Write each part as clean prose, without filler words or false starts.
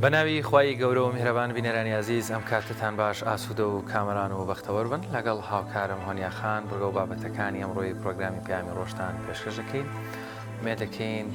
بەناوی خوای گەورە و میهرەبان بینەرانی ئازیز ئەم کاتەتان باش ئاسوودە و کامەران و بەختەوەر بن لەگەڵ هاوکارم هۆنیا خان بڕگە و بابەتەکانی ئەمڕۆی پرۆگرامی پەیامی ڕۆژتان پێشکەش دەکەین ئومێد دەکەین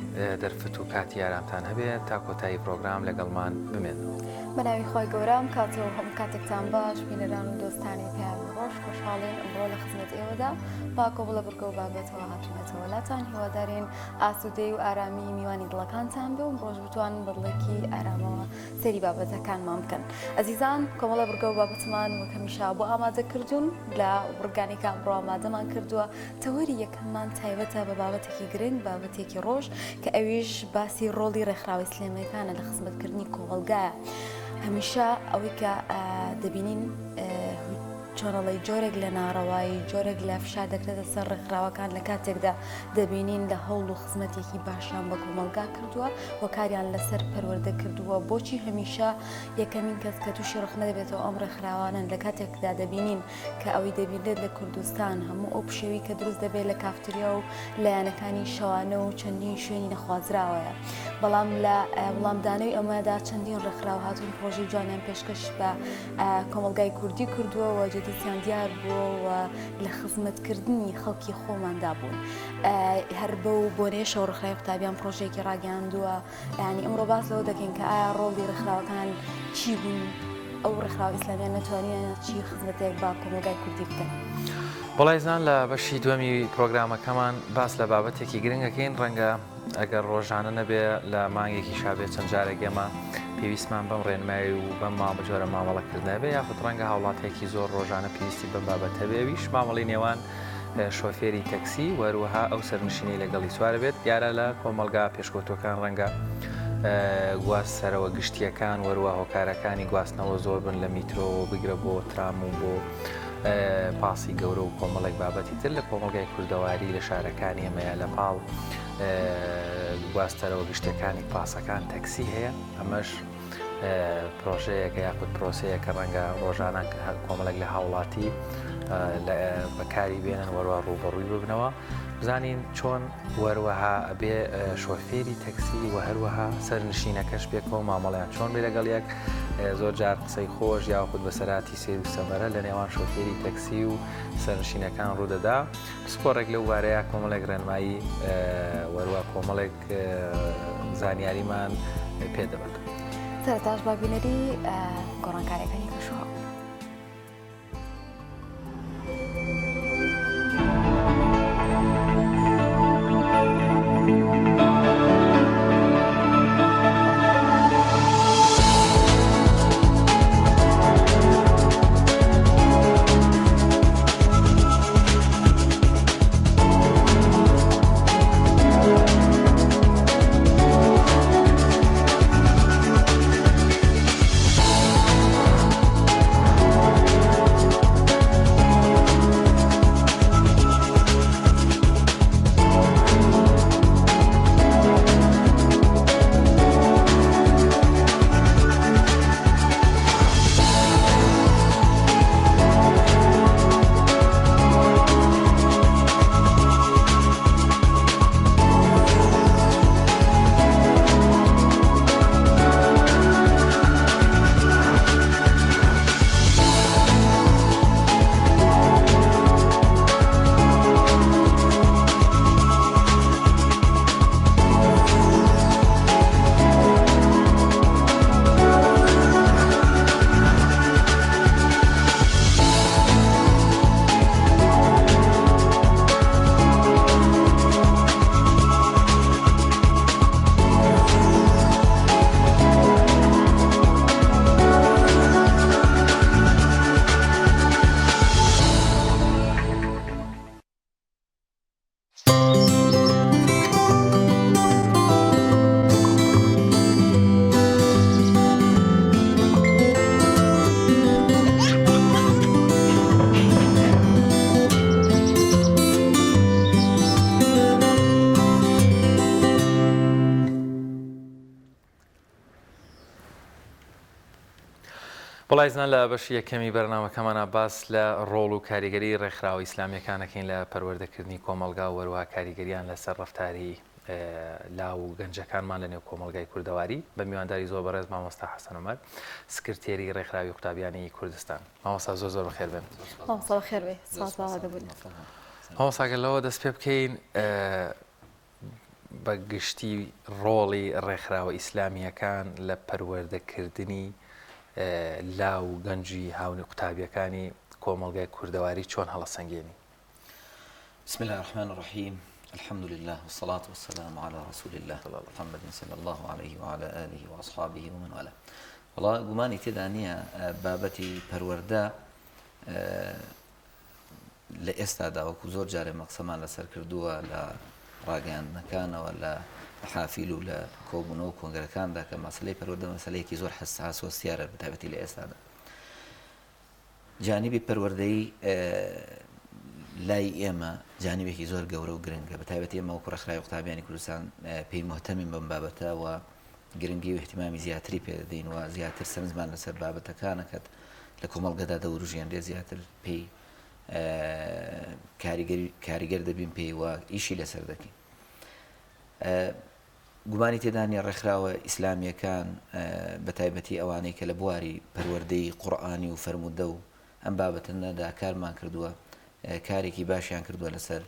دەرفەت و کاتی ئارامتان هەبێت تا کۆتایی پرۆگرام لەگەڵمان بمێنەوە. بەناوی خوای گەورە ئەم کاتە و هەموو کاتێکتان باش بینەران و دۆستانی پەیامی ڕۆژ خۆشحاڵین ئەمڕۆ لە خزمەت ئێوەدا با کۆمەڵە بڕگە و بابەتەوە هاتوونەتەوە لاتان هیوادارین ئاسوودەی و ئارامی میوانی دڵەکانتان بێ و ڕۆژ بتوانن بە دڵێکی ئارامەوە سەیری بابەتەکانمان بکەن. ئەزیزان کۆمەڵە بڕگە و بابەتمان وەک هەمیشە بۆ ئامادە کردوون لە بڕگانی کە ئەمڕۆ ئامادەمان کردووە تەوەری یەکەممان تایبەتە بە بابەتێکی گرنگ بابەتێکی ڕۆژ کە ئەویش باسی ڕۆڵی ڕێکخراوە ئیسلامیەکانە لە خزمەتکردنی کۆمەڵگایە هەمیشە ئەوەی کە دەبینین چۆنەڵی جۆرێک لە ناڕەوایی جۆرێک لە فشار دەکرێتە سەر ڕێکخراوەکان لە کاتێکدا دەبینین لە هەوڵ و خزمەتێکی باشیان بە کۆمەڵگا کردووە و کاریان لەسەر پەروەردە کردووە بۆچی هەمیشە یەکەمین کەس کە تووشی ڕەخنە دەبێتەوە ئەم ڕێکخراوانەن لە کاتێکدا دەبینین کە ئەوەی دەبینرێت لە کوردستان هەموو ئەو پشێوی کە دروست دەبێت لە کافتریا و لایەنەکانی شەوانە و چەندین شوێنی نەخوازراوەیە بەڵام لە وڵامدانەوەی ئەمەدا چەندین ڕێکخراو هاتوون پرۆژەی جوانیان پێشکەش بە کۆمەڵگای کوردی کردووە و جێدەستیان دیار بووە و لە خزمەتکردنی خەڵکی خۆماندا بوون. هەر بەو بۆنەیەشەوە ڕێکخراوی قوتابیان پرۆژەیەکی ڕاگەیاندووە یانی ئەمڕۆ باس لەوە دەکەین کە ئایا ڕۆڵی ڕێکخراوەکان چی بوون ئەو ڕێکخراوە ئیسلامیان نەتوانیان چی خزمەتێک بە کۆمەڵگای کوردی بکەن. بەڵایزان لە بەشی دووەمی پرۆگرامەکەمان باس لە بابەتێکی گرنگەکەین ڕەنگە ئەگەر ڕۆژانە نەبێ لە مانگێکیشا بێ چەند جارێک ئێمە پێویستمان بەم ڕێنمایی و بەم مامە جۆرە مامەڵەکردنە بێ یاخود ڕەنگە هاوڵاتێکی زۆر ڕۆژانە پێویستی بەم بابەتە بێ ئەویش مامەڵی نێوان شۆفێری تەکسی و هەروەها ئەو سەرنشینەی لەگەڵی سوارە بێت دیارە لە کۆمەڵگا پێشکەوتوەکان ڕەنگە گواستەرەوە گشتیەکان وەروە هۆکارەکانی گواستنەوە زۆر بن لە میترۆوە بگرە بۆ ترام و بۆ پاسی گەورە و کۆمەڵێک بابەتی تر لە کۆمەڵگای کوردەواری لە شارەکانی ئێمەیە لە پاڵ گواستەرەوە گشتەکانی پاسەکان تەکسی هەیە ئەمەش پرۆژەیەکە یاخود پرۆسەیەکە ڕەنگە ڕۆژانە کۆمەڵێک لە هاوڵاتی بەکاری بێنن وەروە ڕووبەڕووی ببنەوە بزانین چۆن وەروەها ئەبێ شۆفێری تەکسی و هەروەها سەرنشینەکەش پێکەوە مامەڵیان چۆن بێ لەگەڵ یەک زۆر جار قسەی خۆش یاخود بەسەراتی سیر و سەمەرە لە نێوان شۆفێری تەکسی و سەرنشینەکان ڕوودەدا پسپۆڕێک لەو بارەیە کۆمەڵێک ڕێنمایی وەروە کۆمەڵێک زانیاریمان پێ دەبات. سەرەتاش با بینەری گۆڕانکاریەکانی کەشوهەوا. بەڵایزان لە بەشی یەکەمی بەرنامەکەمانە باس لە ڕۆڵ و کاریگەری ڕێکخراوە ئیسلامیەکانەکەین لە پەروەردەکردنی کۆمەڵگا و وەروها کاریگەریان لەسەر ڕەفتاری. لاو و گەنجەکانمان لە نێو کۆمەڵگای کوردەواری بە میوانداری زۆر بەڕێز مامۆستا حەسەن عومەر سکرتێری ڕێکخراوی قوتابیانی کوردستان. مامۆستا زۆر زۆر بەخێر بێن. مامۆستا بەخێر بێ سپاس بۆ ئامادەبوون. مامۆستا گەر لەوە دەست پێ بکەین بە گشتی ڕۆڵی ڕێکخراوە ئیسلامییەکان لە پەروەردەکردنی لاو و گەنجی هاونی قوتابیەکانی کۆمەڵگای کوردەواری چۆن هەڵەسەنگێنی؟ بسم الله الرحمن الرحیم الحمد لله والصلاة والسلام على رسول الله محمد صلى الله عليه وعلى آله وأصحابه ومن والاه وڵا گومانی تێدا نییە بابەتی پەروەردە لە ئێستادا وەکو زۆر جارێ مەقسەمان لەسەر کردووە لە ڕاگەیاندنەکانەوە لە محافیل و لە کۆبوونەوە و کۆنگرەکاندا کە مەسلەی پەروەردە مەسلەیەکی زۆر حەساس و هەستیارە بەتایبەتی لە ئێستادا جانبی پەروەردەیی لای ئێمە جانبێکی زۆر گەورە و گرنگە بە تایبەتی ئێمە وەکو ڕێکخراوی قوتابیانی کوردستان پێی مهتەمین بەم بابەتە و گرنگی و احتیمامی زیاتری پێدەدەین و زیاتر سەرنجمان لەسەر بابەتەکانەکەت لە کۆمەڵگەدا دەوروژێنرێ زیاتر پێی کاریگەر دەبین پێی و ئیشی لەسەر دەکەین. گومانی تێدا نیە ڕێکخراوە ئیسلامییەکان بە تایبەتی ئەوانەی کە لە بواری پەروەردەی قورئانی و فەرموودە و ئەم بابەتەنەدا کارمان کردووە کارێکی باشیان کردووە لەسەر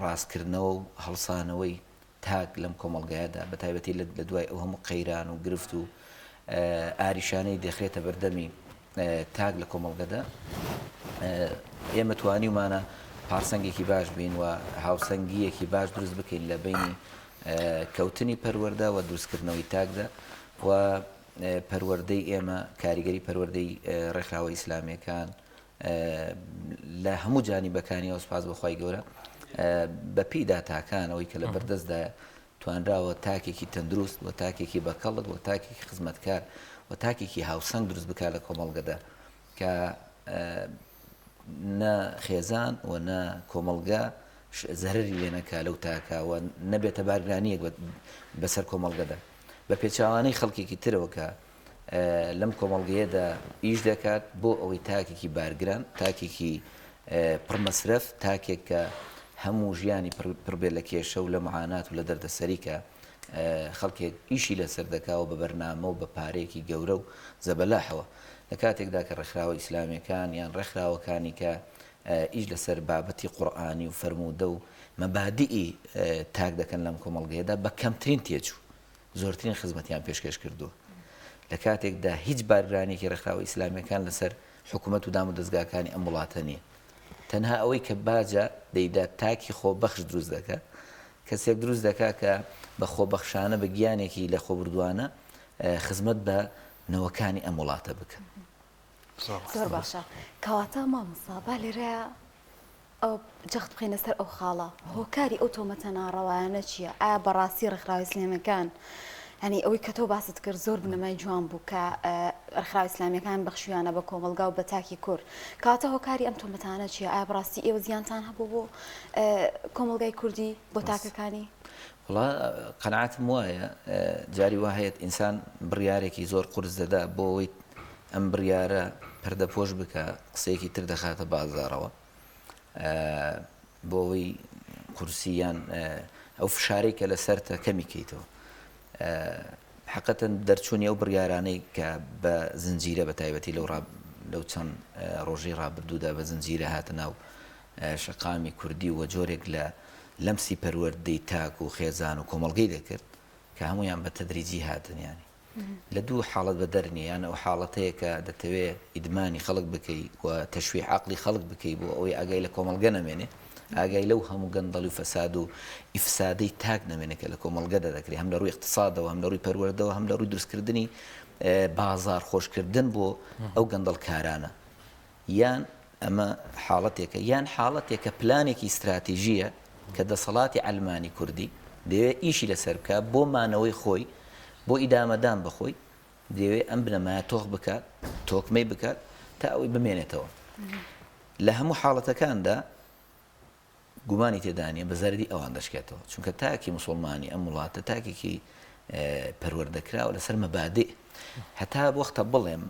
ڕاستکردنەوە و هەڵسانەوەی تاک لەم کۆمەڵگایەدا بە تایبەتی لە دوای ئەو هەموو قەیران و گرفت و ئاریشانەی دەخرێتە بەردەمی تاک لە کۆمەڵگەدا ئێمە توانیومانە پارسەنگێکی باش بین و هاوسەنگیەکی باش دروست بکەین لە بینی کەوتنی پەروەردە و دروستکردنەوەی تاکدا و پەروەردەی ئێمە کاریگەری پەروەردەی ڕێکخراوە ئیسلامیەکان لە هەموو جانیبەکانیەوە سپاس بەخوای گەورە بە پێی داتاکان ئەوەی کە لە بەردەستدایە توانراوە تاکێکی تەندروست و تاکێکی بەکەڵک و تاکێکی خزمەتکار و تاکێکی هاوسەنگ دروست بکات لە کۆمەڵگەدا کە نە خێزان و نە کۆمەڵگە زەرەری لێ نەکا لەو تاکە و نەبێتە بارگرانییەک بەسەر کۆمەڵگەدا. بە پێچەوانەی خەڵکێکی ترەوە کە لەم کۆمەڵگەیەدا ئیش دەکات بۆ ئەوەی تاکێکی بارگران، تاکێکی پڕ مەسرەف، تاکێک کە هەموو ژیانی پڕ بێت لە کێشە و لە معانات و لە دەردەسەری کە خەڵکێک ئیشی لەسەر دەکا و بە بەرنامە و بە پارەیەکی گەورە و زەبەلاحەوە. لە کاتێکدا کە ڕێکخراوە ئیسلامیەکان یان ڕێکخراوەکانی کە ئیش لەسەر بابەتی قورئانی و فەرموودە و مەبادیئی تاک دەکەن لەم کۆمەڵگەیەدا بە کەمترین تێچوو زۆرترین خزمەتیان پێشکەش کردووە لە کاتێکدا هیچ بارگرانیەکی ڕێکخراوە ئیسلامیەکان لەسەر حکوومەت و دام و دەزگاکانی ئەم وڵاتە نییە تەنها ئەوەی کە باجە دەیدا تاکی خۆبەخش دروست دەکات کەسێک دروست دەکا کە بە خۆبەخشانە بە گیانێکی لە خۆبردوانە خزمەت بە نەوەکانی ئەم وڵاتە بکەن. زۆر باشە کەواتە مامۆستا با لێرە ئەو جەخت بخەینە سەر ئەو خاڵە هۆکاری ئەو تۆمەتە ناڕەوایانە چییە؟ ئایا بەڕاستی ڕێکخراوە ئیسلامیەکان یانی ئەوەی کە تۆ باست کرد زۆر بنەمای جوان بوو کە ڕێکخراوە ئیسلامیەکان بەخشویانە بە کۆمەڵگا و بە تاکی کورد کەواتە هۆکاری ئەم تۆمەتانە چییە؟ ئایا بەڕاستی ئێوە زیانتان هەبوو بۆ کۆمەڵگای کوردی بۆ تاکەکانی؟ وەڵا قەناعەتم وایە جاری وا هەیە ئینسان بڕیارێکی زۆر قورس دەدا بۆ ئەوەی ئەم بڕیارە پەردەپۆش بکە قسەیەکی تر دەخاتە بازاڕەوە بۆ ئەوەی قورسی یان ئەو فشارەی کە لەسەرتە کەمی کەیتەوە حقەتەن دەرچوونی ئەو بڕیارانەی کە بە زنجیرە بە تایبەتی لەو لەو چەند ڕۆژەی ڕابردوودا بە زنجیرە هاتە ناو شەقامی کوردی و جۆرێک لە لەمسی پەروەردەی تاک و خێزان و کۆمەڵگەی دەکرد کە هەموویان بە تەدریجی هاتن یانی لە دوو حاڵەت بەدەر نییە یان ئەو حاڵەتەیە کە دەتەوێ ئیدمانی خەڵک بکەی و تەشویح عەقڵی خەڵک بکەی بۆ ئەوەی ئاگای لە کۆمەڵگە نەمێنێ ئاگای لەو هەموو گەندەڵی و فەساد و ئیفسادەی تاک نەمێنێ کە لە کۆمەڵگەدا دەکرێ هەم لە ڕووی ئیقتسادەوە هەم لە ڕووی پەروەردەوە هەم لە ڕووی دروستکردنی بازاڕ خۆشکردن بۆ ئەو گەندەڵکارانە یان ئەمە حاڵەتێکە یان حاڵەتێکە پلانێکی ستراتیژییە کە دەسەڵاتی عەلمانی کوردی دەیەوێت ئیشی لەسەر بکات بۆ مانەوەی خۆی، بۆ ئیدامەدان بە خۆی، دەیەوێت ئەم بنەمایە تۆخ بکات، تۆکمەی بکات تا ئەوەی بمێنێتەوە. لە هەموو حاڵەتەکاندا گومانی تێدا نییە بە زەرەری ئەوان دەشکێتەوە، چونکە تاکی موسوڵمانی ئەم وڵاتە تاکێکی پەروەردەکراوە لەسەر مەبادئ. هەتا وەختە بڵێم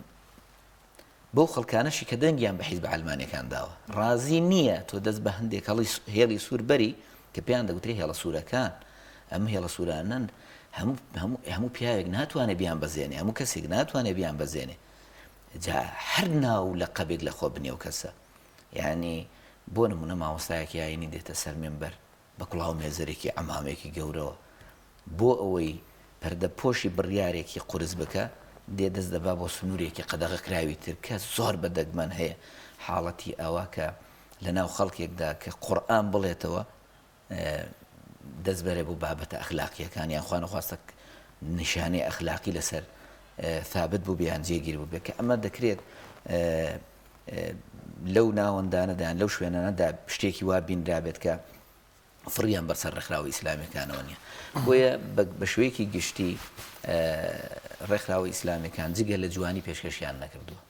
بەو خەڵکانەشی کە دەنگیان بە حیزبە عەلمانیەکان داوە ڕازی نییە تۆ دەست بە هەندێک هەڵی هێڵی سوور بەری کە پێیان دەگوترێ هێڵە سوورەکان. ئەم هێڵە سوورانەن هەموو هەموو هەموو پیاوێک ناتوانێت بیان بەزێنێ هەموو کەسێک ناتوانێت بیان بەزێنێ جا هەر ناو لە قەبێک لە خۆ بنێ و کەسە یعنی بۆ نمونە مامۆستایەکی ئاینی دێتە سەر مێنبەر بە کوڵاو مێزەرێکی عەمامێکی گەورەوە بۆ ئەوەی پەردەپۆشی بڕیارێکی قورس بکا، دێ دەست دەبا بۆ سنوورێکی قەدەغەکراوی تر کە زۆر بە دەگمەن هەیە حاڵەتی ئاوا کە لە ناو خەڵکێکدا کە قورئان بڵێتەوە دەست بەرێ بۆ بابەتە ئەخلاقییەکان یان خوانەخواستە نیشانەی ئەخلاقی لەسەر ثابت بووبێ یان جێگیر بووبێ کە ئەمە دەکرێت لەو ناوەندانەدا یان لەو شوێنانەدا شتێکی وا بینرابێت کە فڕیان بەسەر ڕێکخراوە ئیسلامیەکانەوە نییە. بۆیە بە شێوەیەکی گشتی ڕێکخراوە ئیسلامیەکان جگە لە جوانی پێشکەشیان نەکردووە.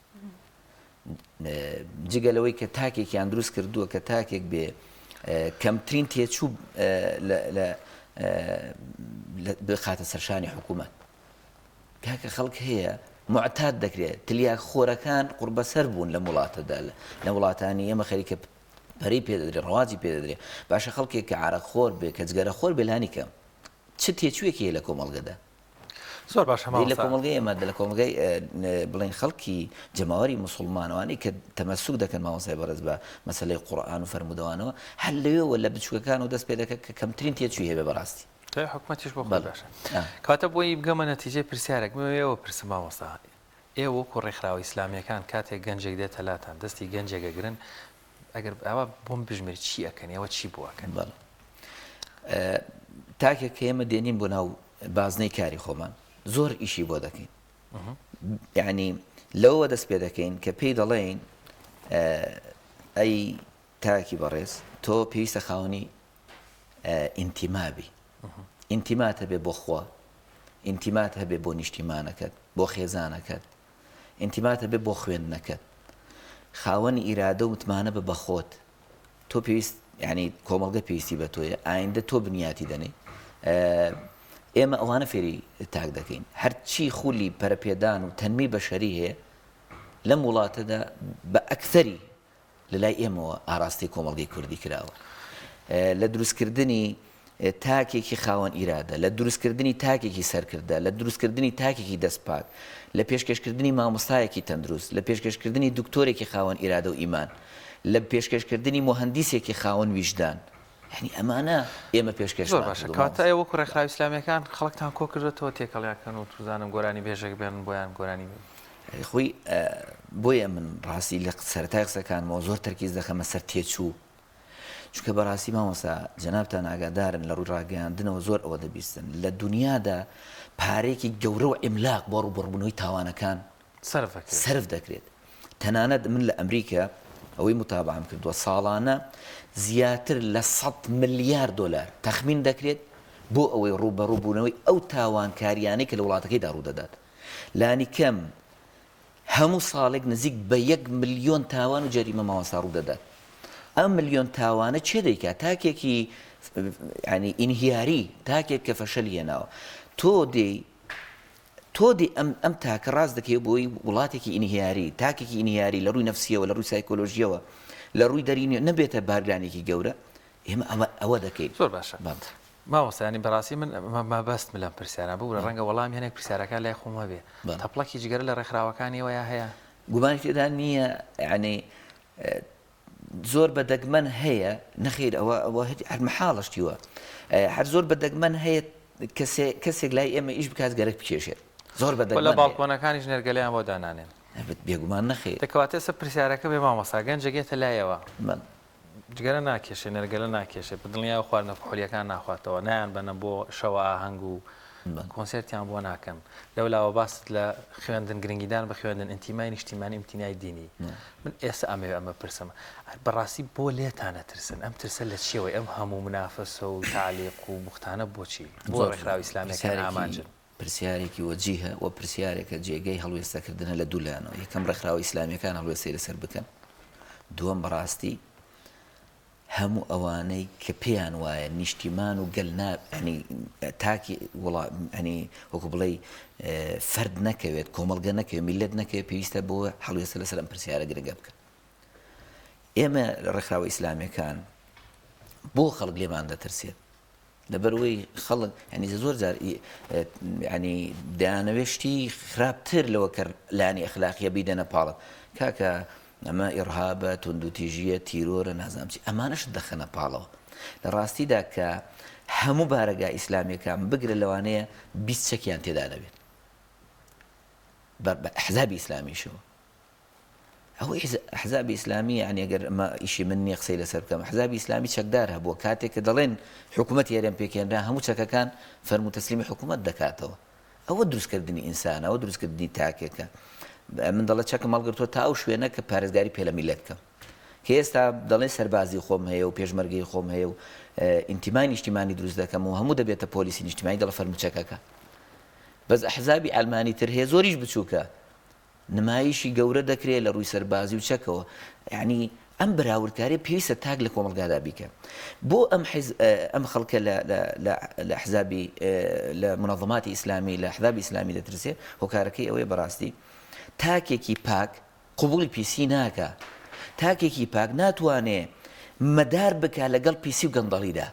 جگە لەوەی کە تاکێکیان دروست کردووە کە تاکێک بێ کەمترین تێچوو بخاتە سەرشانی حکوومەت. کاکە خەڵک هەیە موعتاد دەکرێت تلیاک خۆرەکان قوڕبەسەر بوون لەم وڵاتەدا لە وڵاتانی ئێمە خەریکە پەرەی پێ دەدرێت ڕەواجی پێ دەدرێت باشە خەڵکێک کە عارەق خۆر بێ کە جگەرە خۆر بێ لانی کەم چ تێچوویەکی هەیە لە کۆمەڵگەدا زۆر باشە لە مامۆستا کۆمەڵگەی ئێمە لە کۆمەڵگەی بڵێن خەڵکی جەماوەری موسڵمانەوانی کە تەمەسوک دەکەن مامۆستای بەڕێز بە مەسەلەی قورئان و فەرموودەوانەوە هەر لەوێوە لە بچووکەکانەوە دەست پێ دەکات کە کەمترین تێچووی هەبێ بەڕاستی تای حکومەتیش بۆ خۆی باشە کەواتە بۆی بگەمە نەتیجەی پرسیارێک بمەوێ ئێوە پرسم مامۆستا ئێوە وەکو ڕێکخراوە ئیسلامیەکان کاتێک گەنجێک دێتە لاتان دەستی گەنجێک ئەگرن ئەگەر ئاوا بۆم بژمێری چی ئەکەن ئێوە چی بۆ ئەکەن؟ بەڵێ تاکێک کە ئێمە دێنین بۆ ناو بازنەی کاری خۆمان زۆر ئیشی بۆ دەکەین یعنی لەوە دەست پێ دەکەین کە پێی دەڵێین ئەی تاکی بەڕێز تۆ پێویستە خاوەنی ئینتیما بی ئینتیمات هەبێ بۆ خوا ئینتیمات هەبێ بۆ نیشتیمانەکەت بۆ خێزانەکەت ئینتیمات هەبێ بۆ خوێندنەکەت خاوەنی ئیرادە و متمانە بە بەخۆت تۆ پێویست ینی کۆمەڵگە پێویستی بە تۆیە ئایندە تۆ بنیاتی دەنێی ئێمە ئەوانە فێری تاک دەکەین هەرچی خولی پەرەپێدان و تەنمی بەشەری هەیە لەم وڵاتەدا بە ئەکثەری لە لای ئێمەوە ئاراستەی کۆمەڵگەی کوردی کراوە لە دروستکردنی تاکێکی خاوەن ئیرادە، لە دروستکردنی تاکێکی سەرکردە، لە دروستکردنی تاکێکی دەستپاک، لە پێشکەشکردنی مامۆستایەکی تەندروست، لە پێشکەشکردنی دکتۆرێکی خاوەن ئیرادە و ئیمان، لە پێشکەشکردنی موهەندیسێکی خاوەن ویژدان. یانی ئەمانە ئێمە زۆر پێشکەشمان باشە کردووە کەواتە مامۆستا. ئێوە وەکو ڕێکخراوە ئیسلامییەکان خەڵکتان کۆکردۆتەوە تێکەڵیان کەن و توزانم گۆرانی بێژێک بێنن بۆیان گۆرانی خۆی بۆیە من ڕاستی لە سەرەتای قسەکانمەوە زۆر تەرکیز دەخەمە سەر تێچوو چونکە بەڕاستی مامۆستا جەنابتان ئاگادارن لە ڕووی ڕاگەیاندنەوە زۆر ئەوە دەبیستن لە دنیادا پارێکی گەورە و عیملاق بۆ ڕووبەڕووبوونەوەی تاوانەکان سەرف دەکرێت. سەرف دەکرێت تەنانەت من لە ئەمریکا ئەوەی متابعەم کردووە ساڵانە زیاتر لە 100 ملیار دۆلار تەخمین دەکرێت بۆ ئەوەی ڕووبەڕووبوونەوەی ئەو تاوانکاریانەی کە لە وڵاتەکەیدا ڕوودەدات لانیکەم هەموو ساڵێک نزیک بە یەک ملیۆن تاوان و جەریمە مامۆستا ڕوو دەدات. ئەم ملیۆن تاوانە کێ دەیکات؟ تاکێکی یانی ئینهیاری، تاکێک کە فەشەلی هێناوە. تۆ دێی تۆ دێی ئەم ئەم تاکە ڕاست دەکەی بۆی وڵاتێکی ئینهیاری، تاکێکی ئینهیاری لە ڕووی نەفسیەوە، لە ڕووی سایکۆلۆژیەوە، لە ڕووی دەرینیەوە نەبێتە بارگرانێکی گەورە، ئێمە ئەمە ئەوە دەکەین. زۆر باشە بەڵێ. مامۆستا یانی بەڕاستی من مەبەستم لەم پرسیارە ببورە ڕەنگە وەڵامی هەنێک پرسیارەکان لای خۆم هەبێ تەپڵەکی جگەرە لە ڕێکخراوەکانی ئێوەیا هەیە؟ گومانی تێدا نییە یانی زۆر بە دەگمەن هەیە نەخیر ئەوە ئەوە هەر مەحاڵە شتی وا هەر زۆر بە دەگمەن هەیە کەسێ کەسێک لای ئێمە ئیش بکات گەرەک بکێشێت زۆر بە وە لە دەگمەن هەیە. باڵکۆنەکانیش نێرگەلەیان بۆ دانانێن؟ بێگومان نەخیر. دە کەواتە ئێستا پرسیارەکە بێ مامۆستا گەنجێک یەتە لایەوە بەڵێ. جگەرە ناکێشێ، نێرگەلە ناکێشێ، بە دڵنیایەوە خواردنە کحولییەکان ناخواتەوە، نایانبەنە بۆ شەوە ئاهەنگ و کۆنسێرتیان بۆ ناکەن. لەولاوە باست لە خوێندن، گرنگیدان بە خوێندن، ئینتیمای نیشتیمانی، ئینتیمای دینی. من ئێستا ئەمەوێ ئەمە بپرسم، بەڕاستی بۆ لێتان ئەترسن؟ ئەم ترسە لە چییەوەی؟ ئەم هەموو منافەسە و تەعلیق و بوختانە بۆچی؟ بۆ ڕێکخراوە ئیسلامییەکان ئامانجن؟ پرسیارێکی وەجیهە و پرسیارێکە جێگەی هەڵوێستەکردنە لە دوو لایەنەوە، یەکەم ڕێکخراوە ئیسلامییەکان هەڵوێستەی لەسەر بکەن، دووەم بەڕاستی هەموو ئەوانەی کە پێیان وایە نیشتیمان و گەل نا ینی تاکی وڵا ینی وەکو بڵێی فەرد نەکەوێت کۆمەڵگە نەکەوێت میللەت نەکەوێت پێویستە بۆ هەڵوێستە لەسەر ئەم پرسیارە گرنگە بکەن. ئێمە ڕێکخراوە ئیسلامییەکان بۆ خەڵک لێمان دەترسێت؟ لەبەرئەوەی خەڵک یانی زۆر جار یانی دەیانەوێت شتی خراپتر لەوە کە لایەنی ئەخلاقیە بیدەنە پاڵت کاکە ئەمە ئیڕهابە توندوتیژیە تیرۆرە نازانم چی ئەمانەشت دەخەنە پاڵەوە لە ڕاستیدا کە هەموو بارەگا ئیسلامیەکان بگرە لەوانەیە 20 چەکیان تێدا نەبێت بە ئەحزابی ئیسلامیشەوە ئەوەی ئەحزابی ئیسلامی یانی ئەگەر ئەمە ئیشی من نییە قسەی لەسەر بکەم ئەحزابی ئیسلامی چەکدار هەبووە کاتێک کە دەڵێن حکوومەتی هەرێم پێکهێنرا هەموو چەکەکان فەرموو تەسلیمی حکوومەت دەکاتەوە ئەوە دروستکردنی ئینسانە ئەوە دروستکردنی تاکێکە من دەڵێ چەکم هەڵگرتووە تا ئەو شوێنە کە پارێزگاری پێ لە میلەت بکەم کە ئێستا دەڵێ سەربازی خۆم هەیە و پێشمەرگەی خۆم هەیە و ئینتیمای نیشتیمانی دروست دەکەم و هەموو دەبێتە پۆلیسی نیشتیمانی دەڵێ فەرموو چەکەکە بەس ئەحزابی عەلمانی تر هەیە زۆریش بچووکە نمایشی گەورە دەکرێت لە ڕووی سەربازی و چەکەوە یعنی ئەم بەراوردکاریە پێویستە تاک لە کۆمەڵگادا بیکە بۆ ئەم حیز ئەم خەڵکە لە لە لە ئەحزابی لە منظماتی ئیسلامی لە ئەحزابی ئیسلامی دەترسێ هۆکارەکەی ئەوەیە بەڕاستی تاکێکی پاک قبوڵی پیسی ناکا تاکێکی پاک ناتوانێ مەدار بکا لەگەڵ پیسی و گەندەڵیدا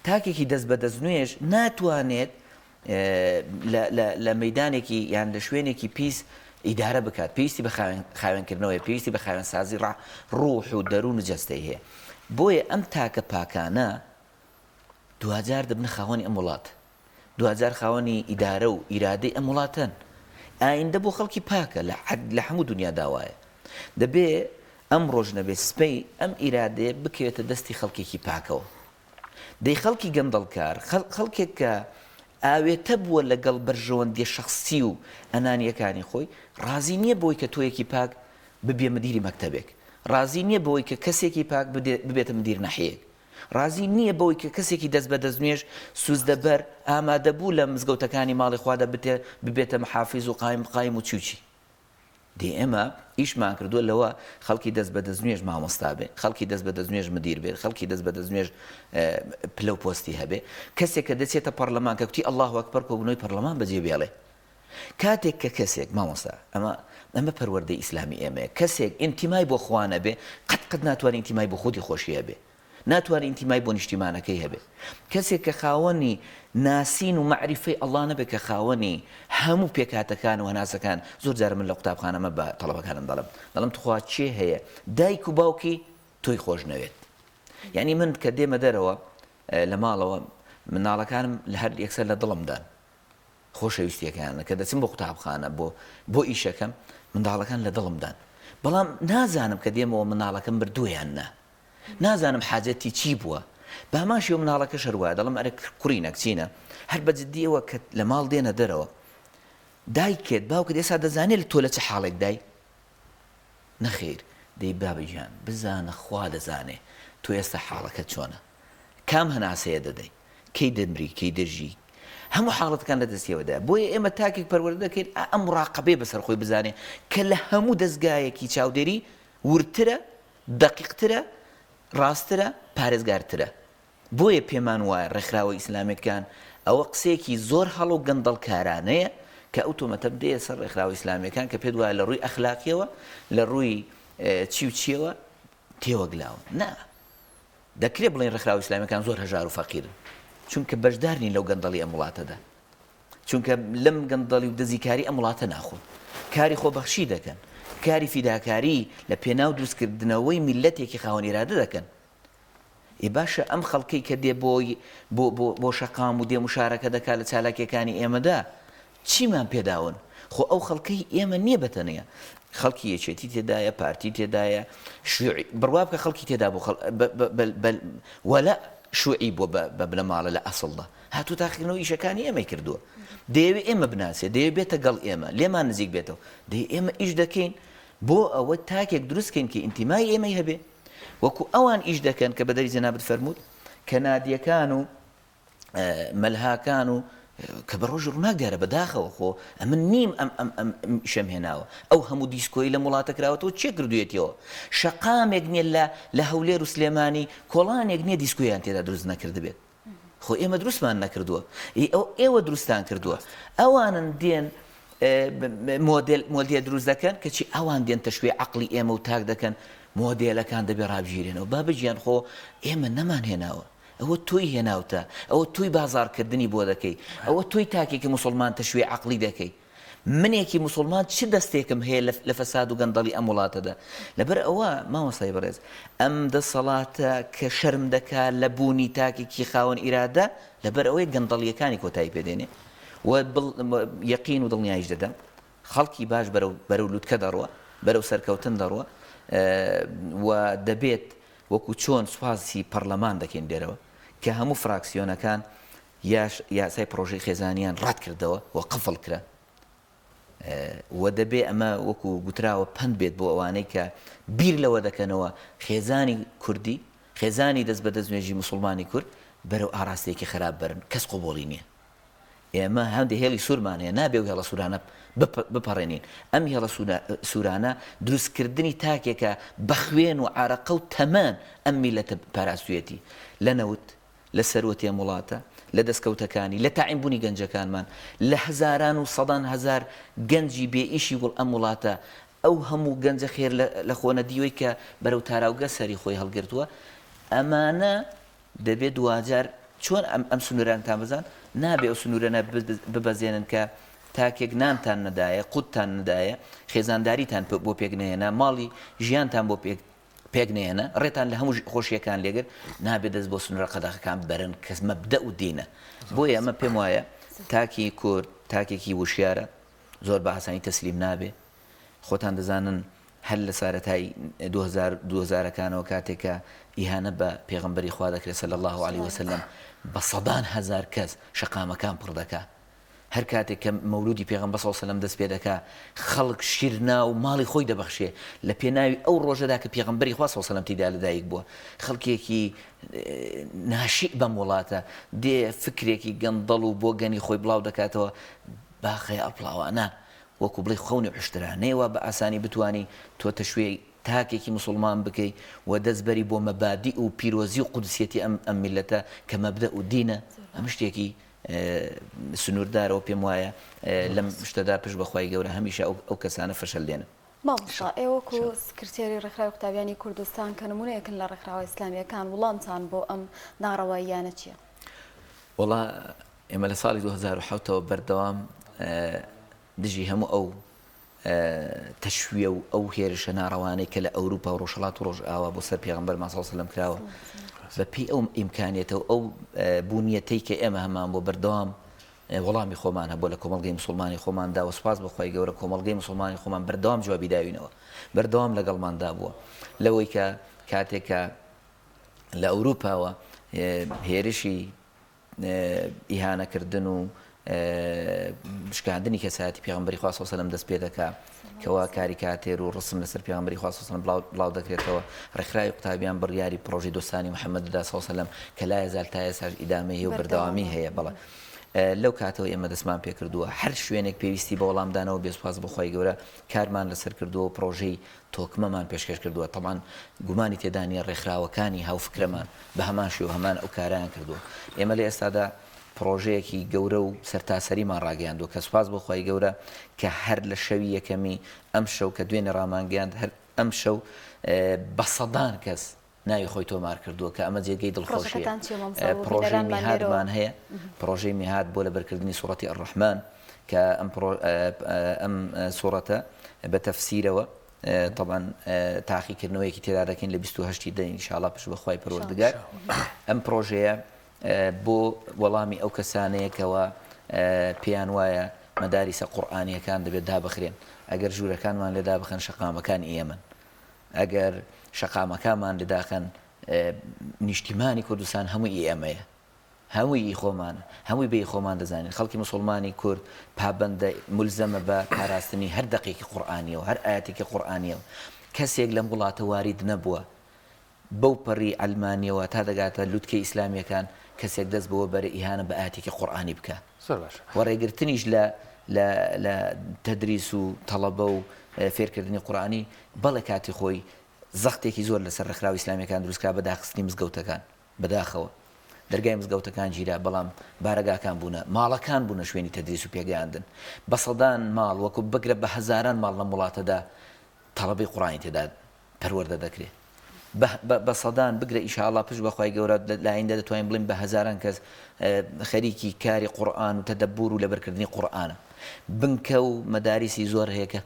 تاکێکی دەست بە دەستنوێژ ناتوانێت لە مەیدانێکی یان لە شوێنێکی پیس ئیدارە بکات، پێویستی بە خاوێنکردنەوەیە، پێویستی بە خاوێنسازی ڕوح و دەروون و جەستەی هەیە. بۆیە ئەم تاکە پاکانە دواجار دەبنە خاوەنی ئەم وڵات، دواجار خاوەنی ئیدارە و ئیرادەی ئەم وڵاتەن. ئایندە بۆ خەڵکی پاکە، لە هەموو دونیادا وایە. دەبێ ئەمڕۆش نەبێ سبەی ئەم ئیرادەیە بکەوێتە دەستی خەڵکێکی پاکەوە. دەی خەڵکی گەندەڵکار، خەڵکێک کە ئاوێتە بووە لەگەڵ بەرژەوەندیە شەخسی و ئەنانیەکانی خۆی، ڕازی نیە بەوەی کە تۆیەکی پاک ببیە مدیری مەکتەبێک، ڕازی نیە بەوەی کە کەسێکی پاک ببێتە مدیر ناحیەیەک، ڕازی نیە بەوەی کە کەسێکی دەست بە دەستنوێژ سوزدەبەر ئامادەبوو لە مزگەوتەکانی ماڵی خوادا ببێتە محافیز و قایم قایم و چی و چی. دەی ئێمە ئیشمان کردووە لەوە خەڵکی دەست بە دەستنوێژ مامۆستا بێ، خەڵکی دەست بە دەستنوێژ مدیر بێ، خەڵکی دەست بە دەستنوێژ پلە و پۆستی هەبێ. کەسێک کە دەچێتە پەڕلەمان کە کوتی اللە اکبر کۆبوونەوەی پەڕلەمان بەجێ بێڵێ. کاتێک کە کەسێک، مامۆستا ئەمە ئەمە پەروەردەی ئیسلامی ئێمەیە، کەسێک ئینتیمای بۆ خوا نەبێ قەت قەت ناتوانێ ئینتیمای بۆ خودی خۆشی هەبێ. ناتوانێ ئینتیمای بۆ نیشتیمانەکەی هەبێ. کەسێک کە خاوەنی ناسین و مەعریفەی ئەڵڵا نەبێ کە خاوەنی هەموو پێکهاتەکان و هەناسەکان، زۆر جار من لە قوتابخانە ئەمە بە تەڵەبەکانم دەڵێم، دەڵێم توخوا کێ هەیە دایک و باوکی تۆی خۆش نەوێت؟ یانی من کە دێمە دەرەوە لە ماڵەوە منداڵەکانم لە هەر یەکسەر لە دڵمدان. خۆشەویستیەکەیانە کە دەچم بۆ قوتابخانە بۆ بۆ ئیشەکەم منداڵەکان لە دڵمدان بەڵام نازانم کە دێمەوە منداڵەکەم مردووە یان نا نازانم حاجەتی چی بووە بە هەمان شێوە منداڵەکەش هەر وایە دەڵێم ئەرێ کوڕینە کچینە هەر بە جدیەوە کە لە ماڵ دێنە دەرەوە دایکت باوکت ئێستا دەزانێت تۆ لە چ حاڵێک دای نەخیر دەی بابە گیان بزانە خوا دەزانێ تۆ ئێستا حاڵەکەت چۆنە کام هەناسەیە دەدەی کەی دەمری کەی دەژی هەموو حاڵەتەکان لە دەستیەوەدایە بۆیە ئێمە تاکێک پەروەردە دەکەین ئا ئەم مڕاقەبەیە بەسەر خۆی بزانێ کە لە هەموو دەزگایەکی چاودێری وردترە دەقیقترە ڕاستترە پارێزگارترە بۆیە پێمان وایە ڕێکخراوە ئیسلامیەکان ئەوە قسەیەکی زۆر هەڵە و گەندەڵکارانەیە کە ئەو تۆمەتە بدەیە سەر ڕێکخراوە ئیسلامیەکان کە پێت وایە لە ڕووی ئەخلاقیەوە لە ڕووی چی و چیەوە تێوەگلاون نا دەکرێ بڵێین ڕێکخراوە ئیسلامیەکان زۆر هەژار و فەقیرن چونکە بەشدار نین لەو گەندەڵی ئەم وڵاتەدا چونکە لەم گەندەڵی و دزیکاری ئەم وڵاتە ناخۆن کاری خۆبەخشی دەکەن کاری فیداکاری لە پێناو دروستکردنەوەی میللەتێکی خاوەن ئیرادە دەکەن ئێ باشە ئەم خەڵکەی کە دێ بۆی بۆ بۆ بۆ شەقام و دێ مشارەکە دەکات لە چالاکیەکانی ئێمەدا چیمان پێداون خۆ ئەو خەڵکەی ئێمە نییە بەتەنیا خەڵکی یەکێتی تێدایە پارتی تێدایە شیوعی بڕوا بکە خەڵکی تێدا بۆ خەڵ وەلا شوعی بۆ بە بنەماڵە لە ئەسڵدا هاتوو تاقیکردنەوە ئیشەکانی ئێمەی کردووە دەیەوێ ئێمە بناسێ دەیەوێ بێتە گەڵ ئێمە لێمان نزیک بێتەوە دەی ئێمە ئیش دەکەین بۆ ئەوە تاکێک دروستکەین کە ئینتیمای ئێمەی هەبێ وەکو ئەوان ئیش دەکەن کە بەدەری جەنابت فەرمووت کە نادیەکان و مەلهاکان و کە بە ڕۆژی ڕووناک دیارە بەداخەوە خۆ ئەمن نیم ئەم ئەم ئەم ئیشەم هێناوە ئەو هەموو دیسکۆی لەم وڵاتە کراوەتەوە چێ کردوێتیەوە شەقامێک نییە لە لە هەولێر و سلێمانی کۆڵانێک نییە دیسکۆیان تێدا دروست نەکردبێت خۆ ئێمە دروستمان نەکردووە ئی ئەو ئێوە دروستان کردووە ئەوانن دێن مۆدێل مۆدێل دروست دەکەن کەچی ئەوان دێن تەشوێ عەقڵی ئێمە و تاک دەکەن مۆدێلەکان دەبێ ڕابگیرێنەوە بابە گیان خۆ ئێمە نەمان هێناوە. ئەوە تۆی هێناوتە، ئەوە تۆی بازاڕکردنی بۆ دەکەی، ئەوە تۆی تاکێکی موسوڵمان تەشویع عەقڵی دەکەی. منێکی موسوڵمان چ دەستێکم هەیە لە فەساد و گەندەڵی ئەم وڵاتەدا؟ لەبەر ئەوە مامۆستای بەڕێز ئەم دەسەڵاتە کە شەرم دەکا لە بوونی تاکێکی خاوەن ئیرادە لەبەر ئەوەیە گەندەڵییەکانی کۆتایی پێ دێنێ و یەقین و دڵنیاییش دەدەم خەڵکی باش بەرەو بەرەو لوتکە دەڕوا، بەرەو سەرکەوتن دەڕوا و دەبێت وەکو چۆن سوپاسی پەڕلەمان دەکەین لێرەوە کە هەموو فراکسیۆنەکان یاش یاسای پڕۆژەی خێزانیان ڕەت کردەوە و قفڵ کرا و دەبێ ئەمە وەکو گوتراوە پەند بێت بۆ ئەوانەی کە بیر لەوە دەکەنەوە خێزانی کوردی خێزانی دەست بە دەست نوێژی موسڵمانی کورد بەرەو ئاراستەیەکی خراپ بەرن کەس قبوڵی نییە. ئێمە هەندێ هێڵی سوورمان هەیە، نابێ ئەو هێڵە سوورانە بپەڕێنین. ئەم هێڵە سوورانە دروستکردنی تاکێکە بە خوێن و عارەقە و تەمەن ئەم میللەتە پاراستوویەتی. لە نەوت، لە سەروەتی ئەم وڵاتە، لە دەستکەوتەکانی، لە تاعینبوونی گەنجەکانمان، لە هەزاران و سەدان هەزار گەنجی بێ ئیشی ئەم وڵاتە، ئەو هەموو گەنجە خێر لەخۆنەدیوەی کە بەرەو تاراوگە سەری خۆی هەڵگرتووە، ئەمانە دەبێ دواجار چۆن ئەم ئەم سنوورانەتان بزان؟ نابێ ئەو سنوورەنە ببەزێنن کە تاکێک نانتان نەدایە، قوتتان نەدایە، خێزانداریتان بۆ پێک نەهێنا، ماڵی ژیانتان بۆ پێک پێک نەهێنا، ڕێتان لە هەموو خۆشییەکان لێگرت، نابێ دەست بۆ سنوورە قەدەغەکان بەرن کە مەبدەء و دینە. بۆیە ئەمە پێم وایە تاکی کورد تاکێکی وشیارە، زۆر بە ئاسانی تەسلیم نابێ. خۆتان دەزانن هەر لە سارەتای 2000 دووهەزارەکانەوە کاتێک کە ئیهانە بە پێغەمبەری خوا دەکرێت صلی اللە علیه وسلم بە سەدان هەزار کەس شەقامەکان پڕ دەکا هەر کاتێک کە مەولودی پێغەمبەر صلی اللە علیه وسلم دەست پێ دەکا خەڵک شیرنا و ماڵی خۆی دەبەخشێ لە پێناوی ئەو ڕۆژەدا کە پێغەمبەری خوا صلی اللە علیه وسلم تێیدا لەدایک بووە خەڵکێکی ناشیء بەم وڵاتە دێ فکرێکی گەندەڵ و بۆگەنی خۆی بڵاو دەکاتەوە با خەیاڵ پڵاوانە وەکو بڵێی خەونی عوشترانەیە وا بە ئاسانی بتوانی تۆ تەشویع تاکێکی موسوڵمان بکەی و دەست بەری بۆ مەبادیء و پیرۆزی و قودسیەتی ئەم ئەم میللەتە کە مەبدەء و دینە ئەمە شتێکی سنووردارە و پێم وایە لەم شتەدا پشت بە خوای گەورە هەمیشە ئەو ئەو کەسانە فەشەل دێنن. مامۆستا ئێوە وەکو سکرتێری ڕێکخراوی قوتابیانی کوردستان کە نموونەیەکن لە ڕێکخراوە ئیسلامییەکان وڵامتان بۆ ئەم ناڕەواییانە چییە؟ وەڵا ئێمە لە ساڵی 2007 ەوە بەردەوام دژی هەموو ئەو تەشویە و ئەو هێرشە ناڕەوانەی کە لە ئەوروپا و ڕۆژهەڵات و ڕۆژئاوا بۆ سەر پێغەمبەرمان صلی الله علیه و سلم کراوە بە پێی ئەو ئیمکانیەتە و ئەو بوونیەتەی کە ئێمە هەمان بۆ بەردەوام وەڵامی خۆمان هەبووە لە کۆمەڵگەی مسوڵمانی خۆماندا و سوپاس بۆ خوای گەورە کۆمەڵگەی مسوڵمانی خۆمان بەردەوام جوابی داوینەوە بەردەوام لەگەڵماندا بووە لەوەی کە کاتێک کە لە ئەوروپاوە هێرشی ئیهانەکردن و شکاندنی کەسایەتی پێغەمبەری خوا صلی سەلەم دەست پێ دەکا کەوا کاریکاتێر و ڕسم لەسەر پێغەمبەری خوا صلی سەلەم بڵاو دەکرێتەوە ڕێکخراوی قوتابیان بڕیاری پڕۆژەی دۆستانی محەممەد دەدا صلی سەلەم کە لا یەزال تا ئێستاش ئیدامەی هەیە و بەردەوامی هەیە بەڵێ لەو کاتەوە ئێمە دەستمان پێکردووە هەر شوێنێک پێویستی بە وەڵامدانەوە بێ سوپاس بۆ خوای گەورە کارمان لەسەر کردووە و پڕۆژەی تۆکمەمان پێشکەش کردووە، تەبعەن گومانی تێدا نییە ڕێکخراوەکانی هاوفکرەمان بە هەمان شێوە هەمان ئەو کارەیان کردووە. ئێمە لە ئێستادا پڕۆژەیەکی گەورە و سەرتاسەریمان ڕاگەیاندووە کە سوپاس بۆ خوای گەورە کە هەر لە شەوی یەکەمی ئەمشەو کە دوێنێ ڕامانگەیاند هەر ئەمشەو بە سەدان کەس ناوی خۆی تۆمار کردووە کە ئەمە جێگەی دڵخۆشیە. پڕۆژەکەتان چیە مامۆستا بۆ پڕۆژەی بینەرانمان لێرەوە؟ میهادمان هەیە، پڕۆژەی میهاد بۆ لەبەرکردنی سوڕەتی الرحمن کە ئەم پڕۆ ئەم سوڕەتە بە تەفسیرەوە تەبعەن تاقیکردنەوەیەکی تێدا دەکەین لە 28 ی دە ان شاء اللە پشت بە خوای پەروەردگار ئەم پڕۆژەیە بۆ وەڵامی ئەو کەسانەیە کەوا پێیان وایە مەداریسە قورئانیەکان دەبێت دابخرێن ئەگەر ژوورەکانمان لێ دابخەن شەقامەکان ئێمەن ئەگەر شەقامەکانمان لداخەن نیشتیمانی کوردستان هەمووی ئی ئێمەیە هەمووی ئی خۆمانە هەمووی بە ئی خۆمان دەزانین خەڵکی موسوڵمانی کورد پابەندە مولزەمە بە پاراستنی هەر دەقێکی قورئانیەوە هەر ئایەتێکی قورئانیەوە کەسێک لەم وڵاتە وارید نەبووە بەو پەڕی عەلمانیەوە تا دەگاتە لوتکەی ئیسلامیەکان کەسێک دەست بەوە بەرێ ئیهانە بە ئایەتێکی قورئانی بکا زۆر باشە. وە ڕێگرتنیش لە لە لە تەدریس و تەڵەبە و فێرکردنی قورئانی بەڵێ کاتی خۆی زەختێکی زۆر لەسەر ڕێکخراوە ئیسلامیەکان دروست کرا بە داخستنی مزگەوتەکان بەداخەوە دەرگای مزگەوتەکان گیرا بەڵام بارەگاکان بوونە ماڵەکان بوونە شوێنی تەدریس و پێگەیاندن بە سەدان ماڵ وەکو بگرە بە هەزاران ماڵ لەم وڵاتەدا تەڵەبەی قورئانی تێدا پەروەردە دەکرێ. بە سەدان بگرە ئیشاڵا پشت بە خوای گەورە لە ئایندە دەتوانین بڵێین بە هەزاران کەس خەریکی کاری قورئان و تەدەبور و لەبەرکردنی قورئانە. بنکە و مەداریسی زۆر هەیە کە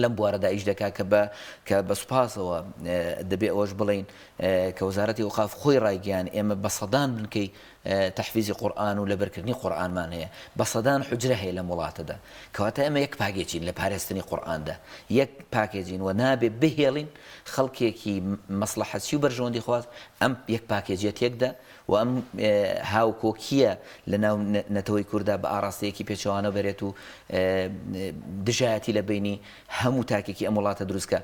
لەم بوارەدا ئیش دەکات کە بە کە بە سوپاسەوە دەبێ ئەوەش بڵێین کە وەزارەتی ئەوقاف خۆی ڕایگەیان ئێمە بە سەدان بنکەی تەحفیزی قورئان و لەبەرکردنی قورئانمان هەیە، بە سەدان حوجرە هەیە لەم وڵاتەدا، کەواتە ئێمە یەک پاکێجین لە پارێزتنی قورئاندا، یەک پاکێجین و نابێ بهێڵین خەڵکێکی مەسڵەحەتچی و بەرژەوەندیخواز ئەم یەک پاکێجیە تێکدا و ئەم هاوکۆکییە لە ناو نەتەوەی کورددا بە ئاڕاستەیەکی پێچەوانە بەرێت و دژایەتی لە بەینی هەموو تاکێکی ئەم وڵاتە دروست کا.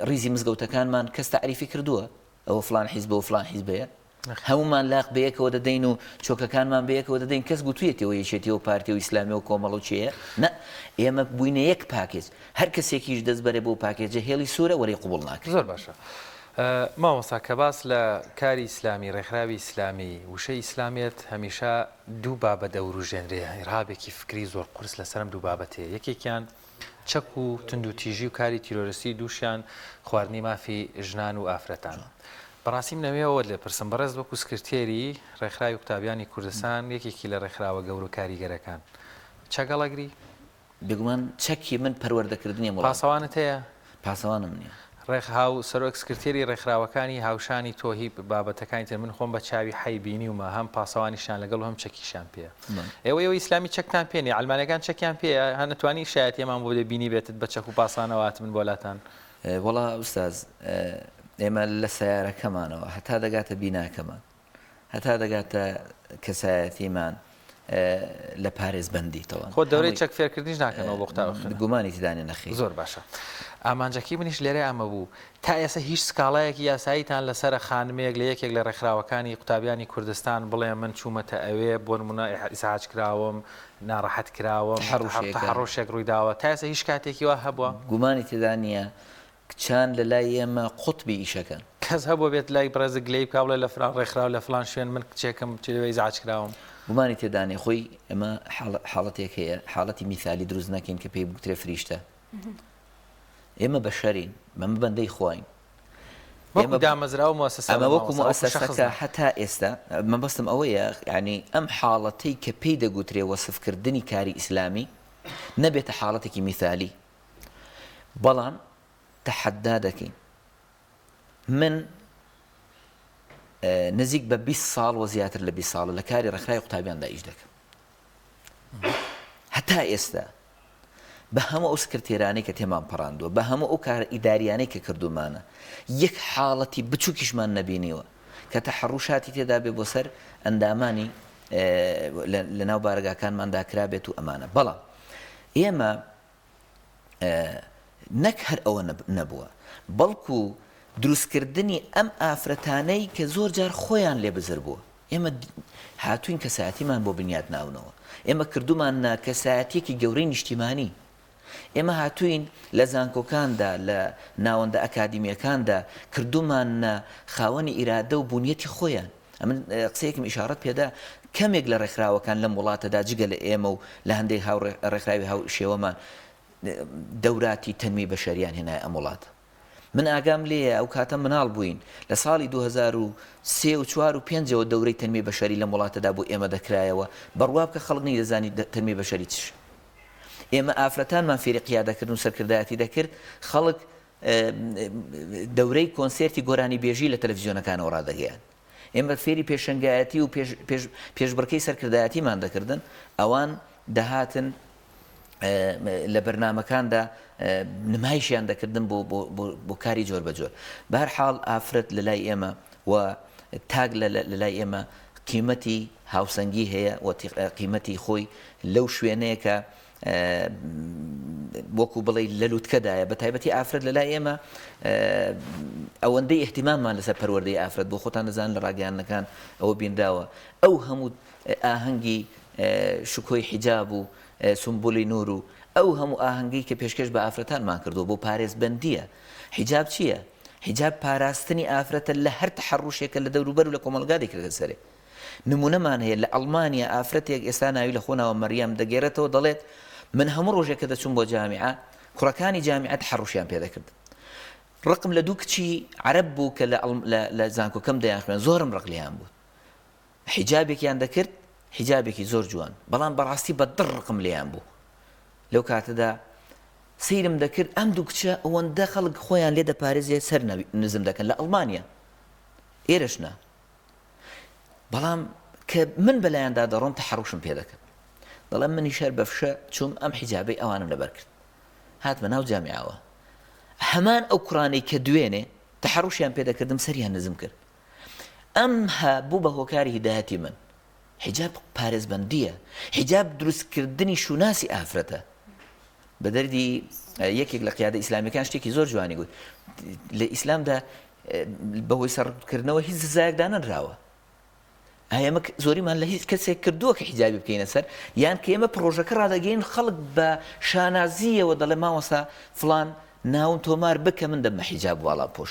ڕیزی مزگەوتەکانمان کەس تەعریفی کردووە؟ ئەوە فڵان حیزبە و فڵان حیزبەیە؟ هەموومان لاق بەیەکەوە دەدەین و چۆکەکانمان بەیەکەوە دەدەین، کەس گوتویەتی ئەوە یەکێتیە و پارتیە و ئیسلامیە و کۆمەڵە و کێیە؟ نا، ئێمە بووینە یەک پاکێج، هەر کەسێکیش دەست بەرێ بەو پاکێجە هێڵی سوورە وەلێی قبوڵ ناکرێ. زۆر باشە مامۆستا کە باس لە کاری ئیسلامی ڕێکخراوی ئیسلامی وشەی ئیسلامیەت هەمیشە دوو بابەت دەوروژێنرێ ئیرهابێکی فکری زۆر قورس لەسەر ئەم دوو بابەتەیە یەکێکیان چەک و توندوتیژی و کاری تیرۆرستی دووشیان خواردنی مافی ژنان و ئافرەتان. بەڕاستی من ئەمەوێ ئەوەت لێ پرسم بەڕێز وەکو سکرتێری ڕێکخراوی قوتابیانی کوردستان یەکێکی لە ڕێکخراوە گەورە و کاریگەرەکان چەک هەڵەگری؟ بێگومان چەکی من پەروەردەکردنی ئەم وڵاتە. پاسەوانت هەیە؟ پاسەوانم نییە. ڕێک هاو سەرۆک سکرتێری ڕێکخراوەکانی هاوشانی تۆ هی بابەتەکانی تر من خۆم بە چاوی حەی بینیومە هەم پاسەوانیشیان لەگەڵ و هەم چەکیشیان پێیە ئێوە ئێوە ئیسلامی چەکتان پێ نیە عەلمانەکان چەکیان پێیە هەن ئەتوانی شایەتیەمان بۆ بدەی بینیبێتت بە چەک و پاسانەوە هاتبن بۆ لاتان؟ وەڵا ئوستاز ئێمە لە سەیارەکەمانەوە هەتا دەگاتە بیناکەمان هەتا دەگاتە کەسایەتیمان لە پارێزبەندی تەوان. خۆ دەورەی چەک فێرکردنیش ناکەنەوە بۆ قوتابی خوێندن. گومانی تێدا نیە نەخیر. زۆر باشە ئامانجەکەی منیش لێرە ئەمە بوو تا ئێستا هیچ سکاڵایەکی یاساییتان لەسەرە خانمێک لە یەکێک لە ڕێکخراوەکانی قوتابیانی کوردستان بڵێ من چوومەتە ئەوێ بۆ نمونە ئیزعاج کراوم ناڕەحەت کراوم تەحەڕوشێک ڕوویداوە تا ئێستا هیچ کاتێکی وا هەبووە؟ گومانی تێدا نیە کچان لە لای ئێمە قوتبی ئیشەکەن. کەس هەبووە بێت لای بەڕێزت گلەیی بکا بڵێ لە فلان ڕێکخراو لە فلان شوێن من کچێکم چ لەوێ ئیزعاج کراوم؟ گومانی تێدا نیە خۆی ئێمە حاڵەتێک هەیە حاڵەتی میثالی دروست نەکەین کە پێی بگوترێ فریشتە ئێمە بەشەرین مەمە بەندەی خواین وەکو دامەزراوە موسسە ئەمە وەکو موسسەکە هەتا ئێستا مەبەستم ئەوەیە یعنی ئەم حاڵەتەی کە پێی دەگوترێ وەسفکردنی کاری ئیسلامی نەبێتە حاڵەتێکی میثالی بەڵام تەحەدا دەکەین من نزیک بە 20 ساڵ و زیاتر لە 20 ساڵە لە کاری ڕێکخراوی قوتابیاندا ئیش دەکەم هەتا ئێستا بە هەموو ئەو سکرتێرانەی کە تێمان پەڕاندووە بە هەموو ئەو کارە ئیداریانەی کە کردومانە یەک حاڵەتی بچووکیشمان نەبینیوە کە تەحەڕوشاتی تێدا بێ بۆ سەر ئەندامانی لە ناو بارەگاکانماندا کرابێت و ئەمانە بەڵام ئێمە نەک هەر ئەوە نەبووە، بەڵکو دروستکردنی ئەم ئافرەتانەی کە زۆر جار خۆیان لێ بزر بووە. ئێمە هاتووین کەسایەتیمان بۆ بنیات ناونەوە. ئێمە کردووماننە کەسایەتییەکی گەورەی نیشتیمانی. ئێمە هاتووین لە زانکۆکاندا، لە ناوەندە ئەکادیمییەکاندا کردووماننە خاوەنی ئیرادە و بوونیەتی خۆیان. ئەمن قسەیەکم ئیشاڕەت پێدا، کەمێک لە ڕێکخراوەکان لەم وڵاتەدا جگە لە ئێمە و لە هەندێک هاو ڕێکخراوی هاوشێوەمان دەوراتی تەنمی بەشەریان هێنایە ئەم وڵاتە. من ئاگام لێیە ئەو کاتە مناڵ بووین لە ساڵی 2003 و 4 و پێنجەوە دەورەی تەنمی بەشەری لەم وڵاتەدا بۆ ئێمە دەکرایەوە، بڕوا بکە خەڵک نەیدەزانی تەنمی بەشەری چ ئێمە ئافرەتانمان فێری قیادەکردن و سەرکردایەتی دەکرد، خەڵک دەورەی کۆنسێرتی گۆرانیبێژی لە تەلەفزیۆنەکانەوە ڕادەگەیاند. ئێمە فێری پێشەنگایەتی و پێشبڕکێی سەرکردایەتیمان دەکردن، ئەوان دەهاتن لە بەرنامەکاندا نمایشیان دەکردن بۆ کاری جۆربەجۆر. بەهەرحاڵ ئافرەت لە لای ئێمە و تاک لە لای ئێمە قیمەتی هاوسەنگی هەیە و قیمەتی خۆی لەو شوێنەیە کە وەکو بڵێی لە لوتکەدایە بە تایبەتی ئافرەت لە لای ئێمە ئەوەندەی ئیهتیماممان لەسەر پەروەردەی ئافرەت بۆ خۆتان دەزانن لە ڕاگەیاندنەکان ئەوە بینراوە ئەو هەموو ئاهەنگی شکۆی حیجاب و سمبولی نور و ئەو هەموو ئاهەنگەی کە پێشکەش بە ئافرەتانمان کردووە بۆ پارێزبەندییە حیجاب چییە؟ حیجاب پاراستنی ئافرەتە لە هەر تەحەڕوشێکە لە دەوروبەر و لە کۆمەڵگا دەکرێتە سەرێ نمونەمان هەیە لە ئەڵمانیا ئافرەتێک ئێستا ناوی لە خۆ ناوە مەریەم دەگێرێتەوە دەڵێت من هەموو ڕۆژێک کە دەچووم بۆ جامیعە کوڕەکانی جامیعە تەحەڕوشیان پێ دەکردم. ڕقم لە دوو کچی عەرەب بوو کە لە لە زانکۆکەم دەیانخوێند زۆرم ڕق لێیان بوو. حیجابێکیان دەکرد، حیجابێکی زۆر جوان، بەڵام بەڕاستی بە دڕ ڕقم لێیان بوو. لەو کاتەدا سەیرم دەکرد ئەم دوو کچە ئەوەندە خەڵک خۆیان لێ دەپارێزێ سەر نزم دەکەن لە ئەڵمانیا، ئێرەش نا. بەڵام کە من بەلایاندا دەڕۆم تەحەڕوشم پێ دەکەن. دەڵێم منیش هەر بە فشە چووم ئەم حیجابەی ئەوانم لەبەر کرد. هاتمە ناو جامیعەوە. هەمان ئەو کوڕانەی کە دوێنێ تەحەڕوشیان پێ دەکردم سەریان نزم کرد. ئەم هە بوو بە هۆکاری هیدایەتی من. حیجاب پارێزبەندییە. حیجاب دروستکردنی شوناسی ئافرەتە. بە دەردی یەکێک لە قیادە ئیسلامیەکان شتێکی زۆر جوانی گوت. لە ئیسلامدا بەهۆی سەرکردنەوە هیچ سزایەک دانەنراوە. ئایا ئێمە زۆریمان لە هیچ کەسێک کردووە کە حیجابی بکەینە سەر یان کە ئێمە پڕۆژەکە ڕادەگەین خەڵک بە شانازییەوە دەڵێ مامۆستا فڵان ناوم تۆمار بکە من دەبمە حیجاب واڵاپۆش.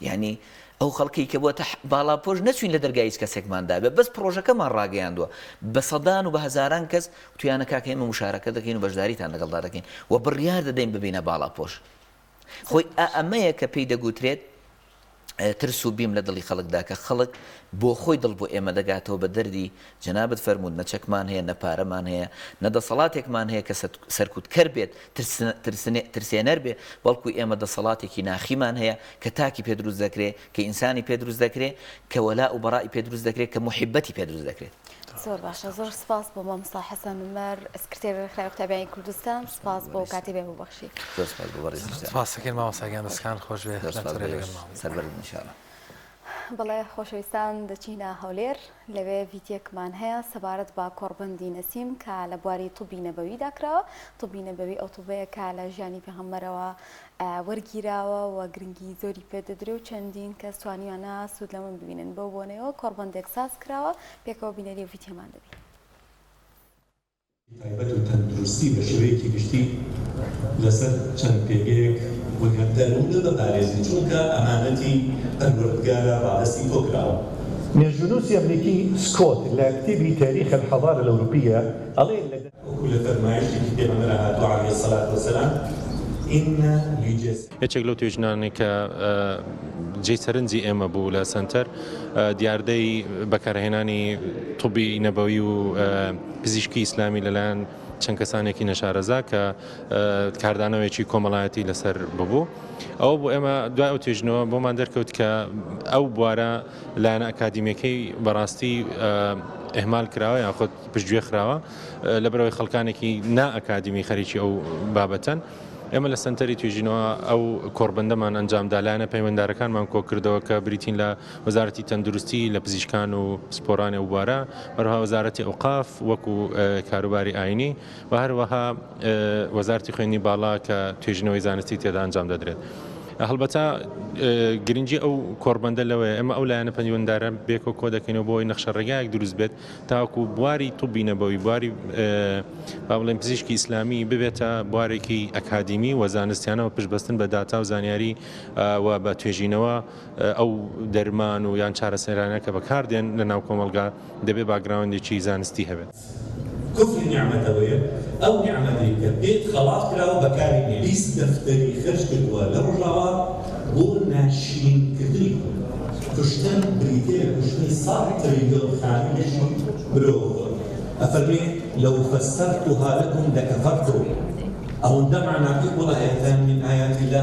یانی ئەو خەڵکەی کە بۆتە باڵاپۆش نەچوین لە دەرگای هیچ کەسێکمان دابێ بەس پڕۆژەکەمان ڕاگەیاندووە بە سەدان و بە هەزاران کەس وتویانە کاکە ئێمە مشارەکە دەکەین و بەشداریتان لەگەڵدا دەکەین و بڕیار دەدەین ببینە باڵاپۆش خۆی ئا ئەمەیە کە پێی دەگوترێت ترس و بیم لە دڵی خەڵکدا کە خەڵک بۆ خۆی دڵ بۆ ئێمە دەگاتەوە بە دەردی جەنابت فەرمووت نە چەکمان هەیە نە پارەمان هەیە نە دەسەڵاتێکمان هەیە کە سەرکوتکەر بێت ترسێنەر بێ بەڵکو ئێمە دەسەڵاتێکی ناخیمان هەیە کە تاکی پێ دروست دەکرێ کە ئینسانی پێ دروست دەکرێ کە وەلاء و بەڕائی پێ دروست دەکرێ کە موحیبەتی پێ دروست دەکرێت. زۆر باشە زۆر سپاس بۆ مامۆستا حەسەن عومەر سکرتێری ڕێکخراوی قوتابیانی کوردستان سپاس بۆ کاتی بێ ببەخشی. زۆر سپاس بۆ بەڕێزیشتان. سپاس دەکەین مامۆستا گیان دەستەکانت خۆش بێ زۆر سپاس بۆ ئێوەش سەربەرز بن ان شاء اللە. بەڵێ خۆشەویستان دەچینە هەولێر لەوێ ڤیدیۆکمان هەیە سەبارەت بە کۆڕبەندی نەسیم کە لە بواری طبی نەبەویدا کراوە طبی نەبەوی ئەو طبەیە کە لە ژیانی پێغەمبەرەوە وەرگیراوە و گرنگی زۆری پێدەدرێ و چەندین کەس توانیویانە سوود لەمە ببینن بەو بۆنەیەوە کۆڕبەندێک ساز کراوە پێکەوە بینەری ئەو ڤیدیۆمان دەبین. تایبەت و تەندروستی بە شێوەیەکی گشتی لەسەر چەند پێگەیەک بونیاد دەروونە بپارێزی چونکە ئەمانەتی پەروەردگارە ڕادەستی تۆ کراوە. مێژوونووسی ئەمریکی سکۆت لە کتێبی تاریخ الحضارە الاوروپیە ئەڵێ، لە. وەکو لە فەرمایشتێکی پێغەمبەرا هاتووە علیە الصلوە والسلام، ان لجسد. یەکێک لەو توێژینانەی کە جێی سەرنجی ئێمە بوو لە سەنتەر دیاردەی بەکارهێنانی طبی نەبەوی و پزیشکی ئیسلامی لەلایەن چەند کەسانێکی نەشارەزا کە کاردانەوەیەکی کۆمەڵایەتی لەسەر ببوو ئەوە بۆ ئێمە دوای ئەو توێژینەوە بۆمان دەرکەوت کە ئەو بوارە لایەنە ئەکادیمیەکەی بەڕاستی ئەهمال کراوە یاخود پشتگوێ خراوە لەبەرەوەی خەڵکانێکی نا ئەکادیمی خەریکی ئەو بابەتەن. ئێمە لە سەنتەری توێژینەوە ئەو کۆڕبەندەمان ئەنجامدا، لایەنە پەیوەنددارەکانمان کۆکردەوە کە بریتین لە وەزارەتی تەندروستی، لە پزیشکان و پسپۆڕانی ئەو بوارە، هەروەها وەزارەتی ئەوقاف وەکو کاروباری ئاینی و هەروەها وەزارەتی خوێندنی باڵا کە توێژینەوەی زانستی تێدا ئەنجام دەدرێت. هەڵبەتە گرنگی ئەو کۆڕبەندە لەوەیە ئێمە ئەو لایەنە پەیوەنددارە بێکەوە کۆ دەکەینەوە بۆ ئەوەی نەخشە ڕێگایەک دروست بێت تاوەکو بواری طبی نەبەوی بواری با بڵێن پزیشکی ئیسلامی ببێتە بوارێکی ئەکادیمی و زانستیانەوە پشتبەستن بە داتا و زانیاری و بە توێژینەوە ئەو دەرمان و یان چارەسەرانە کە بەکاردێن لە ناو کۆمەڵگا دەبێ background ێکی زانستی هەبێت. کوفری نیعمەت ئەوەیە ئەو نیعمەتەی کە پێت خەڵات کراوە بەکاری نەهێنی. 20 دەفتەری خەرج کردووە لە ڕۆژاوا بۆ ناشرین کردنی کورد. کوشتن بریتیە لە کوشتنی سەد تریلیۆن خانەی لەشی مرۆڤ. ئەفەرمێ، لو فسرتها لکم لکفرتم، ئەوەندە مەعناکەی قوڵە آیتان من آیات اللە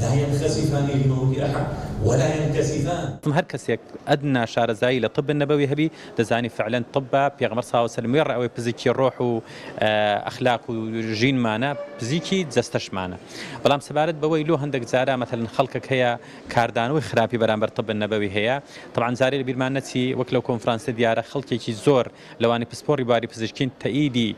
لا ینخسفان لموت احد ولا ینکسفان. هەر کەسێک ئەدنا شارەزایی لە طب نبوی هەبی دەزانی فعلەن طب پێغەمبەر صلی اللە علیە وسلم وێڕای ئەوەی پزیکی ڕۆح و ئەخلاق و ژینمانە پزیکی جەستەشمانە بەڵام سەبارەت بەوەی لۆ هەندێک جارا مەتەلەن خەڵکەک هەیە کاردانەوەی خراپی بەرامبەر طب نبوی هەیە تەبعەن جارێ لەبیرمان نەچی وەک لەو کۆنفرانسە دیارە خەڵکێکی زۆر لەوانی پسپۆڕی بواری پزیشکین تەئیدی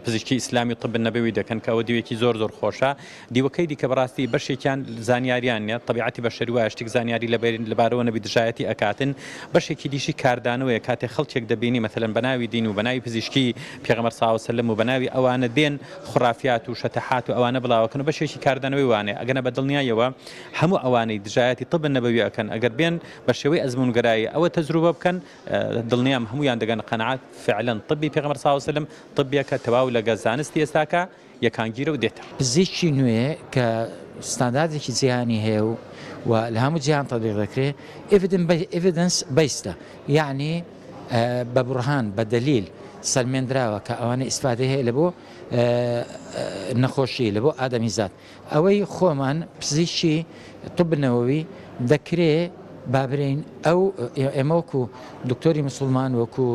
پزیشکی ئیسلامی و طب نبوی دەکەن کە ئەوە دیوێکی زۆر زۆر خۆشە دیوەکەی دیکە بەڕاستی بەشێکیان زانیاریان نیە تەبیعەتی بەشەری وایە شتێک زانیاری لەبارەوە نەبی دژایەتی ئەکاتن بەشێکی دیشی کاردانەوەیە کاتێ خەڵکێک دەبینی مەسەلەن بەناوی دین و بەناوی پزیشکی پێغەمبەر صلی اللە علیە وسلم و بەناوی ئەوانە دێن خورافیات و شەتەحات و ئەوانە بڵاوەکەن و بەشێکی کاردانەوەی وانەیە ئەگەنە بە دڵنیایەوە هەموو ئەوانەی دژایەتی طب نبوی ئەکەن ئەگەر بێن بە شێوەی ئەزموونگەرایی ئەوە تەجروبە بکەن دڵنیام هەموویان دەگەنە قەناعەت فعلا طبی پێغەمبەر صلی اللە علیە وسلم طبێکە تەواو لەگە زانستی ئێستاکە. یەکانگیرە و دێتە. پزیشکی نوێ کە ستانداردێکی جیهانی هەیە و و لە هەموو جیهان تەتبیق دەکرێ evidence based ە یەعنی بە بوڕهان بە دەلیل سەلمێندراوە کە ئەوانە ئیسفادەی هەیە لە بۆ نەخۆشی لە بۆ ئادەمیزاد. ئەوەی خۆمان پزیشکی طب نەوەوی دەکرێ با برێین ئەو ئێمە وەکو دکتۆری مسلمان وەکو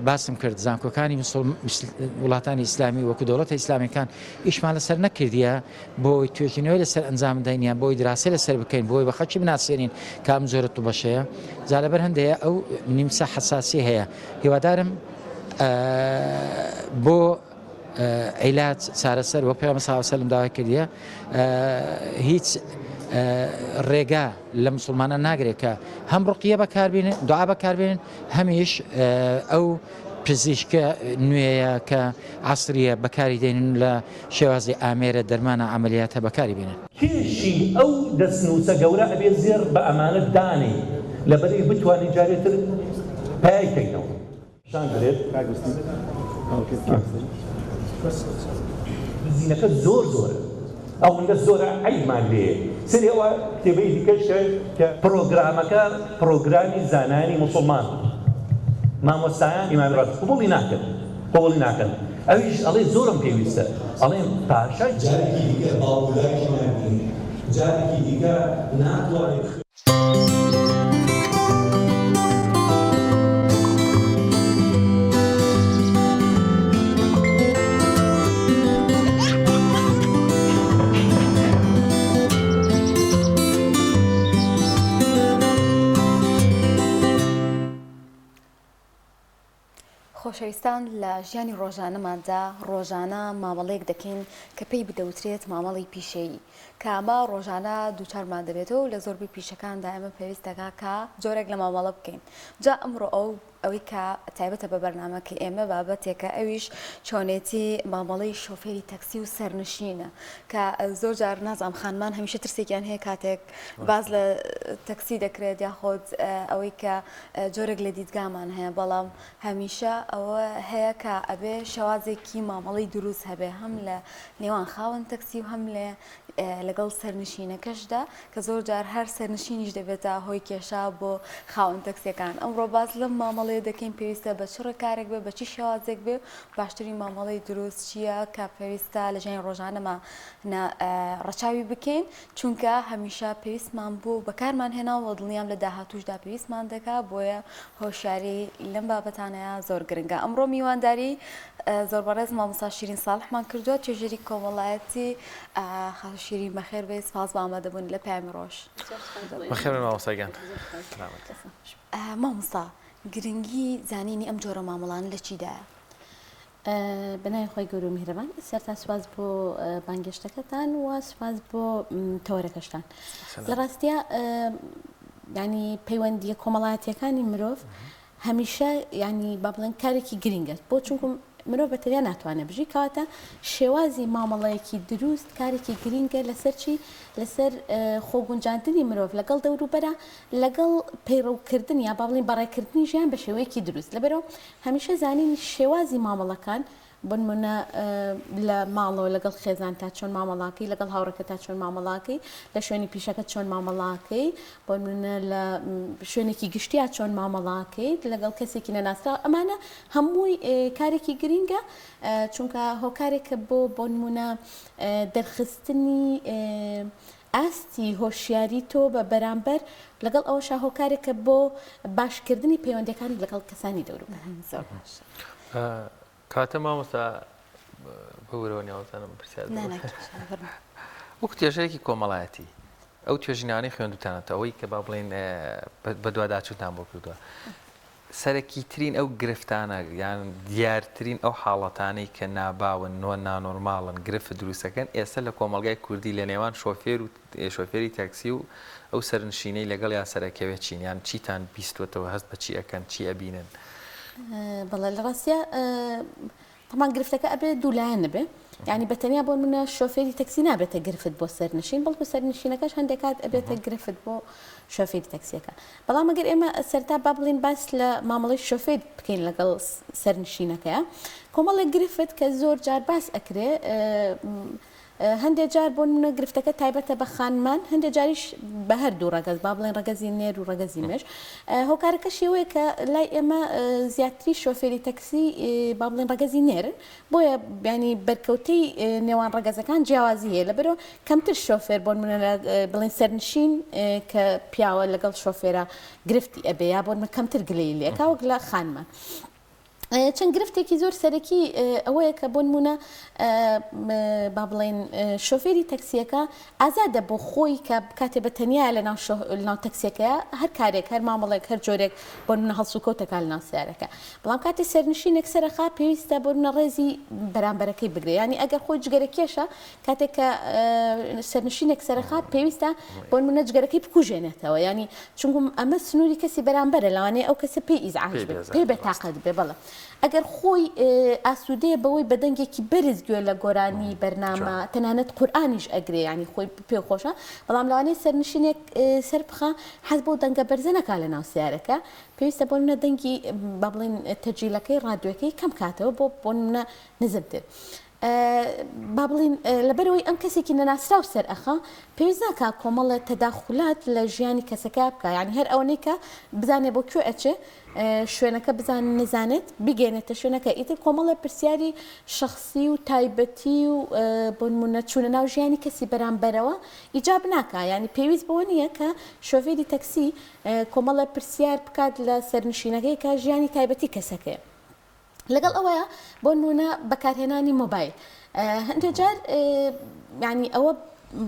باسم کرد زانکۆکانی وڵاتانی ئیسلامی وەکو دەوڵەتە ئیسلامیەکان ئیشمان لەسەر نەکردیە بۆی توێژینەوەی لەسەر ئەنجام بدەین یان بۆی دراسەی لەسەر بکەین بۆی بە خەڵکی بناسێنین کە ئەم جۆرە طبەشەیە جا لەبەر هەندەیە ئەو نیمچە حەساسی هەیە هیوادارم بۆ عیلاج، چارەسەر، وەک پێغەمبەر صلی اللە علیە وسلم داوای کردیە هیچ ڕێگا لە مسوڵمانان ناگرێت کە هەم ڕقیە بەکاربێنن دوعا بەکاربێنن هەمیش ئەو پزیشکە نوێیە کە عەسریە بەکاری دێنن لە شێوازی ئامێرە دەرمانە عەمەلیاتە بەکاری بێنن. کێشی ئەو دەستنووسە گەورە ئەبێ زێڕ بە ئەمانەت دانێی لەبەرەی بتوانین جارێ تر پەیای کەینەوە. شان درێت دزینەکە زۆر زۆرە ئەوەندە زۆرە عەیبمان لێیە سەیری ئەوە کتێبەی دیکەش کە پڕۆگرامەکە پڕۆگرامی زانایانی موسڵمان بوو مامۆستایان ئیمامی ڕازی قبوڵی ناکەن قبوڵی ناکەن ئەویش ئەڵێ زۆرم پێویستە ئەڵێم پاشای جارێکی دیکە باوک و دایکی نابینێ جارێکی دیکە ناتوانێ بخوێنێ. خۆشەویستان لە ژیانی ڕۆژانەماندا ڕۆژانە مامەڵەیەک دەکەین کە پێی بدەوترێت مامەڵی پیشەیی کە ئەمە ڕۆژانە دووچارمان دەبێتەوە و لە زۆربەی پیشەکاندا ئێمە پێویست دەکات کە جۆرێک لە مامەڵە بکەین جا ئەمڕۆ ئەو ئەوەی کە تایبەتە بە بەرنامەکەی ئێمە بابەتێکە ئەویش چۆنێتی مامەڵەی شۆفێری تەکسی و سەرنشینە کە زۆر جار نازانم خانمان هەمیشە ترسێکیان هەیە کاتێک باس لە تەکسی دەکرێت یاخود ئەوەی کە جۆرێک لە دیدگامان هەیە بەڵام هەمیشە ئەوە هەیە کە ئەبێ شێوازێکی مامەڵەی دروست هەبێ هەم لە نێوان خاوەن تەکسی و هەم لە لەگەڵ سەرنشینەکەشدا کە زۆر جار هەر سەرنشینیش دەبێتە هۆی کێشە بۆ خاوەن تەکسیەکان. ئەمڕۆ باس لەم مامەڵەیە دەکەین پێویستە بە چ ڕێکارێک بێ بە چی شێوازێک بێ باشترین مامەڵەی دروست چییە کە پێویستە لە ژیانی ڕۆژانەمان ڕەچاوی بکەین چونکە هەمیشە پێویستمان بوو و بەکارمان هێناوە و دڵنیام لە داهاتووشدا پێویستمان دەکات، بۆیە هۆشیاری لەم بابەتانەیا زۆر گرنگە. ئەمڕۆ میوانداری زۆر بەڕێز مامۆستا شیرین ساڵحمان کردووە، توێژەری کۆمەڵایەتی. خاتوو شیرین بەخێر بێی، سپاس بۆ ئامادەبوون لە پەیامی ڕۆژ. بەخێر بێن مامۆستا گیان. مامۆستا گرنگی زانینی ئەم جۆرە مامەڵانە لە چیدایە؟ بەناوی خوای گەورە و میهرەبان سەرتا سوپاس بۆ بانگێشتەکەتان و سوپاس بۆ تەوەرەکەشتان لە ڕاستیا ینی پەیوەندیە کۆمەڵایەتیەکانی مرۆڤ هەمیشە ینی با بڵێن کارێکی گرنگە بۆ چونکم مرۆڤ بە تەنیا ناتوانێت بژی کەواتە شێوازی مامەڵەیەکی دروست کارێکی گرنگە لەسەر چی لەسەر خۆگونجاندنی مرۆڤ لەگەڵ دەوروبەرە لەگەڵ پەیڕەوکردن یا با بڵێین بەڕێکردنی ژیان بە شێوەیەکی دروست لەبەرئەوە هەمیشە زانینی شێوازی مامەڵەکان بۆنمونە لە ماڵەوە لەگەڵ خێزانتا چۆن مامەڵاکەی لەگەڵ هاوڕێکەتا چۆن مامەڵاکەی لە شوێنی پیشەکە چۆن مامەڵاکەی بۆنمونە لە شوێنێکی گشتیا چۆن مامەڵاکەیت لەگەڵ کەسێکی نەناسراو ئەمانە هەمووی کارێکی گرینگە چونکە هۆکارێکە بۆ بۆنمونە دەرخستنی ئاستی هۆشیاری تۆ بە بەرامبەر، لەگەڵ ئەوەشا هۆکارێکە بۆ باشکردنی پەیوەندیەکانت لەگەڵ کەسانی دەوروبەر. زۆر باشە. کاتە مامۆستا ببورەوە نیاوزانم پرسیار نا نا کێشە نیە فەرموو. وەکو توێژەرێکی کۆمەڵایەتی ئەو توێژینانەی خوێندوتانەتەوە ئەوەی کە با بڵێین بەدواداچوونتان بۆ کردووە سەرەکیترین ئەو گرفتانە یان دیارترین ئەو حاڵەتانەی کە ناباون و نانۆرماڵن گرفت دروستەکەن ئێستا لە کۆمەڵگای کوردی لە نێوان شۆفێر و شۆفێری تاکسی و ئەو سەرنشینەی لەگەڵیا سەرەکەوێت چین یان چیتان بیستوەتەوە هەست بە چی ئەکەن چی ئەبینن؟ بەڵێ لە ڕاستیا تەمان گرفتەکە ئەبێ دوولایەنە بێ. یانی بە تەنیا بۆ نمونە شۆفێری تەکسی نابێتە گرفت بۆ سەرنشین بەڵکو سەرنشینەکەش هەندێک کات ئەبێتە گرفت بۆ شۆفێری تەکسیەکە بەڵام ئەگەر ئێمە سەرتا با بڵین باس لە مامەڵەی شۆفێر بکەین لەگەڵ سەرنشینەکەیە کۆمەڵێک گرفت کە زۆر جار باس ئەکرێ هەندێ جار بۆ نمونە گرفتەکە تایبەتە بە خانمان هەندێ جاریش بە هەردوو ڕەگەز با بڵێن ڕەگەزی نێر و ڕەگەزی مێش هۆکارەکەشی ئەوەیە کە لای ئێمە زیاتری شۆفێری تەکسی با بڵێن ڕەگەزی نێرن بۆیە بیانی بەرکەوتەی نێوان ڕەگەزەکان جیاوازی هەیە لەبەرەوە کەمتر شۆفێر بۆ نمونە بڵێن سەرنشین کە پیاوە لەگەڵ شۆفێرە گرفتی ئەبێ یا بۆ نمونە کەمتر گلەیی لێکا وەک لە خانمان. چەند گرفتێکی زۆر سەرەکی ئەوەیە کە بۆ نمونە با بڵێن شۆفێری تەکسیەکە ئازادە بۆ خۆی کە کاتێ بە تەنیا لە ناو ناو تەکسیەکەیە هەر کارێک هەر مامەڵێک هەر جۆرێک بۆ نمونە هەڵسوکەوتەکە لە ناو سیارەکە بەڵام کاتێ سەرنشینێک سەرەخا پێویستە بۆ نمونە ڕێزی بەرامبەرەکەی بگرێ ینی ئەگەر خۆی جگەرە کێشە کاتێک کە سەرنشینێک سەرەخات پێویستە بۆ نمونە جگەرەکەی بکوژێنێتەوە ینی چونکم ئەمە سنووری کەسی بەرامبەرە لەوانەیە ئەو کەسە پێی ئیزعاج بێت پێی بێتاقەت بێ بەڵێ ئەگەر خۆی ئاسوودەیە بەوەی بە دەنگێکی بەرز گوێ لە گۆرانی بەرنامە تەنانەت قورئانیش ئەگرێ ینی خۆی پێ خۆشە بەڵام لەوانەیە سەرنشینێک سەر بخە حەز بەو دەنگە بەرزە نەکا لە ناو سیارەکە پێویستە بۆ نمونە دەنگی با بڵێن تەجیلەکەی ڕادیۆکەی کەم کاتەوە بۆ بۆ نمونە نزمتر با بڵێین لەبەرئەوەی ئەم کەسێکی نەناسراو سەرئەخا پێویست ناکا کۆمەڵێ تەداخولات لە ژیانی کەسەکە بکا یانی هەر ئەوەنەی کە بزانێ بۆ کوێ ئەچێ شوێنەکە بزان نەزانێت بگەێنێتە شوێنەکە ئیتر کۆمەڵێ پرسیاری شخصی و تایبەتی و بۆ نمونە چوونە ناو ژیانی کەسی بەرامبەرەوە ئیجاب ناکا یانی پێویست بەوە نییە کە شۆفێری تەکسی کۆمەڵێ پرسیار بکات لە سەرنشینەکەی کە ژیانی تایبەتی کەسەکەیە. لەگەڵ ئەوەیە بۆ نمونە بەکارهێنانی مۆبایل هەندێک جار ینی ئەوە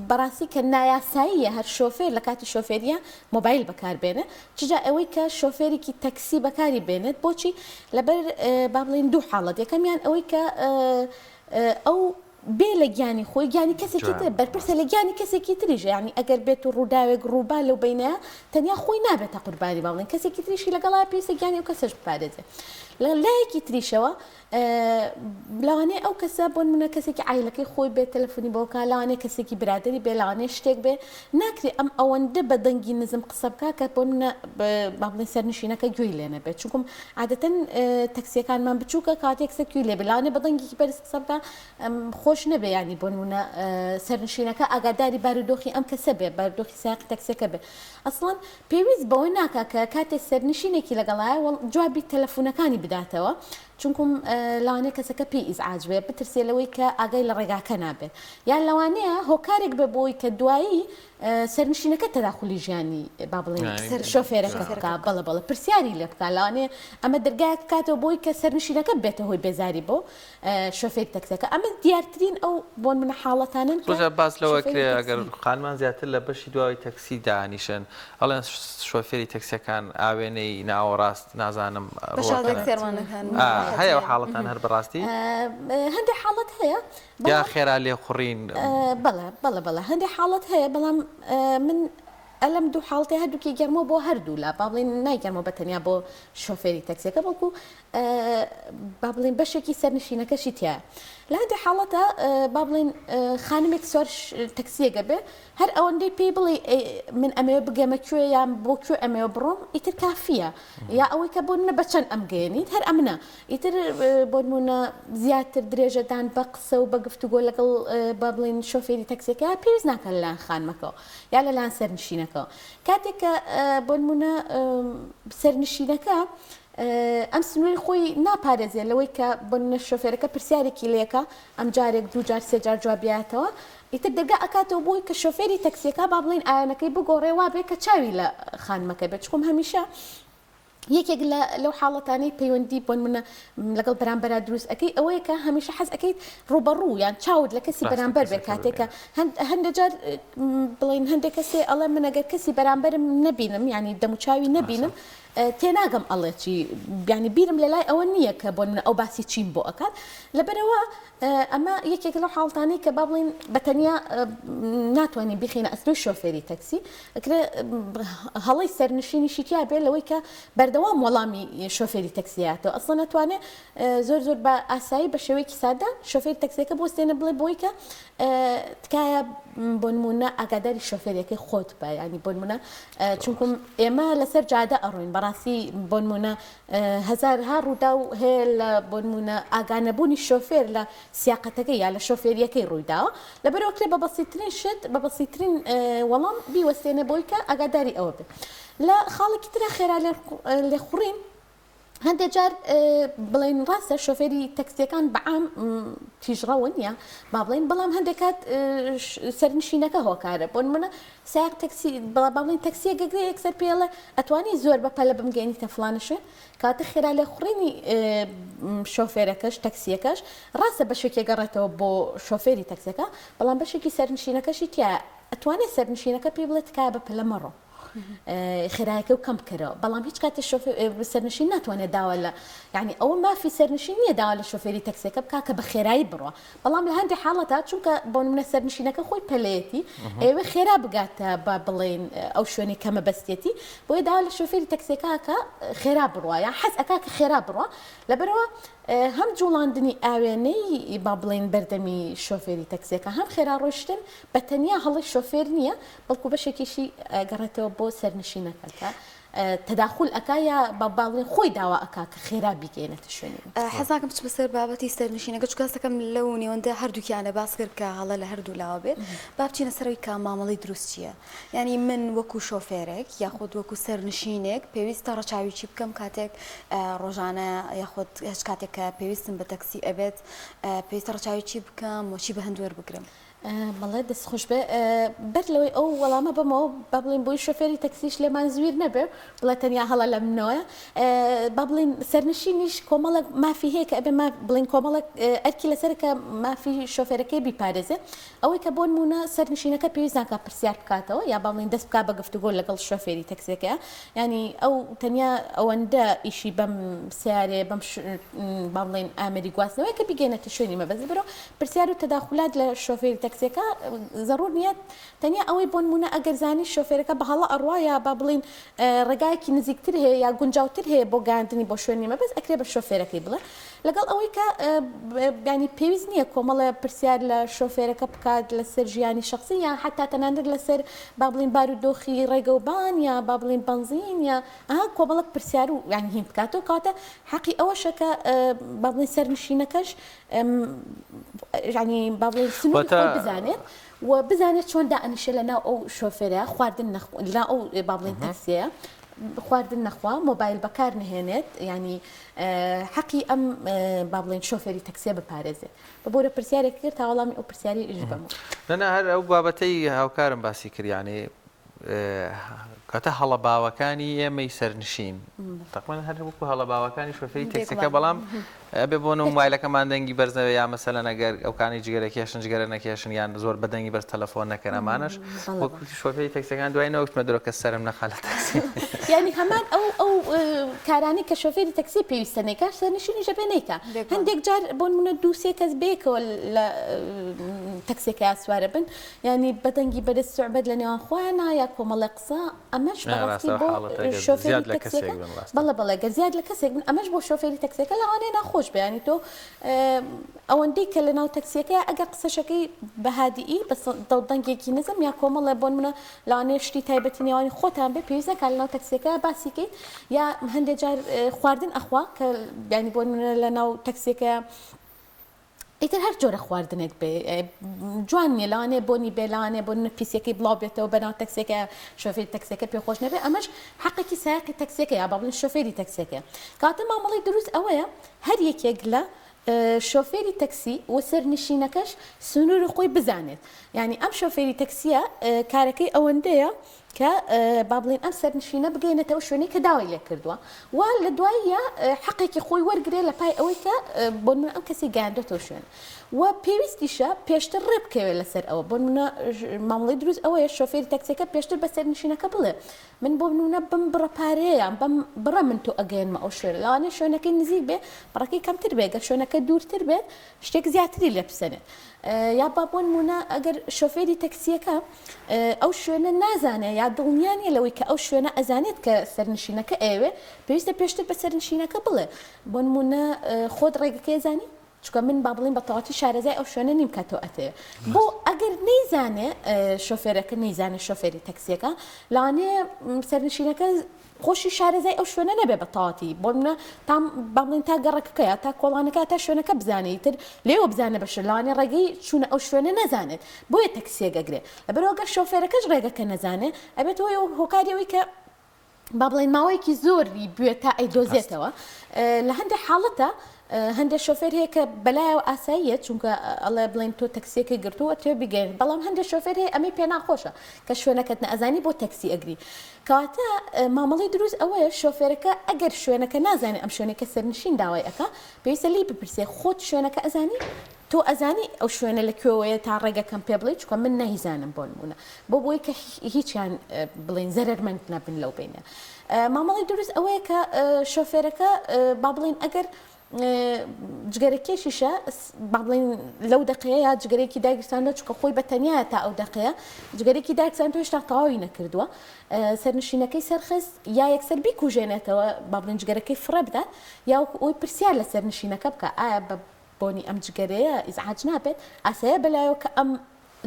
بەڕاستی کە نایاساییە هەر شۆفێر لە کاتی شۆفێریە مۆبایل بەکاربێنێ چجا ئەوەی کە شۆفێرێکی تەکسی بەکاری بێنێت بۆچی لەبەر با بڵێن دوو حاڵەت یەکەمیان ئەوەی کە ئەو بێ لە گیانی خۆی گیانی کەسێکی تر بەرپرسە لە گیانی کەسێکی تریش یانی ئەگەر بێت و ڕووداوێک ڕووبا لەو بەینەیە تەنیا خۆی نابێتە قوربانی با بڵێن کەسێکی تریشی لەگەڵا پێویستە گیانی ئەو کەسەش بپارێزێ لە لایەکی تریشەوە لەوانەیە ئەو کەسە بۆ نمونە کەسێکی عایلەکەی خۆی بێت تەلەفۆنی بۆ بکا لەوانەیە کەسێکی برادەری بێ لەوانەیە شتێک بێ ناکرێ ئەم ئەوەندە بە دەنگی نزم قسە بکا کە بۆ نمونە با بڵێن سەرنشینەکە گوێی لێ نەبێت چونکم عادەتەن تەکسیەکانمان بچووکە کاتێک کەسە گوێی لێ بێ لەوانەیە بە دەنگێکی بەرز قسە بکا خۆش نەبێ یانی بۆ نمونە سەرنشینەکە ئاگاداری بارودۆخی ئەم کەسە بێ بارودۆخی سایەقی تەکسیەکە بێ ئەسڵەن پێویست بەوە ناکا کە کاتێ سەرنشینێکی لەگەڵایە وەڵ جوابی تەلەفونەکانی بداتەوە چونکم لەوانەیە کەسەکە پێی ئیزعاج بێ بترسێ لەوەی کە ئاگای لە ڕێگاکە نابێت یان لەوانەیە هۆکارێک بێ بۆی کە دوایی سەرنشینەکە تەداخولی ژیانی با بڵێین شۆفێرەکە بکا بەڵێ بەڵێ پرسیاری لێ بکا لەوانەیە ئەمە دەرگایەک بکاتەوە بۆی کە سەرنشینەکە بێتە هۆی بێزاری بۆ شۆفێری تەکسیەکە ئەمە دیارترین ئەو بۆ نمونە حاڵەتانەن کە زۆر باس لەوە شۆفێری کرێ ئەگەر تەکسی خانمان زیاتر لە بەشی دواوەی تەکسی دانیشن ئەڵێن شۆفێری تەکسیەکان ئاوێنەی ناوەڕاست نازانم بە شازێک ڕووەکەنە سێڕوانەکان ئا هەیە ئەو ڕەحەتیان حاڵەتانە هەر بەڕاستی؟ هەندێک حاڵەت هەیە یا بەڵام خێرا لێخوڕین؟ بەڵێ بەڵێ بەڵێ هەندێک حاڵەت هەیە بەڵام من ئەلەم دوو حاڵەتەی هەردووکی گەرمەوە بۆ هەردوو لا با بڵێین نایگەرمەوە بە تەنیا بۆ شۆفێری تەکسیەکە بەڵکو با بڵێین بەشێکی سەرنشینەکەشی تیایە لە هەندێک حاڵەتە با بڵێین خانمێک سوار تەکسیەکە بێ هەر ئەوەندەی پێی بڵێ من ئەمەوێ بگەمە کوێ یان بۆ کوێ ئەمەوێ بڕۆم ئیتر کافیە یا ئەوەی کە بۆ نمونە بە چەند ئەمگەیەنیت هەر ئەمنە ئیتر بۆ نمونە زیاتر درێژەدان بە قسە و بە گفتوگۆ لەگەڵ با بڵێین شۆفێری تەکسیەکە پێویست ناکات لەلایەن خانمەکەوە یا لەلایەن سەرنشینەکەوە کاتێک کە بۆ نمونە سەرنشینەکە ئەم سنووری خۆی ناپارێزێ لەوەی کە بۆ نمونە شۆفێرەکە پرسیارێکی لێکە ئەم جارێک دوو جار سێ جار جوابیاتەوە ئیتر دەرگا ئەکاتەوە بۆی کە شۆفێری تەکسیەکە با بڵێین ئاوێنەکەی بگۆڕێ وابێ کە چاوی لە خانمەکە بێت چکم هەمیشە یەکێک لە لەو حاڵەتانەی پەیوەندی بۆ نمونە لەگەڵ بەرامبەرا دروست ئەەکەی ئەوەیە کە هەمیشە حەز ئەەکەیت ڕوبەڕوو یان چاوت لە کەسی بەرامبەر بێ کاتێکە هەندێک جار بڵین هەندێک کەسێ ئەڵێ من ئەگەر کەسی بەرامبەرم نەبینم ینی دەموچاوی نەبینم. تێناگەم ئەڵێ چی یانی بیرم لە لای ئەوە نییە کە بۆ نمونە ئەو باسی چیم بۆ ئەکات لەبەرئەوە ئەمە یەکێک لەو حاڵتانەی کە با بڵێین بە تەنیا ناتوانین بیخەینە ئەستۆی شۆفێری تەکسی ئەکرێ هەڵەی سەرنشینیشی تیا بێ لەوەی کە بەردەوام وەڵامی شۆفێری تەکسیاتەوە ئەسڵەن ئەتوانێ زۆر زۆر بە ئاسایی بە شێوەیەکی سادە شۆفێری تەکسیەکە بوەستێنە بڵێ بۆی کە تکایە بۆ نمونە ئاگاداری شۆفێریەکەی خۆت بە ینی بۆ نمونە چونکم ئێمە لەسەر جادە ئەڕۆین بەڕاستی بۆ نمونە هەزارها ڕووداو هەیە لە بۆ نمونە ئاگانەبوونی شۆفێر لە سیاقەتەکەی یا لە شۆفێریەکەی ڕوویداوە لەبەرەوە کرێ بە بەسیترین شت بە بەسیترین وەڵام بیوەستێنە بۆی کە ئاگاداری ئەوە بێ لە خاڵێکی ترا خێرا لێخوڕین هەندێک جار بڵێن ڕاستە شۆفێری تەکسیەکان بەعام تیژڕەون یا با بڵێن بەڵام هەندێک کات سەرنشینەکە هۆکارە بۆ نمونە سایەق تەکسی با بڵێن تەکسیە گەگرێ یەکسەر پێڵێ ئەتوانی زۆر بە پەلە بمگەێنیتە فلانە شوێن کاتە خێرا لێ خوڕینی شۆفێرەکەش تەکسیەکەش ڕاستە بەشێکی گەڕێتەوە بۆ شۆفێری تەکسەکە بەڵام بەشێکی سەرنشینەکەشی تیا ئەتوانێت سەرنشینەکە پێی بڵێ تکایە بە پەلە مەڕۆ خێرایەکە و کەم بکەرەوە بەڵام هیچ کاتێ سەرنشین ناتوانێت داوا لە یعنی ئەوە مافی سەرنشین نییە داوا لە شۆفێری تەکسیەکە بکا کە بە خێرایی بڕە بەڵام لە هەندێک حاڵەتا چونکە بۆ نمونە سەرنشینەکە خۆی پەلەیەتی ئێوە خێرا بگاتە بە بڵێن ئەو شوێنی کە مەبەستێتی بۆیە داوا لە شۆفێری تەکسیەکە کە خێرا بڕە یا حەز ئەکا کە خێرا بڕە لەبەرەوە هەم جوڵاندنی ئاوێنەی با بڵێین بەردەمی شۆفێری تەکسیەکە هەم خێرا ڕۆیشتن بە تەنیا هەڵەی شۆفێر نییە بەڵکو بەشێکیشی گەڕێتەوە بۆ سەرنشینەکە کە تەداخول ئەکا یا با بڵێین خۆی داوا ئەکا کە خێرا بیگەیەنێتە شوێنی مەبەست. حەز ناکەم بچمە سەر بابەتی سەرنشینەکە چونکە هەست دەکەم لەو نێوەندە هەردووکیانە باس کرد کە هەڵە لە هەردوو لاوە بێت با بچینە سەر ئەوەی کە مامەڵەی دروست چییە یانی من وەکو شۆفێرێک یاخود وەکو سەرنشینێک پێویستە ڕەچاوی چی بکەم کاتێک ڕۆژانە یاخود هەچ کاتێک کە پێویستم بە تەکسی ئەبێت پێویستە ڕەچاوی چی بکەم و چی بە هەند وەربگرم؟ بەڵێ دەست خۆش بێ بەر لەوەی ئەو وەڵامە بەمەوە با بڵێین بۆی شۆفێری تەکسیش لێمان زویر نەبێ بڵێ تەنیا هەڵە لە منەوەیە با بڵێین سەرنشینیش کۆمەڵێک مافی هەیە کە ئەبێ بڵێین کۆمەڵێک ئەرکی لەسەر کە مافی شۆفێرەکەی بیپارێزێ ئەوەی کە بۆ نموونە سەرنشینەکە پێویست ناکات پرسیار بکاتەوە یا با بڵێین دەست بکات بە گفتوگۆ لەگەڵ شۆفێری تەکسیەکەیا یانی ئەو تەنیا ئەوەندە ئیشی بەم سەیارەیە بەم با بڵێین ئامێری گواستنەوەیە کە بیگەینێتە شوێنی مەبەست لەبەرئەوە پرسیار و تەداخولات لە شۆفێری تەکسیەکە زەڕوور نییە تەنیا ئەوەی بۆ نموونە ئەگەر زانی شۆفێرەکە بە هەڵە ئەڕوا یا با بڵێین ڕێگایەکی نزیکتر هەیە یا گونجاوتر هەیە بۆ گەیاندنی بۆ شوێنی مەبەست ئەکرێ بە شۆفێرەکەی بڵێ لەگەڵ ئەوەی کە یانی پێویست نییە کۆمەڵێ پرسیار لە شۆفێرەکە بکات لەسەر ژیانی شەخسی یا حەتا تەنانەت لەسەر با بڵێین بارودۆخی ڕێگەوبان یا با بڵێین بەنزین یا ئەها کۆمەڵێک پرسیار و یانی هین بکاتەوە کەواتە حەقی ئەوەشە کە با بڵێین سەرنشینەکەش یانی با بڵێین سنووری خۆی بزانێت و بزانێت چۆن دائەنیشێ لە ناو ئەو شۆفێرە خواردن نەخ لە ئەو با بڵێین تەکسیە خواردن نەخوا مۆبایل بەکار نەهێنێت یانی حەقی ئەم با بڵێین شۆفێری تەکسیە بپارێزێت ببورە پرسیارێک کرد تا وەڵامی ئەو پرسیاری ئیش بەمەوە. نەنا هەر ئەو بابەتەی هاوکارم باسی کرد یانی کاتە هەڵە باوەکانی ئێمەی سەرنشین تەقریبەن هەر وەکو هەڵە باوەکانی شۆفێری تەکسیەکە بەڵام ئەبێ بۆ نموونە مۆبایلەکەمان دەنگی بەرز نەبێ یا مەسەلەن ئەگەر ئەوکانەی جگەرە کێشن جگەرە نەکێشن یان زۆر بە دەنگی بەرز تەلەفۆن نەکەن ئەمانەش وەکو شۆفێری تەکسیەکان دوای نەوەکتمە درۆ کە سەرم نەخا لە تەکسی. یانی هەمان ئەو ئەو کارانەی کە شۆفێری تەکسی پێویستە نەیکا سەرنشینیش ئەبێ نەیکا هەندێک جار بۆ نموونە دوو سێ کەس بەیەکەوە لە تەکسیەکەیا سوارە بن یانی بە دەنگی بەرز سوعبەت لە نێوان خۆیانا یا کۆمەڵێ قسە ئەمەش بەڕاستی بۆ شۆفێری تەکسیەکە بەڵێ بەڵێ گەر زیاد لە کەسێک بن ئەمەش بۆ شۆفێری تەکسیەکە لەوانەیە ناخۆش بێ یانی تۆ ئەوەندەی کە لە ناو تەکسیەکەیە ئەگەر قسەشەکەی بە هادیئی بە دەنگێکی نزم یا کۆمەڵێ بۆ نمونە لەوانەیە شتی تایبەتی نێوانی خۆتان بێ پێویست نەکات لە ناو تەکسیەکە باسی کەیت یا هەندێک جار خواردن ئەخوا کە یانی بۆ نمونە لە ناو تەکسیەکەیە ئیتر هەر جۆرە خواردنێک بێ جوان نییە لەوانەیە بۆنی بێ لەوانەیە بۆ پیسیەکەی بڵاو بێتەوە بەناو تەکسێکە شۆفێری تەکسەکە پێ خۆش نەبێ ئەمەش حەقێکی سایەقی تەکسەکە یا با بڵێین شۆفێری تەکسەکە کاتە مامەڵەی دروست ئەوەیە هەر یەکێک لە شۆفێری تەکسی و سەرنشینەکەش سنووری خۆی بزانێت یعنی ئەم شۆفێری تەکسیە کارەکەی ئەوەندەیە کە با بڵێین ئەم سەرنشینە بگەینێتە ئەو شوێنەی کە داوای لێ کردووە و لە دواییە حەقێکی خۆی وەرگرێ لە پای ئەوەی کە بۆ نمونە ئەم کەسی گەیاندۆتەوە شوێن. و پێویستیشە پێشتر ڕێ بکەوێت لەسەر ئەوە بۆ نمونە مامەڵەی دروست ئەوەیە شۆفێری تەکسیەکە پێشتر بە سەرنشینەکە بڵێ من بۆ نمونە بەم بڕە پارەیە یان بەم بڕە من تۆ ئەگەیەنمە ئەو شوێنە لەوانەیە شوێنەکەی نزیک بێ بڕەکەی کەمتر بێ گەر شوێنەکە دوورتر بێت شتێک زیاتری لێ بسەنێت یا با بۆ نمونە ئەگەر شۆفێری تەکسیەکە ئەو شوێنە نازانێ یا دڵنیا نیە لەوەی کە ئەو شوێنە ئەزانێت کە سەرنشینەکە ئەیەوێ پێویستە پێشتر بە سەرنشینەکە بڵێ بۆ نمونە خۆت ڕێگەکەی ئەزانی چونکە من با بڵێین بە تەواتی شارەزای ئەو شوێنە نیم کە تۆ ئەتەوێ بۆ ئەگەر نەیزانێ شۆفێرەکە نەیزانێ شۆفێری تەکسیەکە لەوانەیە سەرنشینەکە خۆشی شارەزای ئەو شوێنە نەبێ بە تەواتی بۆ منە تا با بڵێین تا گەڕەکەکە یا تا کۆڵانەکە تا شوێنەکە بزانێ ئیتر لێوە بزانێ بەشە لەوانەیە ڕێگەی چوونە ئەو شوێنە نەزانێت بۆیە تەکسیەک ئەگرێ لەبەرئەوە گەر شۆفێرەکەش ڕێگەکە نەزانێ ئەبێت هۆی هۆکاری ئەوەی کە با بڵێین ماوەیەکی زۆری بوێت تا ئەیدۆزێتەوە لە هەندێک حاڵەتە هەندێک شۆفێر هەیە کە بەلایەوە ئاساییە چونکە ئەڵێ بڵێن تۆ تەکسیەکەی گرتووە تێ بگەین بەڵام هەندێک شۆفێر هەیە ئەمەی پێ ناخۆشە کە شوێنەکەت نەئەزانی بۆ تەکسی ئەگری کەواتە مامەڵەی دروست ئەوەیە شۆفێرەکە ئەگەر شوێنەکە نازانێ ئەم شوێنەی کە سەرنشین داوای ئەکا پێویستە لێی بپرسێ خۆت شوێنەکە ئەزانی تۆ ئەزانی ئەو شوێنە لە کوێوەیە تا ڕێگەکەم پێ بڵێی چونکە من نایزانم بۆ نموونە بۆ بۆی کە هیچیان بڵێن زەرەرمەند نەبن لەو بینە مامەڵی دروست ئەوەیە کە شۆفێرەکە با بڵێن ئەگەر جگەرە کێشیشە با بڵێن لەو دەقەیە یا جگەرێکی داگیرساندوە چونکە خۆی بە تەنیا تا ئەو دەقەیە جگەرێکی داگیرساندوە هێشتا تەواوی نەکردووە سەرنشینەکەی سەرخست یا یەکسەر بیکوژێنێتەوە با بڵێن جگەرەکەی فڕێ بدات یا وەکو ئەوی پرسیار لە سەرنشینەکە بکە ئایا بە بۆنی ئەم جگەرەیە ئیزعاج نابێت؟ ئاسایە بەلایەوە کە ئەم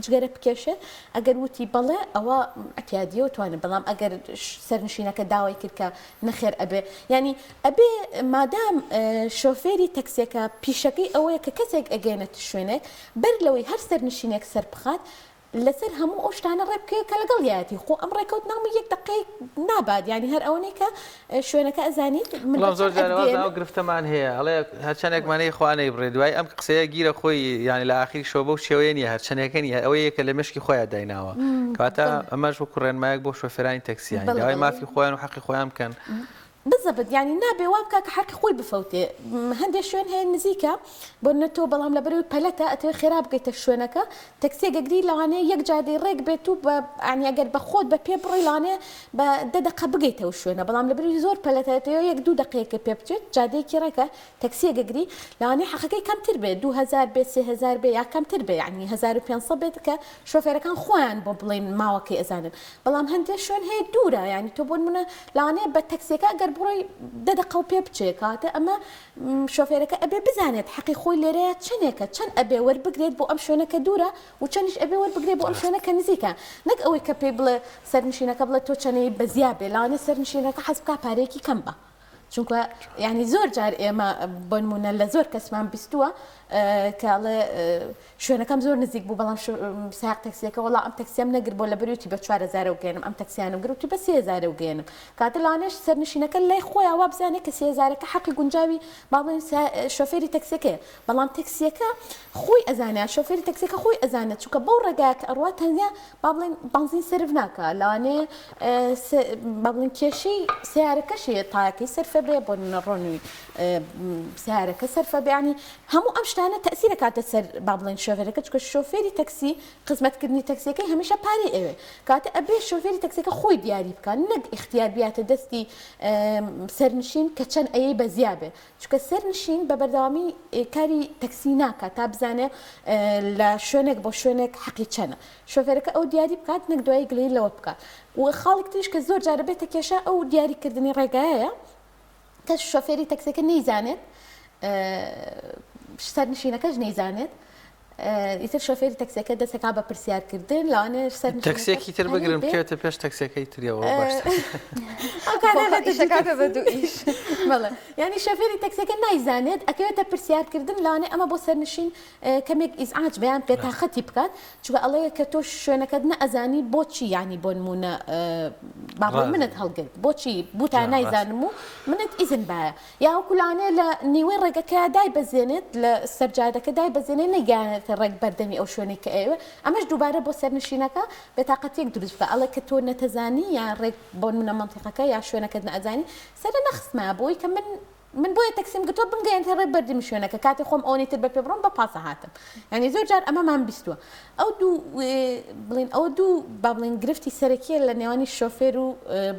جگەرە بکێشێت؟ ئەگەر وتی بەڵێ ئەوە ئیعتیادیە و توانێت، بەڵام ئەگەر سەرنشینەکە داوای کرد کە نەخێر ئەبێ یانی ئەبێ مادام شۆفێری تەکسیەکە پیشەکەی ئەوەیە کە کەسێک ئەگەیەنێتە شوێنێک بەر لەوەی هەر سەرنشینێک سەربخات لەسەر هەموو ئەو شتانە ڕێ بکەوێت کە لەگەڵیایەتی خۆ ئەم ڕێکەوتنامە یەک دەقەیەک نابات یانی هەر ئەوەنەی کە شوێنەکە ئەزانیت من بەڵام زۆر بەچەند جار واز ئەتگەیەنم ئەو گرفتەمان هەیە ئەڵێ هەرچەندێکمان هەیە خوا نەیبڕێ دوای ئەم قسەیە گیرە خۆی یانی لە ئاخریشەوە بەو شێوەیە نییە هەرچەندێکە نییە ئەوەیە کە لە مێشکی خۆیان دایناوە کەواتە بەڵێ ئەمەش وەکو ڕێنمایەک بۆ شۆفێرانی تەکسی یانی بەڵێ داوای بەڵێ مافی خۆیان و حەقی خۆیان بکەن. بزەبت یانی نابێ وا بکا کە حەقی خۆی بفەوتێ هەندێ شوێن هەیە نزیکە بۆ نە تۆ بەڵام لەبەرەوەی پەلەتە ئەتەوێ خێرا بگەیتە شوێنەکە تەکسیەک ئەگری لەوانەیە یەک جادەی ڕێک بێت و بە یانی ئەگەر بە خۆت بە پێ بڕۆی لەوانەیە بە دە دەقە بگەیتە ئەو شوێنە بەڵام لەبەرەوەی زۆر پەلەتە ئەتەوێ یەک دوو دەقەیەکە پێ بچێت جادەیەکی ڕێکە تەکسیەک ئەگری لەوانەیە حەقەکەی کەمتر بێت 2000 بێت 3000 بێ یا کەمتر بێ یانی 1500 بێت کە شۆفێرەکان خۆیان بۆ بڵێن ماوەکەی ئەزانن بەڵام هەندێ شوێن هەیە دوورە یانی تۆ بۆ نمونە لەوانەیە بە تەکسیەکە ئەگەر بڕۆی دە دەقە و پێ بچێ کەواتە ئەمە شۆفێرەکە ئەبێ بزانێت حەقی خۆی لێرەیە چەندێکە چەند ئەبێ وەربگرێت بۆ ئەم شوێنە کە دوورە و چەندیش ئەبێ وەربگرێت بۆ ئەم شوێنە کە نزیکە نەک ئەوەی کە پێی بڵێ سەرنشینەکە بڵێ تۆ چەنەی بەزیا بێ لەوانەیە سەرنشینەکە حەز بکا پارەیەکی کەم بە چونکە یانی زۆر جار ئێمە بۆ نمونە لە زۆر کەسمان بیستووە کە ئەڵێ شوێنەکەم زۆر نزیک بوو بەڵام سایەق تەکسیەکە وەڵا ئەم تەکسیەم نەگرت بۆ لەبەروتی بە چوارەزارەو گەێنم ئەم تەکسیانم گرت بە سێزارەو گەێنم کاتە لەوانەیە سەرنشینەکە لای خۆیان وا بزانێت کە سێزارەکە حەقی گونجاوی با بڵێین شۆفێری تەکسیەکەیە بەڵام تەکسیەکە خۆی ئەزانێت شۆفێری تەکسیەکە خۆی ئەزانێت چونکە بەو ڕێگایە کە ئەڕوا تەنیا با بڵێین بەنزین سەرف ناکا لەوانەیە با بڵێین کێشەی سەیارەکەشی تایەکەی سەرفە بێ بۆ نمونە ڕۆنی سەیارەکە سەرفە بێ ینی هەموو ئەم شتانە تەئسیر ئەکاتە سەر با بڵێین شۆفێرەکە چونکە شۆفێری تەکسی خزمەتکردنی تەکسیەکەی هەمیشە پارەی ئەوێ کاتە ئەبێ شۆفێری تەکسیەکە خۆی دیاری بکات نەک ئیختیار بیاتە دەستی سەرنشین کە چەند ئەیەی بە زیا بێ چونکە سەرنشین بە بەردەوامی کاری تەکسی ناکات تا بزانێ لە شوێنێک بۆ شوێنێک حەقی چەنە شۆفێرەکە ئەو دیاری بکات نەک دوایی گلەیی لەوە بکات و خاڵێک تریش کە زۆر جارە بێتە کێشە ئەو دیاریکردنی ڕێگایەیە کە شۆفێری تەکسیەکە نەیزانێت سەرنشینەکەش نەیزانێت ئیتر شۆفێری تەکسیەکە دەستەکا بە پرسیارکردن لەوانەیە سەرنشینەکە تەکسیەکی تر پەلەی بگرن بێ. بکەوێتە پێش تەکسیەکەی تریەوە باشتر. ئەو کارە خۆ بێتە ئیشەکاتە بە دوو ئیش. بەڵێ یانی شۆفێری تەکسیەکە نایزانێت ئەکەوێتە پرسیارکردن لەوانەیە ئەمە بۆ سەرنشین کەمێک ئیزعاج بێ یان بێتاقەتی بکات چونکە ئەڵێ کە تۆ شوێنەکەت نەئەزانی بۆچی یانی بۆ نموونە با بڵێم منت هەڵگرت بۆچی بوتا نایزانم و منت ئیزن بایە یا وەکو لەوانەیە لە نیوەی ڕێگەکەیا دایبەزێنێت لە سەر جادەکە دایبەزێنێت نەیگەیانێتە ڕێک بەردەمی ئەو شوێنەی کە ئەیەوێت ئەمەش دووبارە بۆ سەرنشینەکە بێتاقەتیەک دروست بکات ئەڵێ کە تۆ نەتەزانی یان ڕێک بۆ نمونە مەنتیقەکە یا شوێنەکەت نەئەزانی سەرە نەخستمایە بۆی کە من. من بۆیە تەکسیم گرتووە بمگەیەنێتە ڕێ بەردمی شوێنەکە کاتێ خۆم ئەوەنەی تر بە پێ بڕۆم بە پاسە هاتم یعنی زۆر جار ئەمەمان بیستووە ئەو دوو بڵین ئەوە دوو با بڵین گرفتی سەرەکیە لە نێوانی شۆفێر و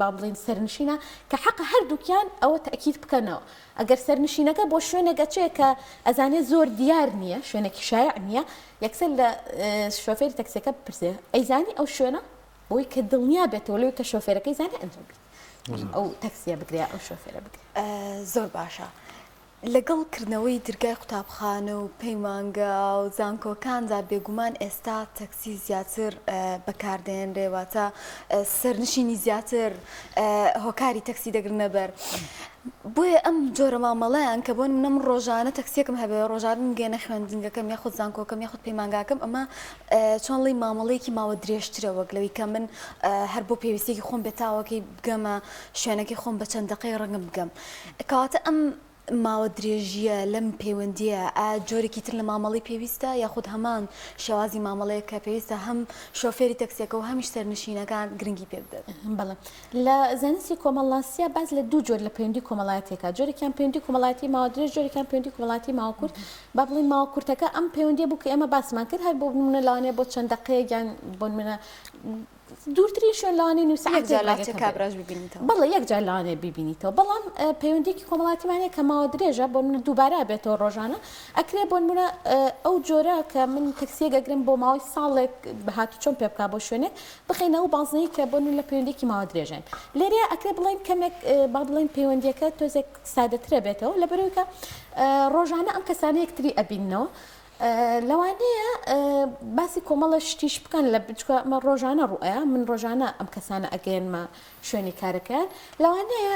با بڵین سەرنشینە کە حەقە هەردووکیان ئەوە تەکیید بکەنەوە ئەگەر سەرنشینەکە بۆ شوێنێک ئەچێ کە ئەزانێ زۆر دیار نییە شوێنێکی شایع نییە یەکسەر لە شۆفێری تەکسیەکە بپرسێ ئەیزانی ئەو شوێنە بۆی کە دڵنیا بێتەوە لەوەی کە شۆفێرەکەی زانێ ئەنجام بیت ئەو تەکسیە بگرێ ئەو شۆفێرە بگرێ. زۆر باشە لەگەڵ کردنەوەی درگای قوتابخانە و پەیمانگا و زانکۆکاندا بێگومان ئێستا تەکسی زیاتر بەکاردێنرێ واتە سەرنشینی زیاتر هۆکاری تەکسی دەگرنە بەر. بۆیە ئەم جۆرە مامەڵەیان کە بۆ نمونە من ڕۆژانە تەکسیەکم هەبێ ڕۆژانە بمگەیەنە خوێندنگەکەم یاخود زانکۆکەم یاخود پەیمانگاکەم ئەمە چۆن ڵی مامەڵەیەکی ماوە درێژترە وەک لەوەی کە من هەر بۆ پێویستێکی خۆم بێت تاوەکەی بگەمە شوێنەکەی خۆم بە چەند دەقەی ڕەنگە بگەم کەواتە ئەم ماوە درێژییە لەم پەیوەندییە ئایا جۆرێکی تر لە مامەڵەی پێویستە یاخود هەمان شێوازی مامەڵەیە کە پێویستە هەم شۆفێری تەکسیەکە و هەمیش سەرنشینەکان گرنگی پێ بدەن؟ بەڵێ لە زانستی کۆمەڵناسییا باس لە دوو جۆر لە پەیوەندی کۆمەڵایەتی ئەکات، جۆرێکیان پەیوەندی کۆمەڵایەتی ماوە درێژ، جۆرێکیان پەیوەندی کۆمەڵایەتی ماوە کورت. با بڵێین ماوە کورتەکە ئەم پەیوەندییە بوو کە ئێمە باسمان کرد، هەر بۆ نموونە لەوانەیە بۆ چەند دەقەیەک یان بۆ نموونە دوورترین شوێن لەوانەیە نیو سەعاتێک یەک جار ڕێگەکە لەوانەیە بێت. کابراش ببینیتەوە. بەڵێ یەک جار لەوانەیە بیبینیتەوە، بەڵام پەیوەندییەکی کۆمەڵایەتیمان هەیە کە ماوە درێژە، بۆ نموونە دووبارە ئەبێتەوە ڕۆژانە، ئەکرێ بۆ نموونە ئەو جۆرە کە من تەکسییەک ئەگرم بۆ ماوەی ساڵێک هاتوچۆم پێ بکا بۆ شوێنێک، بخەینە ئەو بازنەی کە بۆ نمونە لە پەیوەندیەکی ماوە درێژاین لێرەیا ئەکرێ بڵێین کەمێک با بڵێین پەیوەندیەکە تۆزێک سادەترە بێتەوە لەبەرەوەی کە ڕۆژانە ئەم کەسانە یەکتری ئەبیننەوە لەوانەیە باسی کۆمەڵە شتیش بکەن لە بچکە ئەمە ڕۆژانە ڕوئەیە من ڕۆژانە ئەم کەسانە ئەگەیەنمە شوێنی کارەکەیان لەوانەیە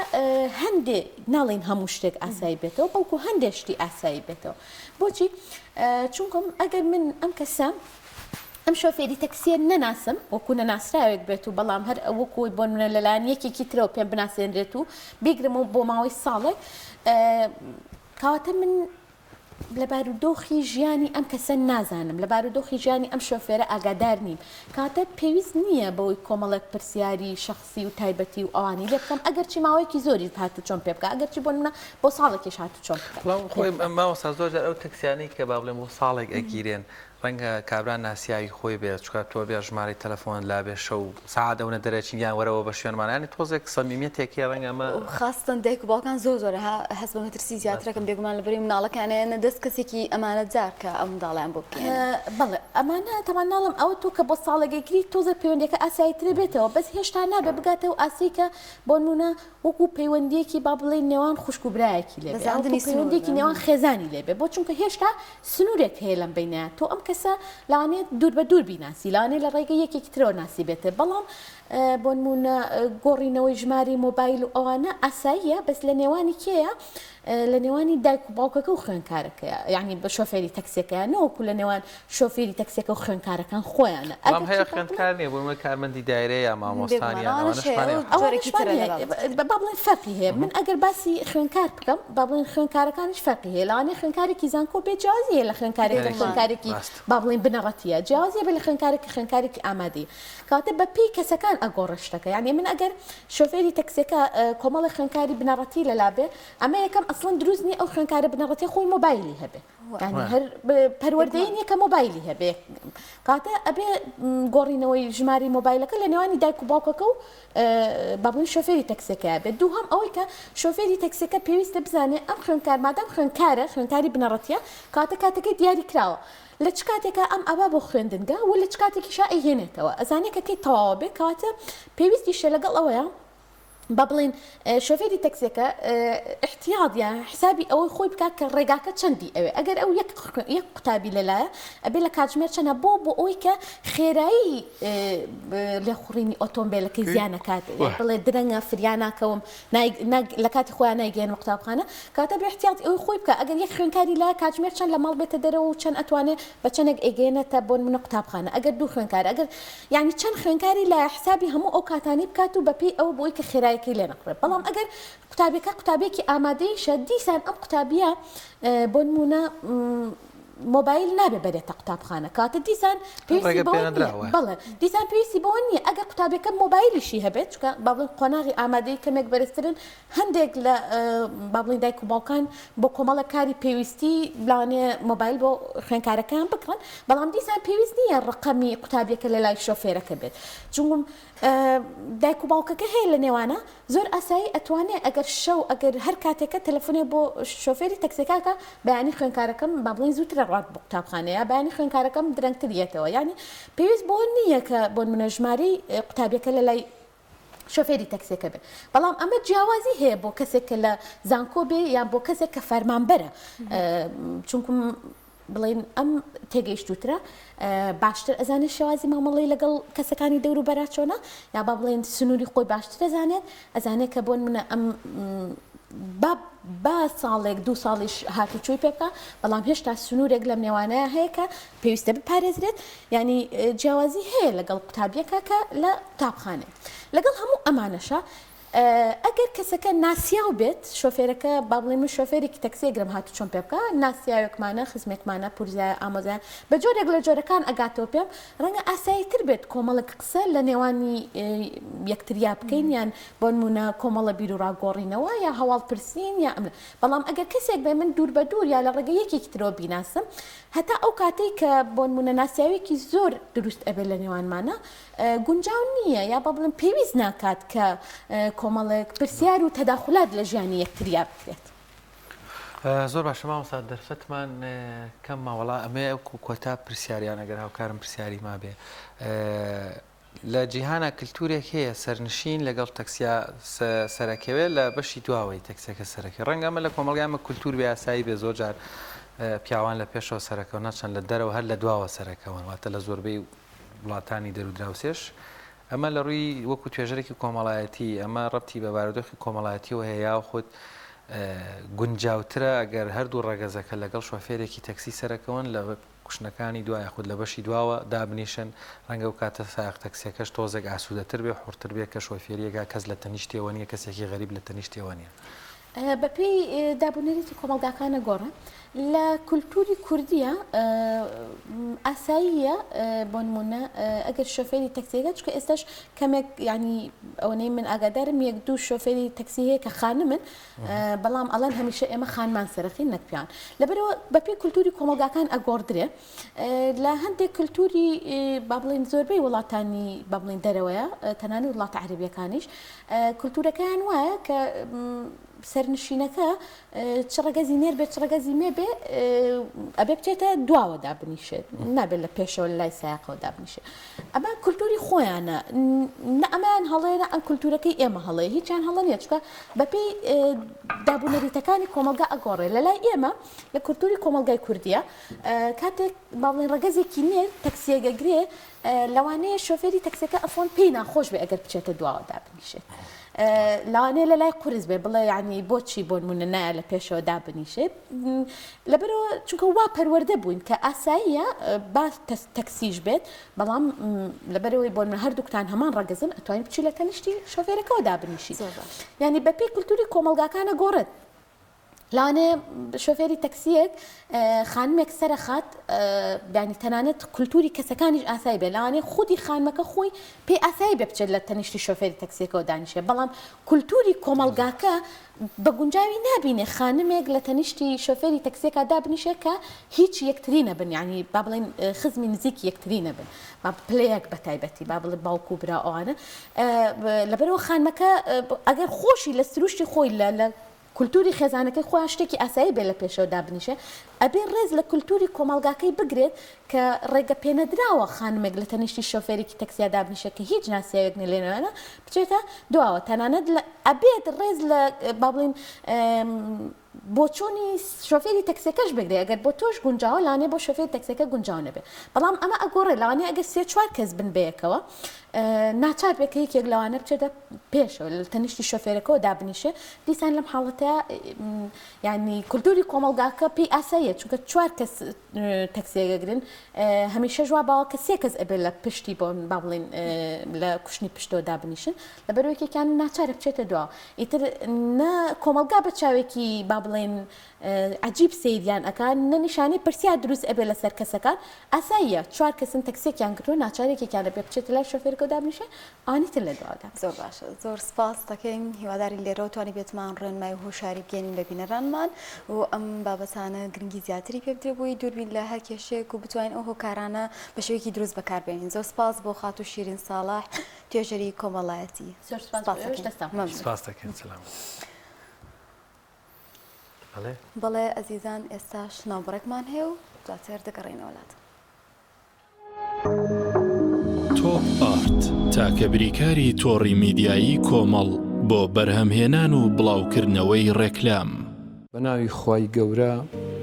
هەندێ ناڵین هەموو شتێک ئاسایی بێتەوە بەڵکو هەندێک شتی ئاسایی بێتەوە بۆچی چونکم ئەگەر من ئەم کەسە ئەم شۆفێری تەکسیە نەناسم وەکو نەناسراوێک بێت و بەڵام هەر وەکو بۆ نمونە لەلایەن یەکێکی ترەوە پێم بناسێنرێت و بیگرم و بۆ ماوەی ساڵێک کەواتە من لە بارودۆخی ژیانی ئەم کەسە نازانم لە بارودۆخی ژیانی ئەم شۆفێرە ئاگادار نیم کاتە پێویست نییە بەوەی کۆمەڵێک پرسیاری شخصی و تایبەتی و ئەوانی لێ بکەم ئەگەرچی ماوەیەکی زۆریش هاتوچۆم پێ بکە ئەگەرچی بۆ نمونە بۆ ساڵێکیش هاتوچۆم بەڵام خۆی مامۆستا زۆر جار ئەو تەکسیانەی کە با بڵێم بۆ ساڵێک ئەگیرێن ڕەنگە کابرا ناسیاوی خۆی بێت چونکە تۆ بێ ژمارەی تەلەفۆنت لابێ شەو سەعات ئەونە دەرەچین یان وەرەوە بە شوێنمان یانی تۆزێک سەمیمیەتێک هەیە ڕەنگە ئەمە خاستەن دایک و باوکان زۆر زۆر هەست بە مەترسی زیاترەکەن بێگومان لەبەرەی مناڵەکانیان ئەیەنە دەست کەسێکی ئەمانەتدار کە ئەو منداڵەیان بۆ بگەیەنێ. بەڵێ ئەمانە تەبعەن ناڵێم ئەوە تۆ کە بۆ ساڵێک ئەیکری تۆزێک پەیوەندیەکە ئاساییترە بێتەوە بەس هێشتا نابێ بگاتە ئەو ئاستەی کە بۆ نمونە وەکو پەیوەندیەکی با بڵێین نێوان خوشک و برایەکی لێ بێ بەزاندنی وەکو سنوور پەیوەندیەکی نێوان خێزانی لێ بێ بۆ چونکە هێشتا سنوورێک هەیە لەم بەینەیا تۆ ئەم کەسە لەوانەیە دوور بە دوور بیناسی لەوانەیە لە ڕێگەی یەکێکی ترەوە ناسیبێتێ بەڵام بۆ نموونە گۆڕینەوەی ژماری مۆبایل و ئەوانە ئاساییە بەس لە نێوانی کێیە لە نێوانی دایک و باوکەکە و خوێندکارەکەیە یعنی بە شۆفێری تەکسیەکەیە نەوەکو لە نێوان شۆفێری تەکسیەکە و خوێندکارەکان خۆیانە بەڵام هەیە خوێندکار نییە بۆ نموونە کارمەندی دایرە یا مامۆستا بێگومان یان ئەوانەش هەیە ئەوانەشمان ئەو هەیە. جۆرێکی ئەوانەشمان ترە لە هەیە بابەتەکە. با بڵێین فەرقی هەیە من ئەگەر باسی خوێندکار بکەم با بڵێین خوێندکارەکانیش فەرقی هەیە لەوانەیە خوێندکارێکی زانکۆ بێت جیاوازی هەیە لە خوێندکارێک کە بێگومان. خوێندکارێکی ڕاستە. با بڵێین بنەڕەتییە جیاوازی هەبێت لە خوێندکارێک کە خوێندکارێکی ئامادەیی کەواتە بە پێی کەسەکان ئەگۆڕێ شتەکە یانی من ئەگەر شۆفێری تەکسیەکە کۆمەڵێک خوێندکاری بنەڕەتی لەلا بێ ئەمە یەکەم ئەسڵەن دروست نییە ئەو خوێندکارە بنەڕەتیە خۆی مۆبایلی هەبێ یانی هەر پەروەردەیی نییە کە مۆبایلی هەبێ کاتە ئەبێ گۆڕینەوەی ژماری مۆبایلەکە لە نێوانی دایک و باوکەکە و با بڵێین شۆفێری تەکسیەکەیا بێت دووهەم ئەوەی کە شۆفێری تەکسیەکە پێویستە بزانێ ئەم خوێندکار مادام خوێندکارە خوێندکاری بنەڕەتیە کاتە کاتەکەی دیاری کراوە لە چ کاتێکا ئەم ئەبا بۆ خوێندنگە و لە چ کاتێکیشا ئەیهێنێتەوە ئەزانێ کە کەی تەواوە بێ کەواتە پێویستیشە لەگەڵ ئەوەیا با بڵێین شۆفێری تەکسیەکە احتیاط یا حسابی ئەوەی خۆی بکات کە ڕێگاکە چەندی ئەوێ ئەگەر ئەو یەک یەک قوتابی لەلایە ئەبێ لە کاتژمێر چەنە بۆ بۆ ئەوی کە خێرایی لێخوڕینی ئۆتۆمبیلەکەی زیانەکات بڵێ درەنگە فریا ناکەوم لە کاتی خۆیان نایگەیەنمە قوتابخانە کەواتە بێ احتیاطی ئەوی خۆی بکە ئەگەر یەک خوێندکاری لایە کاتژمێر چەند لە ماڵ بێتە دەرەوە و چەند ئەتوانێ بە چەندێک ئەیگەیەنێتە بۆ نمونە قوتابخانە ئەگەر دوو خوێندکار ئەگەر یانی چەند خوێندکاری لایە حسابی هەموو ئەو کاتانەی بکات و بەپێی ئەوە بۆی کە خێرایەکەی لێ نەخوڕێت بەڵام ئەگەر قوتابیەکە قوتابیەکی ئامادەیشە دیسان ئەم قوتابیە بۆ نمونە. مۆبایل نابێ بەرێتە قوتابخانە کەواتە دیسان پێویستی بەوە نییە بەڵێ دیسان پێویستی بەوە نییە ئەگەر قوتابیەکە مۆبایلیشی هەبێت چونکە با بڵێین قۆناغی ئامادەی کەمێک بەرزترن هەندێک لە با بڵێین دایک و باوکان بۆ کۆمەڵێک کاری پێویستی لەوانەیە مۆبایل بۆ خوێندکارەکەیان بکڕن بەڵام دیسان پێویست نییە ڕقەمی قوتابیەکە لە لای شۆفێرەکە بێت چونکم دایک و باوکەکە هەیە لە نێوانە زۆر ئاسایی ئەتوانێ ئەگەر شەو ئەگەر هەر کاتێکە تەلەفۆنێ بۆ شۆفێری تەکسیەکە بەیانی خوێنکارەکەم با بڵێین زووتر ئەڕوات بۆ قوتابخانە یا بەیانی خوێنکارەکەم درەنگتر یەتەوە یانی پێویست بۆ نییە کە بۆ نمونە ژمارەی قوتابیەکە لە لای شۆفێری تەکسیەکە بێ بەڵام ئەمە جیاوازی هەیە بۆ کەسێک کە لە زانکۆ بێ یان بۆ کەسێک کە فەرمانبەرە چونکم بڵێین ئەم تێگەیشتووترە باشتر ئەزانێت شێوازی مامەڵەی لەگەڵ کەسەکانی دەوروبەرا چۆنە یا با بڵێین سنووری خۆی باشتر ئەزانێت ئەزانێت کە بۆن منە ئەم با با ساڵێک دوو ساڵیش هاتوچۆی پێ بکە بەڵام هێشتا سنوورێک لەم نێوانەیە هەیە کە پێویستە بپارێزرێت ینی جیاوازی هەیە لەگەڵ قوتابیەکە کە لە قوتابخانەیە لەگەڵ هەموو ئەمانەشە ئەگەر کەسەکە ناسیاو بێت، شۆفێرەکە، با بڵێین من شۆفێرێکی تەکسی ئەگرم هاتوچۆم پێ بکا، ناسیاوێکمانە، خزمێکمانە، پورزایە، ئامۆزایە، بە جۆرێک لە جۆرەکان ئەگاتەوە پێم، ڕەنگە ئاساییتر بێت کۆمەڵێک قسە لە نێوانی یەکتریا بکەین یان بۆ نموونە کۆمەڵە بیروڕا گۆڕینەوە یا هەواڵ پرسین یا ئەم بەڵام ئەگەر کەسێک بێ من دوور بە دوور یا لە ڕێگەی یەکێکی ترەوە بیناسم هەتا ئەو کاتەی کە بۆ نموونە ناسیاوێکی زۆر دروست ئەبێ لە نێوانمانا گونجاو نییە یا با بڵێم پێویست ناکات کە کۆمەڵێک پرسیار و تەداخولات لە ژیانی یەکتریا بکرێت. زۆر باشە مامۆستا دەرفەتمان کەم ما وەڵا ئەمەیە کۆتا پرسیاریان ئەگەر هاوکارم پرسیاری مابێ لە جیهانە کللتورێک هەیە سەرنشین لەگەڵ تەکسیا سەرەکەوێت لە بەشی دواوەی تەکسەکە سەرەکە ڕەنگە ئەمە لە کۆمەڵگای مە کللتور بێ ئاسایی بێ زۆر جار پیاوان لە پێشەوە سەرەکەون نەچەند لە دەرەوە هەر لە دواوە سەرەکەون واتە لە زۆربەی وڵاتانی دەرودراوسێش ئەمە لە ڕووی وەکو توێژەرێکی کۆمەڵایەتی ئەمە ڕەبتی بە بارودۆخی کۆمەڵایەتیەوە هەیە یاخود گونجاوترە ئەگەر هەردوو ڕەگەزەکە لەگەڵ شۆفێرێکی تەکسی سەرەکەون لە کوشنەکانی دوا یاخود لە بەشی دواوە دابنیشن ڕەنگە ئەو کاتە سایەق تەکسیەکەش تۆزێک ئاسوودەتر بێ حوڕتر بێ کە شۆفێریەکە کەس لە تەنیشتیەوە نییە کەسێکی غەریب لە تەنیشتیەوە نییە. بەپێی دابونەریتی کۆمەڵگاکان ئەگۆڕێ. لە کولتوری کوردیە ئاساییە بۆ نمونە ئەگەر شۆفێری تەکسیەکە چکە ئێستاش کەمێک ینی ئەوەنەی من ئاگادارم یەک دوو شۆفێری تەکسی هەیە کە خانمن بەڵام ئەڵەن هەمیشە ئێمە خانمان سەرخین نەک پیان لەبەرەوە بەپێی کولتوری کۆمەڵگاکان ئەگۆڕدرێ لە هەندێک کللتوری با بڵین زۆربەی وڵاتانی با بڵین دەرەوەیە تەنانەت وڵاتە عەرەبیەکانیش کللتورەکەیان وایە کە سەرنشینەکە چ ڕەگەزی نێر بێت چ ڕەگەزی مێ بێ ئەبێ بچێتە دواوە دابنیشێت نابێت لە پێشەوە لە لای سایەقەوە دابنیشێت ئەمە کولتوری خۆیانە نە ئەمەیان هەڵەیە نە ئەم کولتورەکەی ئێمە هەڵەیە هیچیان هەڵە نییە چونکە بەپێی دابونەریتەکانی کۆمەڵگا ئەگۆڕێ لە لای ئێمە لە کولتوری کۆمەڵگای کوردیە کاتێک با بڵێن ڕەگەزێکی نێر تەکسیەک ئەگرێ لەوانەیە شۆفێری تەکسیەکە ئەفۆن پێی ناخۆش بێ ئەگەر بچێتە دواوە دابنیشێت لەوانەیە لە لای قورس بێ بڵێ ینی بۆچی بۆ نمونە نایە لە پێشەوە دابنیشێت لەبەرەوە چونکە وا پەروەردە بووین کە ئاساییە با تەکسیش بێت بەڵام لەبەرەوەی بۆ من هەردووکتان هەمان ڕەگەزن ئەتوانین بچی لە تەنیشتی شۆفێرەکەەوە دابنیشی ینی بەپێی کولتوری کۆمەڵگاکانە گۆڕێت لەوانەیە شۆفێری تەکسیەک خانمێک سەرەخات یانی تەنانەت کولتوری کەسەکانیش ئاسایی بێ لەوانەیە خودی خانمەکە خۆی پێی ئاسایی بێ بچێت لە تەنیشتی شۆفێری تەکسیەکەوە دانیشێ بەڵام کولتوری کۆمەڵگاکە بە گونجاوی نابینێ خانمێک لە تەنیشتی شۆفێری تەکسیەکە دابنیشێ کە هیچ یەکتری نەبن یانی با بڵێن خزمی نزیکی یەکتری نەبن با پلەیەک بە تایبەتی با بڵێ باوک و برا ئەوانە لەبەرەوە خانمەکە ئەگەر خۆشی لە سروشتی خۆی لە کولتوری خێزانەکەی خۆیان شتێکی ئاسایی بێت لە پێشەوە دابنیشێ، ئەبێ ڕێز لە کولتوری کۆمەڵگاکەی بگرێت کە ڕێگە پێنەدراوە خانمێک لە تەنیشتی شۆفێرێکی تەکسیا دابنیشێ کە هیچ ناسیاوێک نیە لێنەوێنە بچێتە دواوە تەنانەت لە ئەبێت ڕێز لە با بڵێین بۆچوونی شۆفێری تەکسیەکەش بگرێ ئەگەر بۆ تۆش گونجاوە لانێ بۆ شۆفێری تەکسیەکە گونجاو نەبێ بەڵام ئەمە ئەگۆڕێ لەوانەیە ئەگەر سێ چوار کەس بن بەیەکەوە. ناچار بێ کە یەکێک لەوانە بچێتە پێشەوە لە تەنیشتی شۆفێرەکەوە دابنیشێ دیسان لەم حاڵەتە یعنی کولتوری کۆمەڵگاکە پێی ئاساییە چونکە چوار کەس تەکسیەکەگرن هەمیشەش وا باوە کە سێ کەس ئەبێ لە پشتی بۆ با بڵێن لە کوشنی پشتەوە دابنیشن لەبەر یەکێکیان ناچارە بچێتە دواوە ئیتر نە کۆمەڵگا بە چاوێکی با بڵێن عەجیب سەیریان ئەکا نە نیشانەی پرسیار دروست ئەبێ لەسەر کەسەکان ئاساییە چوار کەسن تەکسیەکیان گرتوە ناچار یەکێکیان ئەبێ بچێتە لای شۆفێرەکەو دابنیشێ ئەوانی تر لە دواوە دابنیشن. زۆر باشە زۆر سپاست دەکەین هیوادارین لێرەوە توانیبێتمان ڕێنمای و هۆشیاری بگەینین بە بینەرانمان و ئەم بابەتانە گرنگی زیاتری پێ بدرێ بۆی دووربین لە هەر کێشەیەک و بتوانین ئەو هۆکارانە بە شێوەیەکی دروست بەکاربێنین زۆر سپاس بۆ خاتوو شیرین ساڵح توێژەری کۆمەڵایەتی زۆر سپاس بۆ ئێوەش دەستتان خۆش. سپاست دەکەین سەلامەت. بەڵێ. بەڵێ ئەزیزان ئێستاش ناوبڕێکمان هەیە و دواتر دەگەڕێینەوە لاتان. تۆپ ئارت، تاکە بریکاری تۆڕی میدیایی کۆمەڵ بۆ بەرهەمهێنان و بڵاوکردنەوەی ڕێکلام. بە ناوی خوای گەورە،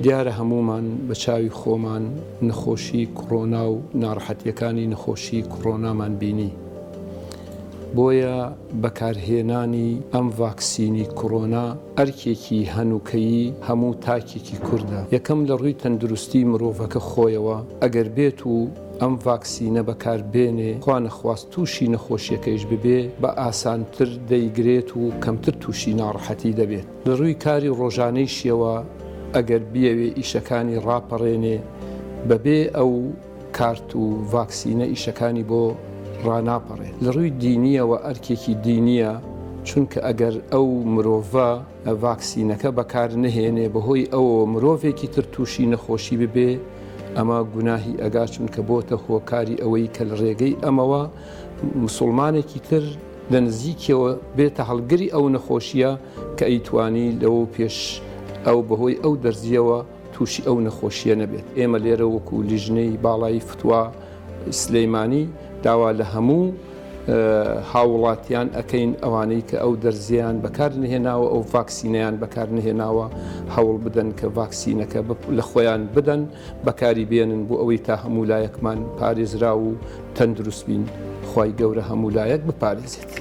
دیارە هەموومان بە چاوی خۆمان نەخۆشی کڕۆنا و ناڕەحەتیەکانی نەخۆشی کڕۆنامان بینی، بۆیە بەکارهێنانی ئەم ڤاکسینی کڕۆنا ئەرکێکی هەنوکەیی هەموو تاکێکی کوردە، یەکەم لە ڕووی تەندروستی مرۆڤەکە خۆیەوە، ئەگەر بێت و ئەم ڤاکسینە بەکار بێنێ خوا نەخواست تووشی نەخۆشیەکەیش ببێ بە ئاسانتر دەیگرێت و کەمتر تووشی ناڕەحەتی دەبێت. لە ڕووی کاری ڕۆژانەیشیەوە ئەگەر بیەوێ ئیشەکانی ڕاپەڕێنێ بەبێ ئەو کارت و ڤاکسینە ئیشەکانی بۆ ڕاناپەڕێت. لە ڕووی دینیەوە ئەرکێکی دینیە چونکە ئەگەر ئەو مرۆڤە ڤاکسینەکە بەکار نەهێنێ بەهۆی ئەوەوە مرۆڤێکی تر تووشی نەخۆشی ببێ ئەمە گوناهی ئەگا چونکە بۆتە هۆکاری ئەوەی کە لە ڕێگەی ئەمەوە مسوڵمانێکی تر لە نزیکیەوە بێتە هەڵگری ئەو نەخۆشیە کە ئەیتوانی لەوە پێش ئەو بەهۆی ئەو دەرزیەوە تووشی ئەو نەخۆشیە نەبێت. ئێمە لێرە وەکو لیژنەی باڵای فتوا سلیمانی داوا لە هەموو هاووڵاتیان ئەکەین ئەوانەی کە ئەو دەرزییان بەکار نهێناوە ئەو ڤاکسینەیان بەکار نهێناوە هەوڵ بدەن کە ڤاکسینەکە لە خۆیان بدەن بەکاری بێنن بۆ ئەوەی تا هەموو لایەکمان پارێزراو و تەندروست بین خوای گەورە هەموو لایەک بپارێزێت.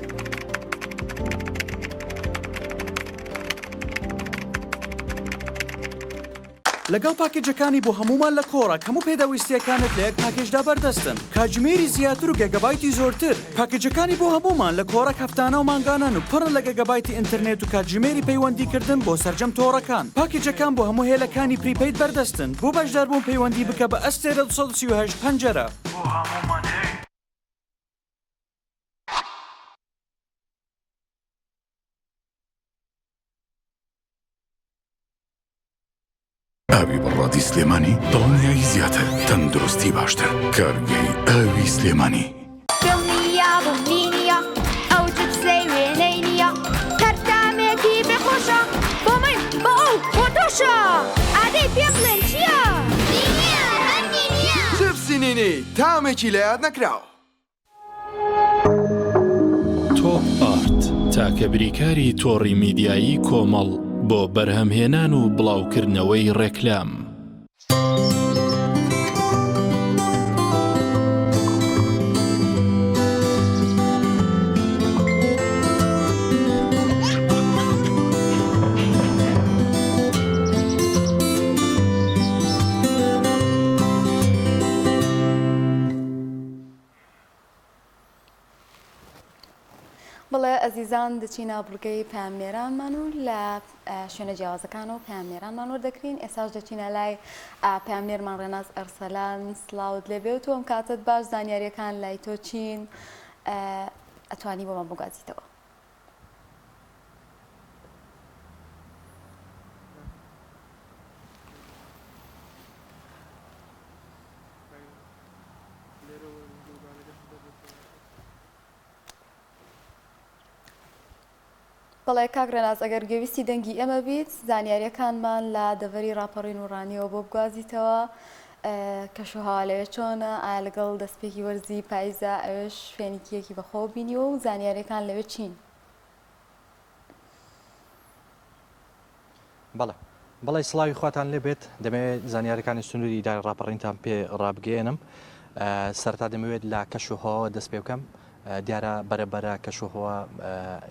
لەگەڵ پاکێجەکانی بۆ هەموومان لە کۆڕەک هەموو پێداویستییەکانت لە یەک پاکێجدا بەردەستن کاتژمێری زیاتر و گێگابایتی زۆرتر پاکێجەکانی بۆ هەموومان لە کۆڕەک هەفتانە و مانگانەن و پڕن لە گێگابایتی ئینتەرنێت و کاتژمێری پەیوەندیکردن بۆ سەرجەم تۆڕەکان پاکێجەکان بۆ هەموو هێلەکانی prepaid بەردەستن بۆ بەشداربوون پەیوەندی بکە بە ئەستێرە 238 پەنجەرە. بۆ هەموومان هەیە. ئاوی بەڕادی سلێمانی دڵنیایی زیاتر تەندروستی باشتر کارگەی ئاوی سلێمانی. دڵنیابم نینیە ئەو جپسەی وێنەی نییە هەر تامێکی بێ خۆشە بۆ من بۆ ئەو بۆ تۆشە ئادەی پێم بڵێن چییە؟ نینیە هەر نینیە. جپسی نینی تامێکی لەیاد نەکراو. تۆپ ئارت، تاکە بریکاری تۆڕی میدیایی کۆمەڵ بۆ بەرهەمهێنان و بڵاوکردنەوەی ڕێکلام. بەڵێ ئەزیزان دەچینە بڕگەی پەیامنێرانمان و لە شوێنە جیاوازەکانەوە پەیامنێرانمان وەردەگرین ئێساش دەچینە لای پەیامنێرمان ڕێناس ئەرسەلان سڵاوت لێبێ و تۆ ئەم کاتەت باش زانیاریەکان لای تۆ چین ئەتوانی بۆمان بگوازیتەوە. بەڵێ کاک ڕێناس ئەگەر گوێویستی دەنگی ئێمە بیت زانیاریەکانمان لە دەڤەری ڕاپەڕین و ڕانیەوە بۆ بگوازیتەوە کەشوهەوا لەوێ چۆنە ئایا لەگەڵ دەستپێکی وەرزی پایزە ئەوێش فێنکیەکی بەخۆوە بینیوە و زانیاریەکان لەوێ چین؟ بەڵێ بەڵێ سڵاوی خواتان لێ بێت دەمەوێت زانیارەکانی سنووری ئیداری ڕاپەڕینتان پێ ڕابگەیەنم سەرتا دەمەوێت لە کەش و هەواوە دەست پێ بکەم. دیارە بەرە بەرە کەشوهەوا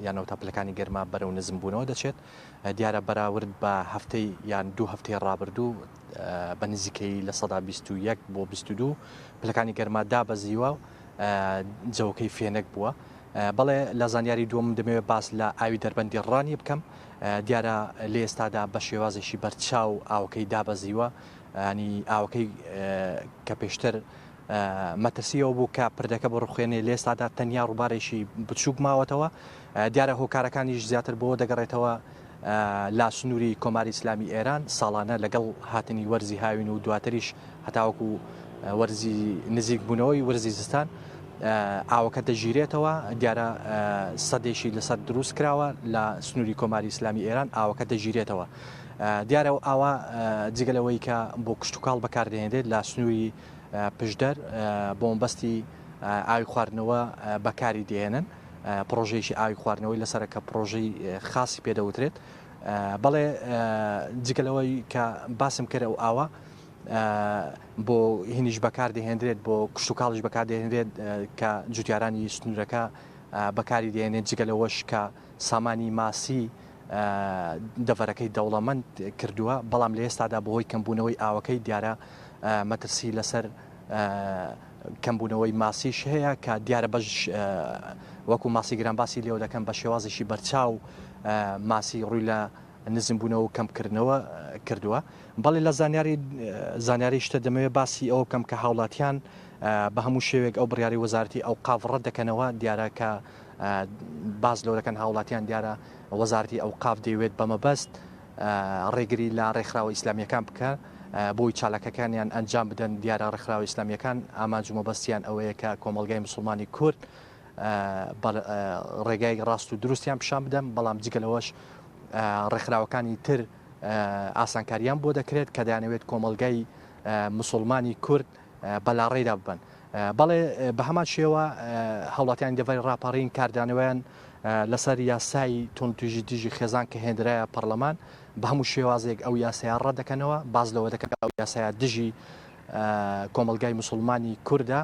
یان ئەوتا پلەکانی گەرما بەرەو نزمبوونەوە دەچێت. دیارە بەراورد بە هەفتەی یان دوو هەفتەی ڕابردوو بە نزیکەیی 21% بۆ 22 پلەکانی گەرما دابەزیوە و جەوەکەی فێنک بووە. بەڵێ لە زانیاری دووەم دەمەوێت باس لە ئاوی دەربەندی ڕانیە بکەم. دیارە لە ئێستادا بە شێوازێکی بەرچاو ئاوەکەی دابەزیوە، ینی ئاوەکەی کە پێشتر مەترسی ئەوە بوو کە پردەکە بڕوخێنێ، لە ئێستادا تەنیا ڕووبارێکی بچووک ماوەتەوە. دیارە هۆکارەکانیش زیاتر بۆ دەگەڕێتەوە لە سنووری کۆماری ئیسلامی ئێران ساڵانە لەگەڵ هاتنی وەرزی هاوین و دواتریش هەتاوەکو وەرزی نزیک بوونەوەی وەرزی زستان ئاوەکە دەگیرێتەوە. دیارە سەدێکی لەسەر دروست کراوە لە سنووری کۆماری ئیسلامی ئێران ئاوەکە دەگیرێتەوە. دیارە ئەو ئاوە جگە لەوەی کە بۆ کشتوکاڵ بەکاردەهێنرێت لە سنووری پشدەر بۆ مەبەستی ئاوی خواردنەوە بەکاری دێنن. پڕۆژەیەکی ئاوی خواردنەوەی لەسەرە کە پڕۆژەی خاصی پێدەوترێت. بەڵێ جگە لەوەی کە باسم کرد ئەو ئاوە بۆ هینیش بەکار دەهێنرێت بۆ کشتوکاڵیش بەکار دەهێنرێت کە جوتیارانی سنوورەکە بەکاری دێنێت جگە لەوەش کە سامانی ماسی دەڤەرەکەی دەوڵەمەند کردووە، بەڵام لە ئێستادا بەهۆی کەمبوونەوەی ئاوەکەی دیارە مەترسی لەسەر کەمبوونەوەی ماسیش هەیە کە دیارە بەش وەکو ماسی گران باسی لێوە دەکەن بە شێوازێکی بەرچاو ماسی ڕووی لە نزمبوونەوە و کەمکردنەوە کردووە. بەڵێ لە زانیاری زانیاری شتە دەمەوێت باسی ئەوە بکەم کە هاوڵاتیان بە هەموو شێوێک ئەو بڕیاری وەزارەتی ئەوقاف ڕەت دەکەنەوە دیارە کە باس لەوە دەکەن هاوڵاتیان دیارە وەزارەتی ئەوقاف دەیەوێت بە مەبەست ڕێگری لە ڕێکخراوە ئیسلامیەکان بکە بۆی چالاکەکانیان ئەنجام بدەن دیارە ڕێکخراوە ئیسلامیەکان ئامانج و مەبەستیان ئەوەیە کە کۆمەڵگای مسلمانی کورد ڕێگای ڕاست و دروستیان پیشان بدەن بەڵام جگە لەوەش ڕێکخراوەکانی تر ئاسانکاریان بۆ دەکرێت کە دەیانەوێت کۆمەڵگای مسلمانی کورد بەلاڕێدا ببەن. بەڵێ بەهەمان شێوە هاوڵاتیانی دەڤەری ڕاپەڕین کاردانەوەیان لەسەر یاسای توندوتیژی دژی خێزان کە هێندرایە پەڕلەمان بە هەموو شێوازێک ئەو یاسایە ڕەت دەکەنەوە، باس لەوە دەکەن کە ئەو یاسایە دژی کۆمەڵگای موسڵمانی کوردە،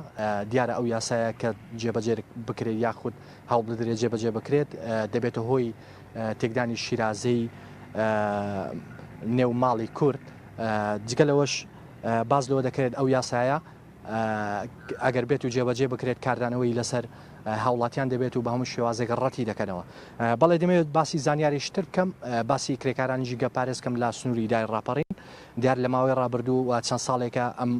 دیارە ئەو یاسایە کە جێبەجێ بکرێت یاخود هەوڵ بدرێت جێبەجێ بکرێت دەبێتە هۆی تێکدانی شیرازەی نێو ماڵی کورد، جگە لەوەش باس لەوە دەکرێت ئەو یاسایە ئەگەر بێت و جێبەجێ بکرێت کاردانەوەی لەسەر هاوڵاتیان دەبێت و بە هەموو شێوازێک ڕەتی دەکەنەوە. بەڵێ دەمەوێت باسی زانیاریش تر بکەم باسی کرێکارانی ژینگە پارێز کەم لە سنووری دای ڕاپەڕین دیار لە ماوەی ڕابردوو و چەند ساڵێکە ئەم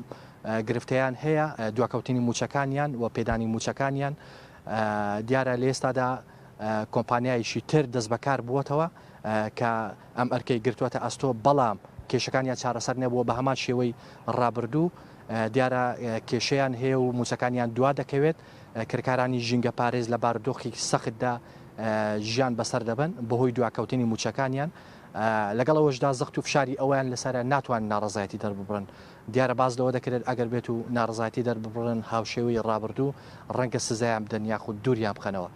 گرفتەیان هەیە دواکەوتنی موچەکانیان و پێدانی موچەکانیان دیارە لە ئێستادا کۆمپانیایشی تر دەست بەکار بووەتەوە کە ئەم ئەرکەی گرتووەتە ئەستۆ بەڵام کێشەکانیان چارەسەر نەبووە بە هەمان شێوەی ڕابردوو دیارە کێشەیان هەیە و مووچەکانیان دوا دەکەوێت، کرێکارانی ژینگەپارێز لە بارودۆخێکی سەختدا ژیان بەسەر دەبەن بەهۆی دواکەوتنی مووچەکانیان، لەگەڵ ئەوەشدا زەخت و فشاری ئەوەیان لەسەرە ناتوانن ناڕەزایەتی دەرببڕن، دیارە باس لەوە دەکرێت ئەگەر بێت و ناڕەزایەتی دەرببڕن هاوشێوەی ڕابردوو ڕەنگە سزایان بدەن یاخود دووریان بخەنەوە.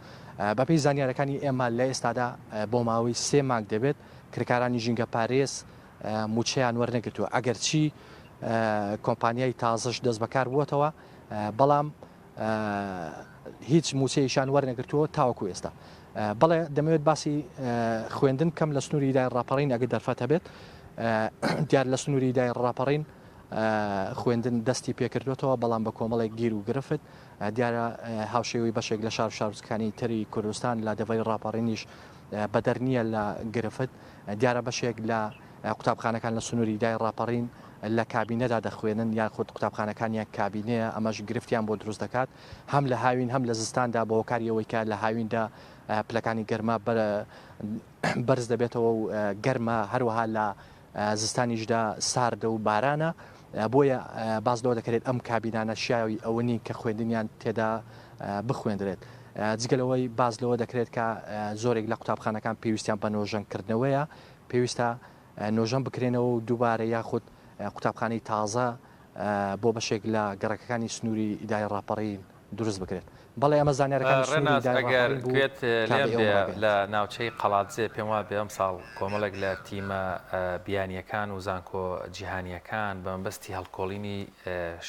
بەپێی زانیارەکانی ئێمە لە ئێستادا بۆ ماوەی سێ مانگ دەبێت کرێکارانی ژینگەپارێز مووچەیان وەرنەگرتووە، ئەگەرچی کۆمپانیای تازەش دەستبەکار بووەتەوە، بەڵام هیچ مووچەیەکیان وەرنەگرتووە تاوەکو ئێستا. بەڵێ دەمەوێت باسی خوێندن بکەم لە سنووری ئیدارەی ڕاپەڕین ئەگەر دەرفەت هەبێت. دیار لە سنووری ئیدارەی ڕاپەڕین خوێندن دەستی پێکردووەتەوە، بەڵام بە کۆمەڵێک گیر و گرفت. دیارە هاوشێوەی بەشێک لە شار و شارۆچکەکانی تری کوردستان لە دەڤەری ڕاپەڕینیش بەدەر نییە لە گرفت. دیارە بەشێک لە قوتابخانەکان لە سنووری دای ڕاپەڕین لە کابینەدا دەخوێنن یاخود قوتابخانەکانیان کابینەیە، ئەمەش گرفتیان بۆ دروست دەکات هەم لە هاوین هەم لە زستاندا بە هۆکاری ئەوەی کە لە هاویندا پلەکانی گەرما بەرز دەبێتەوە و گەرمە، هەروەها لە زستانیشدا ساردە و بارانە، بۆیە باس لەوە دەکرێت ئەم کابینانە شیاوی ئەوە نین کە خوێندنیان تێدا بخوێندرێت. جگە لەوەی باس لەوە دەکرێت کە زۆرێک لە قوتابخانەکان پێویستیان بە نۆژەنکردنەوەیە، پێویستە نۆژەن بکرێنەوە و دووبارە یاخود قوتابخانەی تازە بۆ بەشێک لە گەڕەکەکانی سنووری ئیدارەی ڕاپەڕین دروست بکرێت. بەڵێ ئەمە زانیارەکانی سنووری ڕێناس ئیدارەی ئەگەر ڕاپەڕین بوو گوێت کە لێم بە ئێوەم بێ ڕاگەیاند. لە ناوچەی قەڵادزێ پێم وابێ ئەمساڵ کۆمەڵێک لە تیمە بیانییەکان و زانکۆ جیهانییەکان بە مەبەستی هەڵکۆڵینی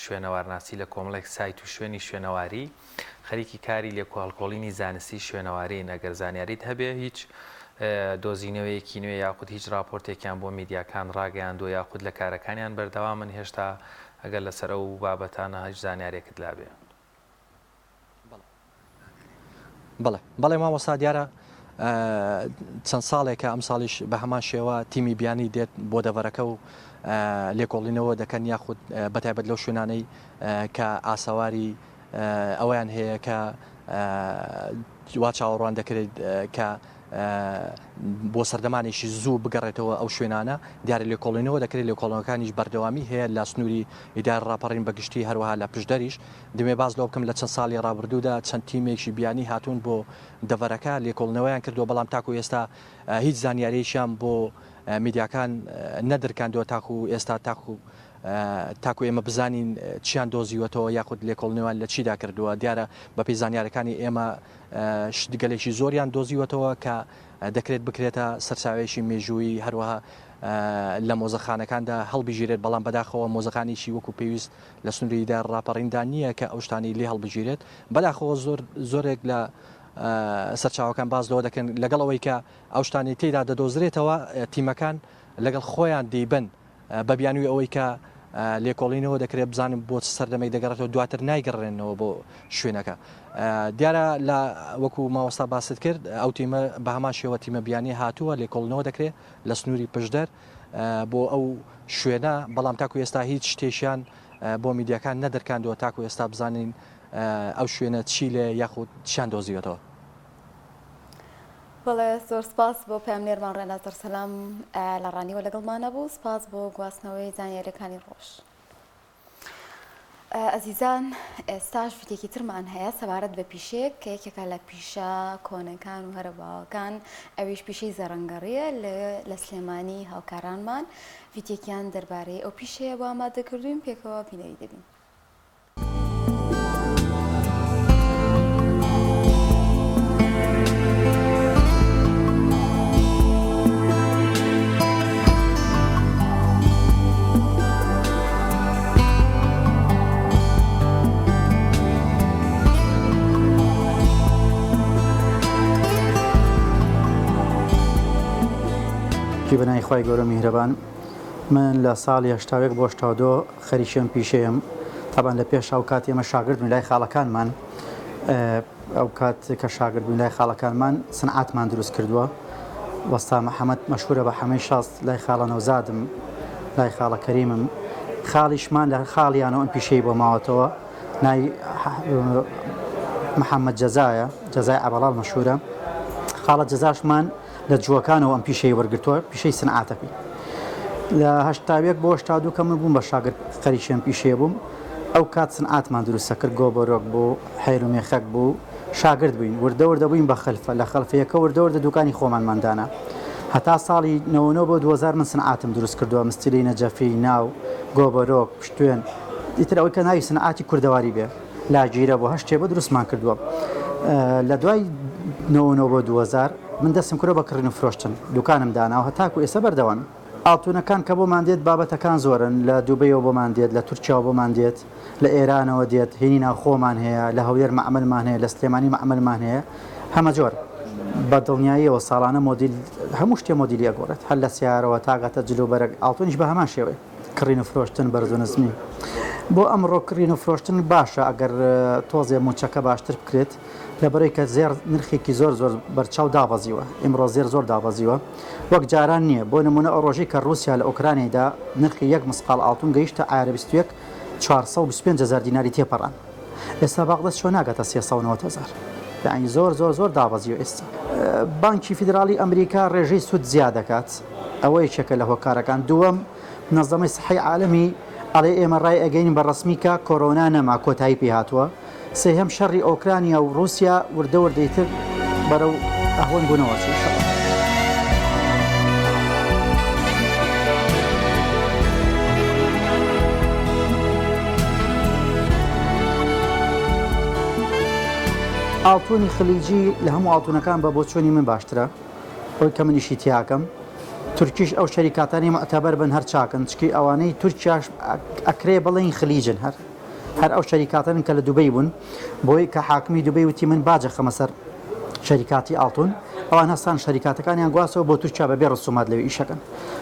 شوێنەوارناسی لە کۆمەڵێک سایت و شوێنی شوێنەواری. خەریکی کاری لێکۆهەڵکۆڵینی زانستی شوێنەوارین، ئەگەر زانیاریت هەبێ هیچ دۆزینەوەیەکی نوێ یاخود هیچ ڕاپۆرتێکیان بۆ میدیاکان ڕاگەیاندووە یاخود لە کارەکانیان بەردەوامن هێشتا ئەگەر لەسەر ئەو بابەتانە هیچ زانیارێکت لابێ. بەڵێ بەڵێ مامۆستا دیارە چەند ساڵێکە ئەم ساڵیش بە هەمان شێوە تیمی بیانی دێت بۆ دەڤەرەکە و لێکۆڵینەوە دەکەن یاخود بەتایبەت لەو شوێنانەی کە ئاسەواری ئەوەیان هەیە کە وا چاوەڕوان دەکرێت کە بۆ سەردەمانێکی زوو بگەڕێتەوە ئەو شوێنانە، دیارە لێکۆڵینەوە دەکرێت، لێکۆڵینەوەکانیش بەردەوامی هەیە لە سنووری ئیدارە ڕاپەڕین بە گشتی، هەروەها لە پشدەریش. دەمەوێت باس لەوە بکەم لە چەند ساڵی ڕابردوودا چەند تیمێکی بیانی هاتوون بۆ دەڤەرەکە، لێکۆڵینەوەیان کردووە، بەڵام تاکو ئێستا هیچ زانیارییەکیان بۆ میدیاکان نەدرکاندووە تاکو ئێستا تاکو تاکو ئێمە بزانین چیان دۆزیوەتەوە یاخود لێکۆڵینەوەیان لە چیدا کردووە، دیارە بەپێی زانیارییەکانی ئێمە شتگەلێکی زۆریان دۆزیوەتەوە کە دەکرێت بکرێتە سەرچاوەیەکی مێژوویی، هەروەها لە مۆزەخانەکاندا هەڵبگیرێت، بەڵام بەداخەوە مۆزەخانێکی وەکو پێویست لە سنووری دار ڕاپەڕیندا نییە کە ئەو شتانەی لێ هەڵبگیرێت. بەداخەوە زۆر زۆرێک لە سەرچاوەکان باس لەوە دەکەن لەگەڵ ئەوەی کە ئەو شتانەی تێدا دەدۆزرێتەوە تیمەکان لەگەڵ خۆیان دەیبەن بە بیانووی ئەوەی کە لێکۆڵینەوە دەکرێت بزانن بۆ چ سەردەمێک دەگەڕێتەوە دواتر نایگەڕێنەوە بۆ شوێنەکە. دیارە لە وەکو مامۆستا باست کرد ئەو تیمە بە هەمان شێوە تیمە بیانی هاتووە لێکۆڵینەوە دەکرێت لە سنووری پشدەر بۆ ئەو شوێنە بەڵام تاکو ئێستا هیچ شتێکیان بۆ میدیاکان نەدرکاندووە تاکو ئێستا بزانین ئەو شوێنە چی لێ یاخود چیان دۆزیوەتەوە. بەڵێ زۆر سپاس بۆ پەیامنێرمان ڕێناس دەرسەلام لە ڕانیوە لەگەڵمانە بوو سپاس بۆ گواستنەوەی زانیاریەکانی ڕۆژ. ئەزیزان ئێستاش ڤیدیۆکی ترمان هەیە سەبارەت بە پیشەیەک کە یەکێکە لە پیشە کۆنەکان و هەرە باوەکان ئەویش پیشەی زەڕەنگەڕیە لە سلێمانی هاوکارانمان ڤیدیۆکیان دەربارەی ئەو پیشەیە بۆ ئامادەکردوین پێکەوە بینەری دەبین. بەناوی خوای گەورە میهرەبان من لە ساڵی 81 بۆ 82 خەریکی ئەم پیشەیەم تەبعەن لە پێش ئەو کات ئێمە شاگرد بووین لای خاڵەکانمان ئەو کات کە شاگرد بووین لای خاڵەکانمان سنعاتمان دروست کردووە وەستا محەممەد مەشهورە بە حەمەی شاست لای خاڵە نەوزادم لای خاڵە کەریمم خاڵیشمان لە خاڵیانەوە ئەم پیشەی بۆ ماوەتەوە ناوی محەممەد جەزایە جەزای عەبەڵاڵ مەشهورە خاڵە جەزاشمان لە جووەکانەوە ئەم پیشەی وەرگرتووە، پیشەی سنعاتەکەی. لە 81 بۆ 82 کە من بووم بە شاگرد خەریکی ئەم پیشەیە بووم، ئەو کات سنعاتمان دروست دەکرد، گۆبەرۆک بوو، حێر و مێخەک بوو، شاگرد بووین، وردە وردە بووین بە خەلفە، لە خەلفەیەکە وردە وردە دوکانی خۆمانمان دانا. هەتا ساڵی 99 بۆ 2000 من سنعاتم دروست کردووە، مستیلی نەجەفی، ناو، گۆبەرۆک، پشتوێن، ئیتر ئەوەی کە ناوی سنعاتی کوردەواری بێ. لاگیرە بۆ هەر شتێ بۆ دروستمان کردووە لە دوای 99 بۆ 2000 من دەستم کردوە بە کڕین و فرۆشتن دوکانم داناوە هەتاکو ئێستا بەردەوام ئاڵتونەکان کە بۆمان دێت بابەتەکان زۆرن لە دوبەیەوە بۆمان دێت لە تورکیاوە بۆمان دێت لە ئێرانەوە دێت هینی ناوخۆمان هەیە لە هەولێر مەعمەلمان هەیە لە سلێمانی مەعمەلمان هەیە هەمەجۆر بە دڵنیاییەوە ساڵانە مۆدیل هەموو شتێ مۆدیلی ئەگۆڕێت هەر لە سیارەوە تاگاتە جل و بەرگ ئاڵتونیش بە هەمان شێوەیە کڕین و فرۆشتن بەرز و نزمی بۆ ئەمڕۆ کڕین و فرۆشتن باشە ئەگەر تۆزێ موچەکە باشتر بکرێت لەبەرەی کە زێڕ نرخێکی زۆر زۆر بەرچاو دابەزیوە ئیمڕۆ زێر زۆر دابەزیوە وەک جاران نییە بۆ نمونە ئەو ڕۆژەی کە ڕووسیا لە ئۆکرانیدا نرخی یەک مسقاڵ ئاڵتون گەیشتە عیارە 21 425 هەزار دیناری تێپەڕان ئێستا باقدەست چۆ ناگاتە 390 هەزار یعنی زۆر زۆر زۆر دابەزیوە ئێستا بانکی فیدراڵی ئەمریکا ڕێژەی سوود زیاد دەکات ئەوە یەکێکە لە هۆکارەکان دووەم منەزەمەی سحەی عالەمی ئەڵێ ئێمە ڕای ئەگەین بە ڕەسمی کە کۆرۆنا نەما کۆتایی پێ هاتووە سێهەم شەڕی ئۆکرانیا و ڕووسیا وردە وردەی تر بەرەو ئەهوەن بوونەوە چی ئینشاڵڵا. ئاڵتونی خلیجی لە هەموو ئاڵتونەکان بە بۆچوونی من باشترە ئەوەی کە من ئیشی تیاکەم تورکیش ئەو شەریکاتانەی موعتەبەر بن هەر چاکن چکی ئەوانەی تورکیاش ئەکرێ بڵێین خلیجن هەر. هەر ئەو شەریکاتەن کە لە دوبەی بوون بۆی کە حاکمی دوبەی وتی من باج ئەخەمە سەر شەریکاتی ئاڵتون ئەوان هەستان شەریکاتەکانیان گواستەوە بۆ تورکیا بەبێ ڕسومات لەوێ ئیشەکەن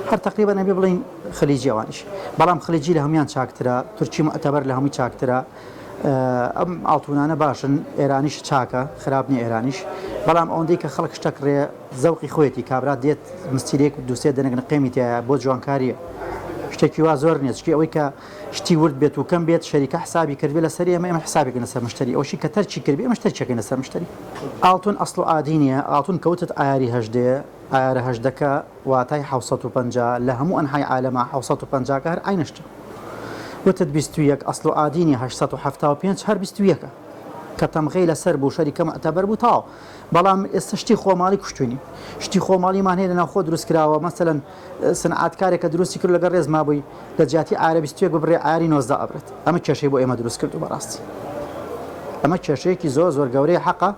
هەر تەقریبەن ئەبێ بڵێین خلیجی ئەوانیش بەڵام خلیجی لە هەموان چاکترە تورکی معتەبەر لە هەمووی چاکترە ئەم ئاڵتونانە باشن ئێرانیش چاکە خراپ نیە ئێرانیش بەڵام ئەوەندەی کە خەڵک شتەک ڕێ زەوقی خۆیەتی کابرا دێت مستیرێک دوسێ دەنک نقێمی تایە بۆ جوانکاریە شتێکی وا زۆر نیە چکی ئەوەی کە شتی ورد بێت و کەم بێت شەریکە حسابی کردبێ لەسەری ئێمە ئێمە حسابێکین لەسەر مشتەری ئەوشی کە تەرکی کردبێ ئێمەش تەرکیەکەین لەسەر مشتەری ئاڵتون ئەسڵ و عادی نیە ئاڵتون کە وتت عەیاری هەژدەیە عەیارە هەژدەکە واتای 750 لە هەموو ئەنحای عالەما 750 کە هەر عەینە شتە وتت 21 ئەسڵ و عادی نیە 875 هەر 21 ە کە تەمغەی لەسەر بوو شەریکە معتەبەر بوو تەواو بەڵام ئێستا شتی خۆماڵی کوشتوینی شتی خۆماڵیمان هەیە لە ناوخۆ دروست کراوە مەسەلەن سنعاتکارێک کە دروستی کرد لەگەڵ ڕێز مابووی لە جیاتی عارە 21 ببڕێ عاری 19 ئەبرێت ئەمە کێشەی بۆ ئێمە دروست کردو بەڕاستی ئەمە کێشەیەکی زۆر زۆر گەورەی حەقە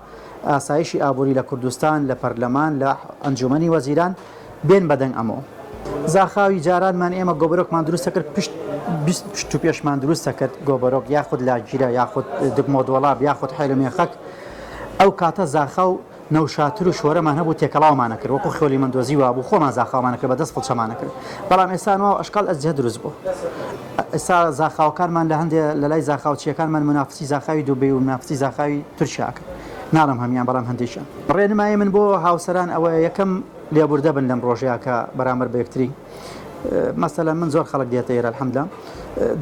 ئاسایشی ئابووری لە کوردستان لە پەرلەمان لە ئەنجومەنی وەزیران بێن بەدەنگ ئەمەوە زاخاوی جارانمان ئێمە گۆبەرۆکمان دروست دەکرد پشت 20 پشت و پێشمان دروست دەکرد گۆبەرۆک یاخود لاگیرە یاخود دگمۆ دۆڵاب یاخود حێل و مێخەک ئەو کاتە زاخاو نەوشاتر و شۆرەمان هەبوو تێکەڵاومان ئەکرد وەکو خێلی مەندۆزی وابوو خۆمان زاخاومان ئەکرد بە دەست فڵچەمان ئەکرد بەڵام ئێستا ئەنوا و ئەشکال ئەزجە دروست بوو ئێستا زاخاوەکانمان لە هەندێ لە لای زاخاوچیەکانمان منافسی زاخاوی دوبەی و منافسی زاخاوی تورکیا ئەکەن ناڵێم هەمیان بەڵام هەندێکیان ڕێنمایی من بۆ هاوسەران ئەوەیە یەکەم لێبوردە بن لەم ڕۆژەیە کە بەرامبەر بە یەکتری مەسەلەن من زۆر خەڵک دێتە ئێرە الحمدلله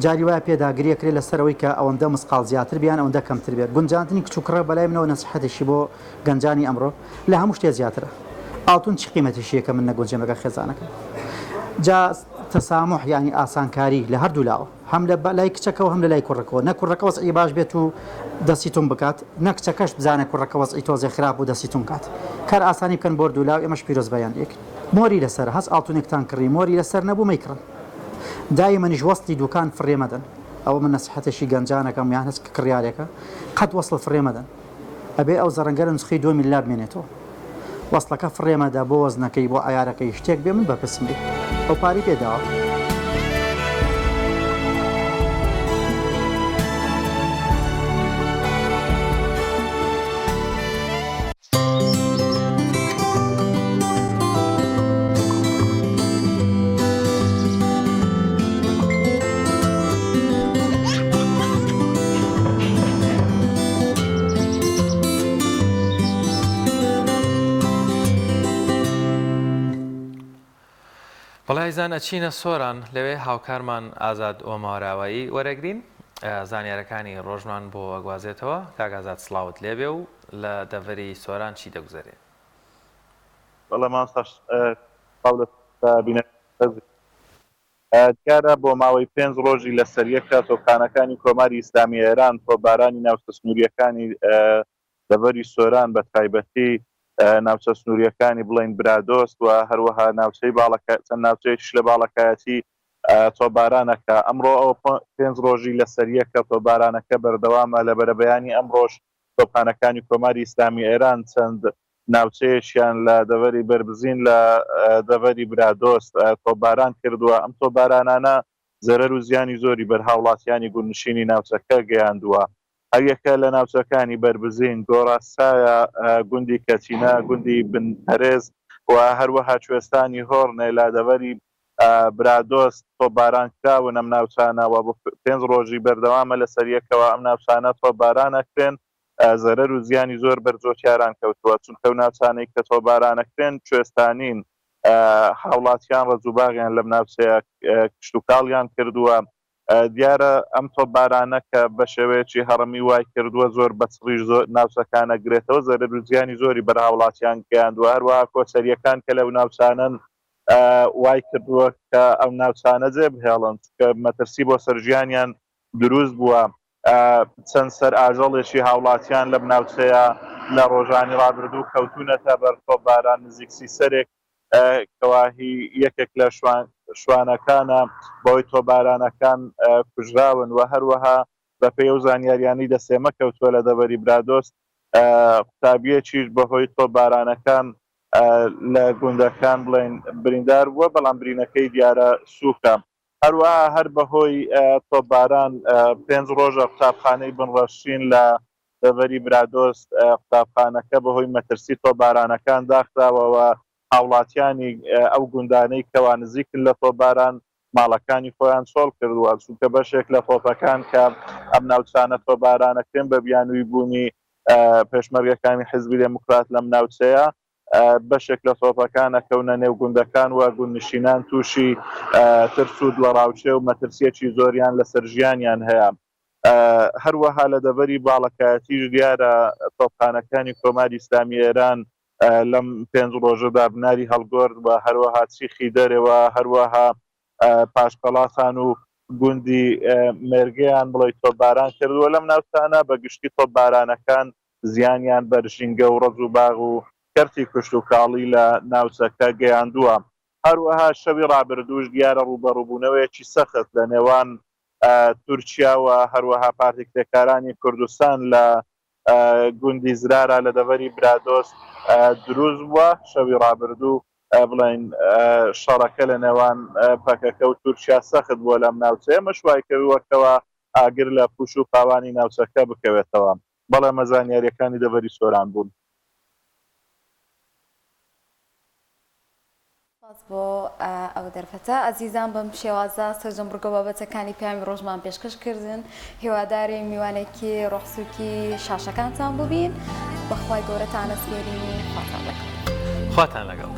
جاری وایە پێداگری ئەکرێت لەسەر ئەوەی کە ئەوەندە مسقاڵ زیاتر بیان ئەوەندە کەمتر بێت گونجاندنی کچ و کوڕە بەلای منەوە نەسیحەتێکی بۆ گەنجانی ئەمڕۆ لە هەموو شتێ زیاترە ئاڵتون چی قیمەتیشیە کە من نەگونجێم لەگەڵ خێزانەکەم جا تەسامح یعنی ئاسانکاری لە هەردوو لاوە هەم لە لای کچەکەوە هەم لە لای کوڕەکەوە نە کوڕەکە وەزعی باش بێت و دەستی تون بکات نە کچەکەش بزانێت کوڕەکە وەزعی تۆزێ خراپ و دەستی تون کات کار ئاسانی بکەن بۆ هەردوو لاو ئێمەش پیرۆزباییان لێکەین مۆری لەسەرە هەچ ئاڵتونێکتان کڕی مۆری لەسەر نەبوو مەیکڕن دایمەنیش وەسڵی دوکان فڕێ مەدەن ئەوە من نەسیحەتێکی گەنجانەکەم یان هەچ کڕیارێکە قەت وەسڵ فڕێ مەدەن ئەبێ ئەو زەڕەنگە لە نوسخەی دووەمی لا بمێنێتەوە وەسڵەکە فڕێ مەدە بۆ وەزنەکەی بۆ عەیارەکەی شتێک بێ من بەرپرسم لێی ئەو پارەی پێ داوە. بەڵێ ئازیزان ئەچینە سۆران لەوێ هاوکارمان ئازاد ئۆماراوایی وەرەگرین زانیارەکانی ڕۆژمان بۆ ئەگوازێتەوە کاک ئازاد سڵاوت لێبێ و لە دەڤەری سۆران چی دەگوزەرێ؟ بەڵێ مامۆستا سڵاو لە بینەرانی بەڕێز. دیارە بۆ ماوەی پێنج ڕۆژی لەسەریەکە تۆپخانەکانی کۆماری ئیسلامی ئێران تۆپبارانی ناوچە سنوورییەکانی دەڤەری سۆران بە تایبەتی ناوچە سنوورییەکانی بڵێین برادۆست و هەروەها ناوچەی باڵەکە چەند ناوچەیەکیش لە باڵەکایەتی تۆپبارانەکە ئەمڕۆ ئەوە پێنج ڕۆژی لەسەریەکە تۆپبارانەکە بەردەوامە لە بەرەبەیانی ئەمڕۆش تۆپخانەکانی کۆماری ئیسلامی ئێران چەند ناوچەیەکیان لە دەڤەری بەربزین لە دەڤەری برادۆست تۆپباران کردووە، ئەم تۆپبارانانە زەرەر و زیانی زۆری بەر هاوڵاتیانی گوندنشینی ناوچەکە گەیاندووە. هەریەکە لە ناوچەکانی بەربزین، گۆڕاسایە، گوندی کەچینە، گوندی بن پەرێز و هەروەها کوێستانی هۆڕنێ لە دەڤەری برادۆست تۆپباران کراون، ئەم ناوچانە و بۆ پێنج ڕۆژی بەردەوامە لەسەریەکەوە ئەم ناوچانە تۆپباران ئەکرێن. زەرەر و زیانی زۆر بەر جۆتیاران کەوتووە، چونکە ئەو ناوچانەی کە تۆپبارانەکرێن کوێستانین، هاوڵاتیان ڕەز و باغیان لەم ناوچەیە کشتوکاڵیان کردووە، دیارە ئەم تۆپبارانە کە بە شێوەیەکی هەڕەمی وای کردووە زۆر بە چڕیش زۆر ناوچەکان ئەگرێتەوە، زەرەر و زیانی زۆری بەر هاوڵاتیان گەیاندووە، هەروەها کۆچەرییەکان کە لەو ناوچانەن وای کردووە کە ئەو ناوچانە جێ بهێڵن، چونکە مەترسی بۆ سەر ژیانیان دروست بووە. چەند سەر ئاژەڵێکی هاوڵاتیان لەم ناوچەیە لە ڕۆژانی ڕابردوو کەوتوونەتە بەر تۆپباران، نزیک سی سەرێک کەوا هی یەکێک لە شوانەکانە بەهۆی تۆپبارانەکان کوژراون و هەروەها بەپێی ئەو زانیاریانەی دەستێمە کەوتووە لە دەڤەری برادۆست قوتابییەکیش بەهۆی تۆپبارانەکان لە گوندەکان بڵێین بریندار بووە، بەڵام برینەکەی دیارە سووکە. هەروەها هەر بەهۆی تۆپباران پێنج ڕۆژە قوتابخانەی بنڕەشین لە دەڤەری برادۆست قوتابخانەکە بەهۆی مەترسی تۆپبارانەکان داخراوە و هاوڵاتیانی ئەو گوندانەی کەوا نزیکن لە تۆپباران ماڵەکانی خۆیان چۆڵ کردووە، چونکە بەشێک لە تۆپەکان کە ئەم ناوچانە تۆپبارانەکرێن بە بیانووی بوونی پێشمەرگەکانی حیزبی دێموکرات لەم ناوچەیە بەشێک لە تۆپەکان ئەکەونە نێو گوندەکان و گوندنشینان تووشی ترس و دڵەڕاوکێ و مەترسییەکی زۆریان لەسەر ژیانیان هەیە. هەروەها لە دەڤەری باڵەکایەتیش دیارە تۆپخانەکانی کۆماری ئیسلامی ئێران لەم پێنج ڕۆژەدا بناری هەڵگۆرد و هەروەها چیخی دەرێ و هەروەها پاشقەڵاتان و گوندی مێرگەیان بڵێی تۆپباران کردووە. لەم ناوچانە بە گشتی تۆپبارانەکان زیانیان بەر ژینگە و ڕەز و باغ و کەرتی کشتوکاڵی لە ناوچەکە گەیاندووە. هەروەها شەوی ڕابردووش دیارە ڕووبەڕووبوونەوەیەکی سەخت لە نێوان تورکیا و هەروەها پارتی کرێکارانی کوردستان لە گوندی زرارا لە دەڤەری برادۆست دروست بووە. شەوی ڕابردوو بڵێین شەڕەکە لە نێوان پەکەکە و تورکیا سەخت بووە لەم ناوچەیە، ئەمەش وایکردووە کەوا ئاگر لە پوش و پاوانی ناوچەکە بکەوێتەوە. بەڵێ ئەمە زانیارییەکانی دەڤەری سۆران بوون. سپاس بۆ ئەو دەرفەتە. ئازیزان بەم شێوازە سەرجەم بڕگە و بابەتەکانی پەیامی ڕۆژمان پێشکەش کردن. هیوادارین میوانێکی ڕۆحسوکی شاشەکانتان بووبین. بە خوای گەورەتان ئەسپێرین و خواتان لەگەڵ. خواتان لەگەڵ.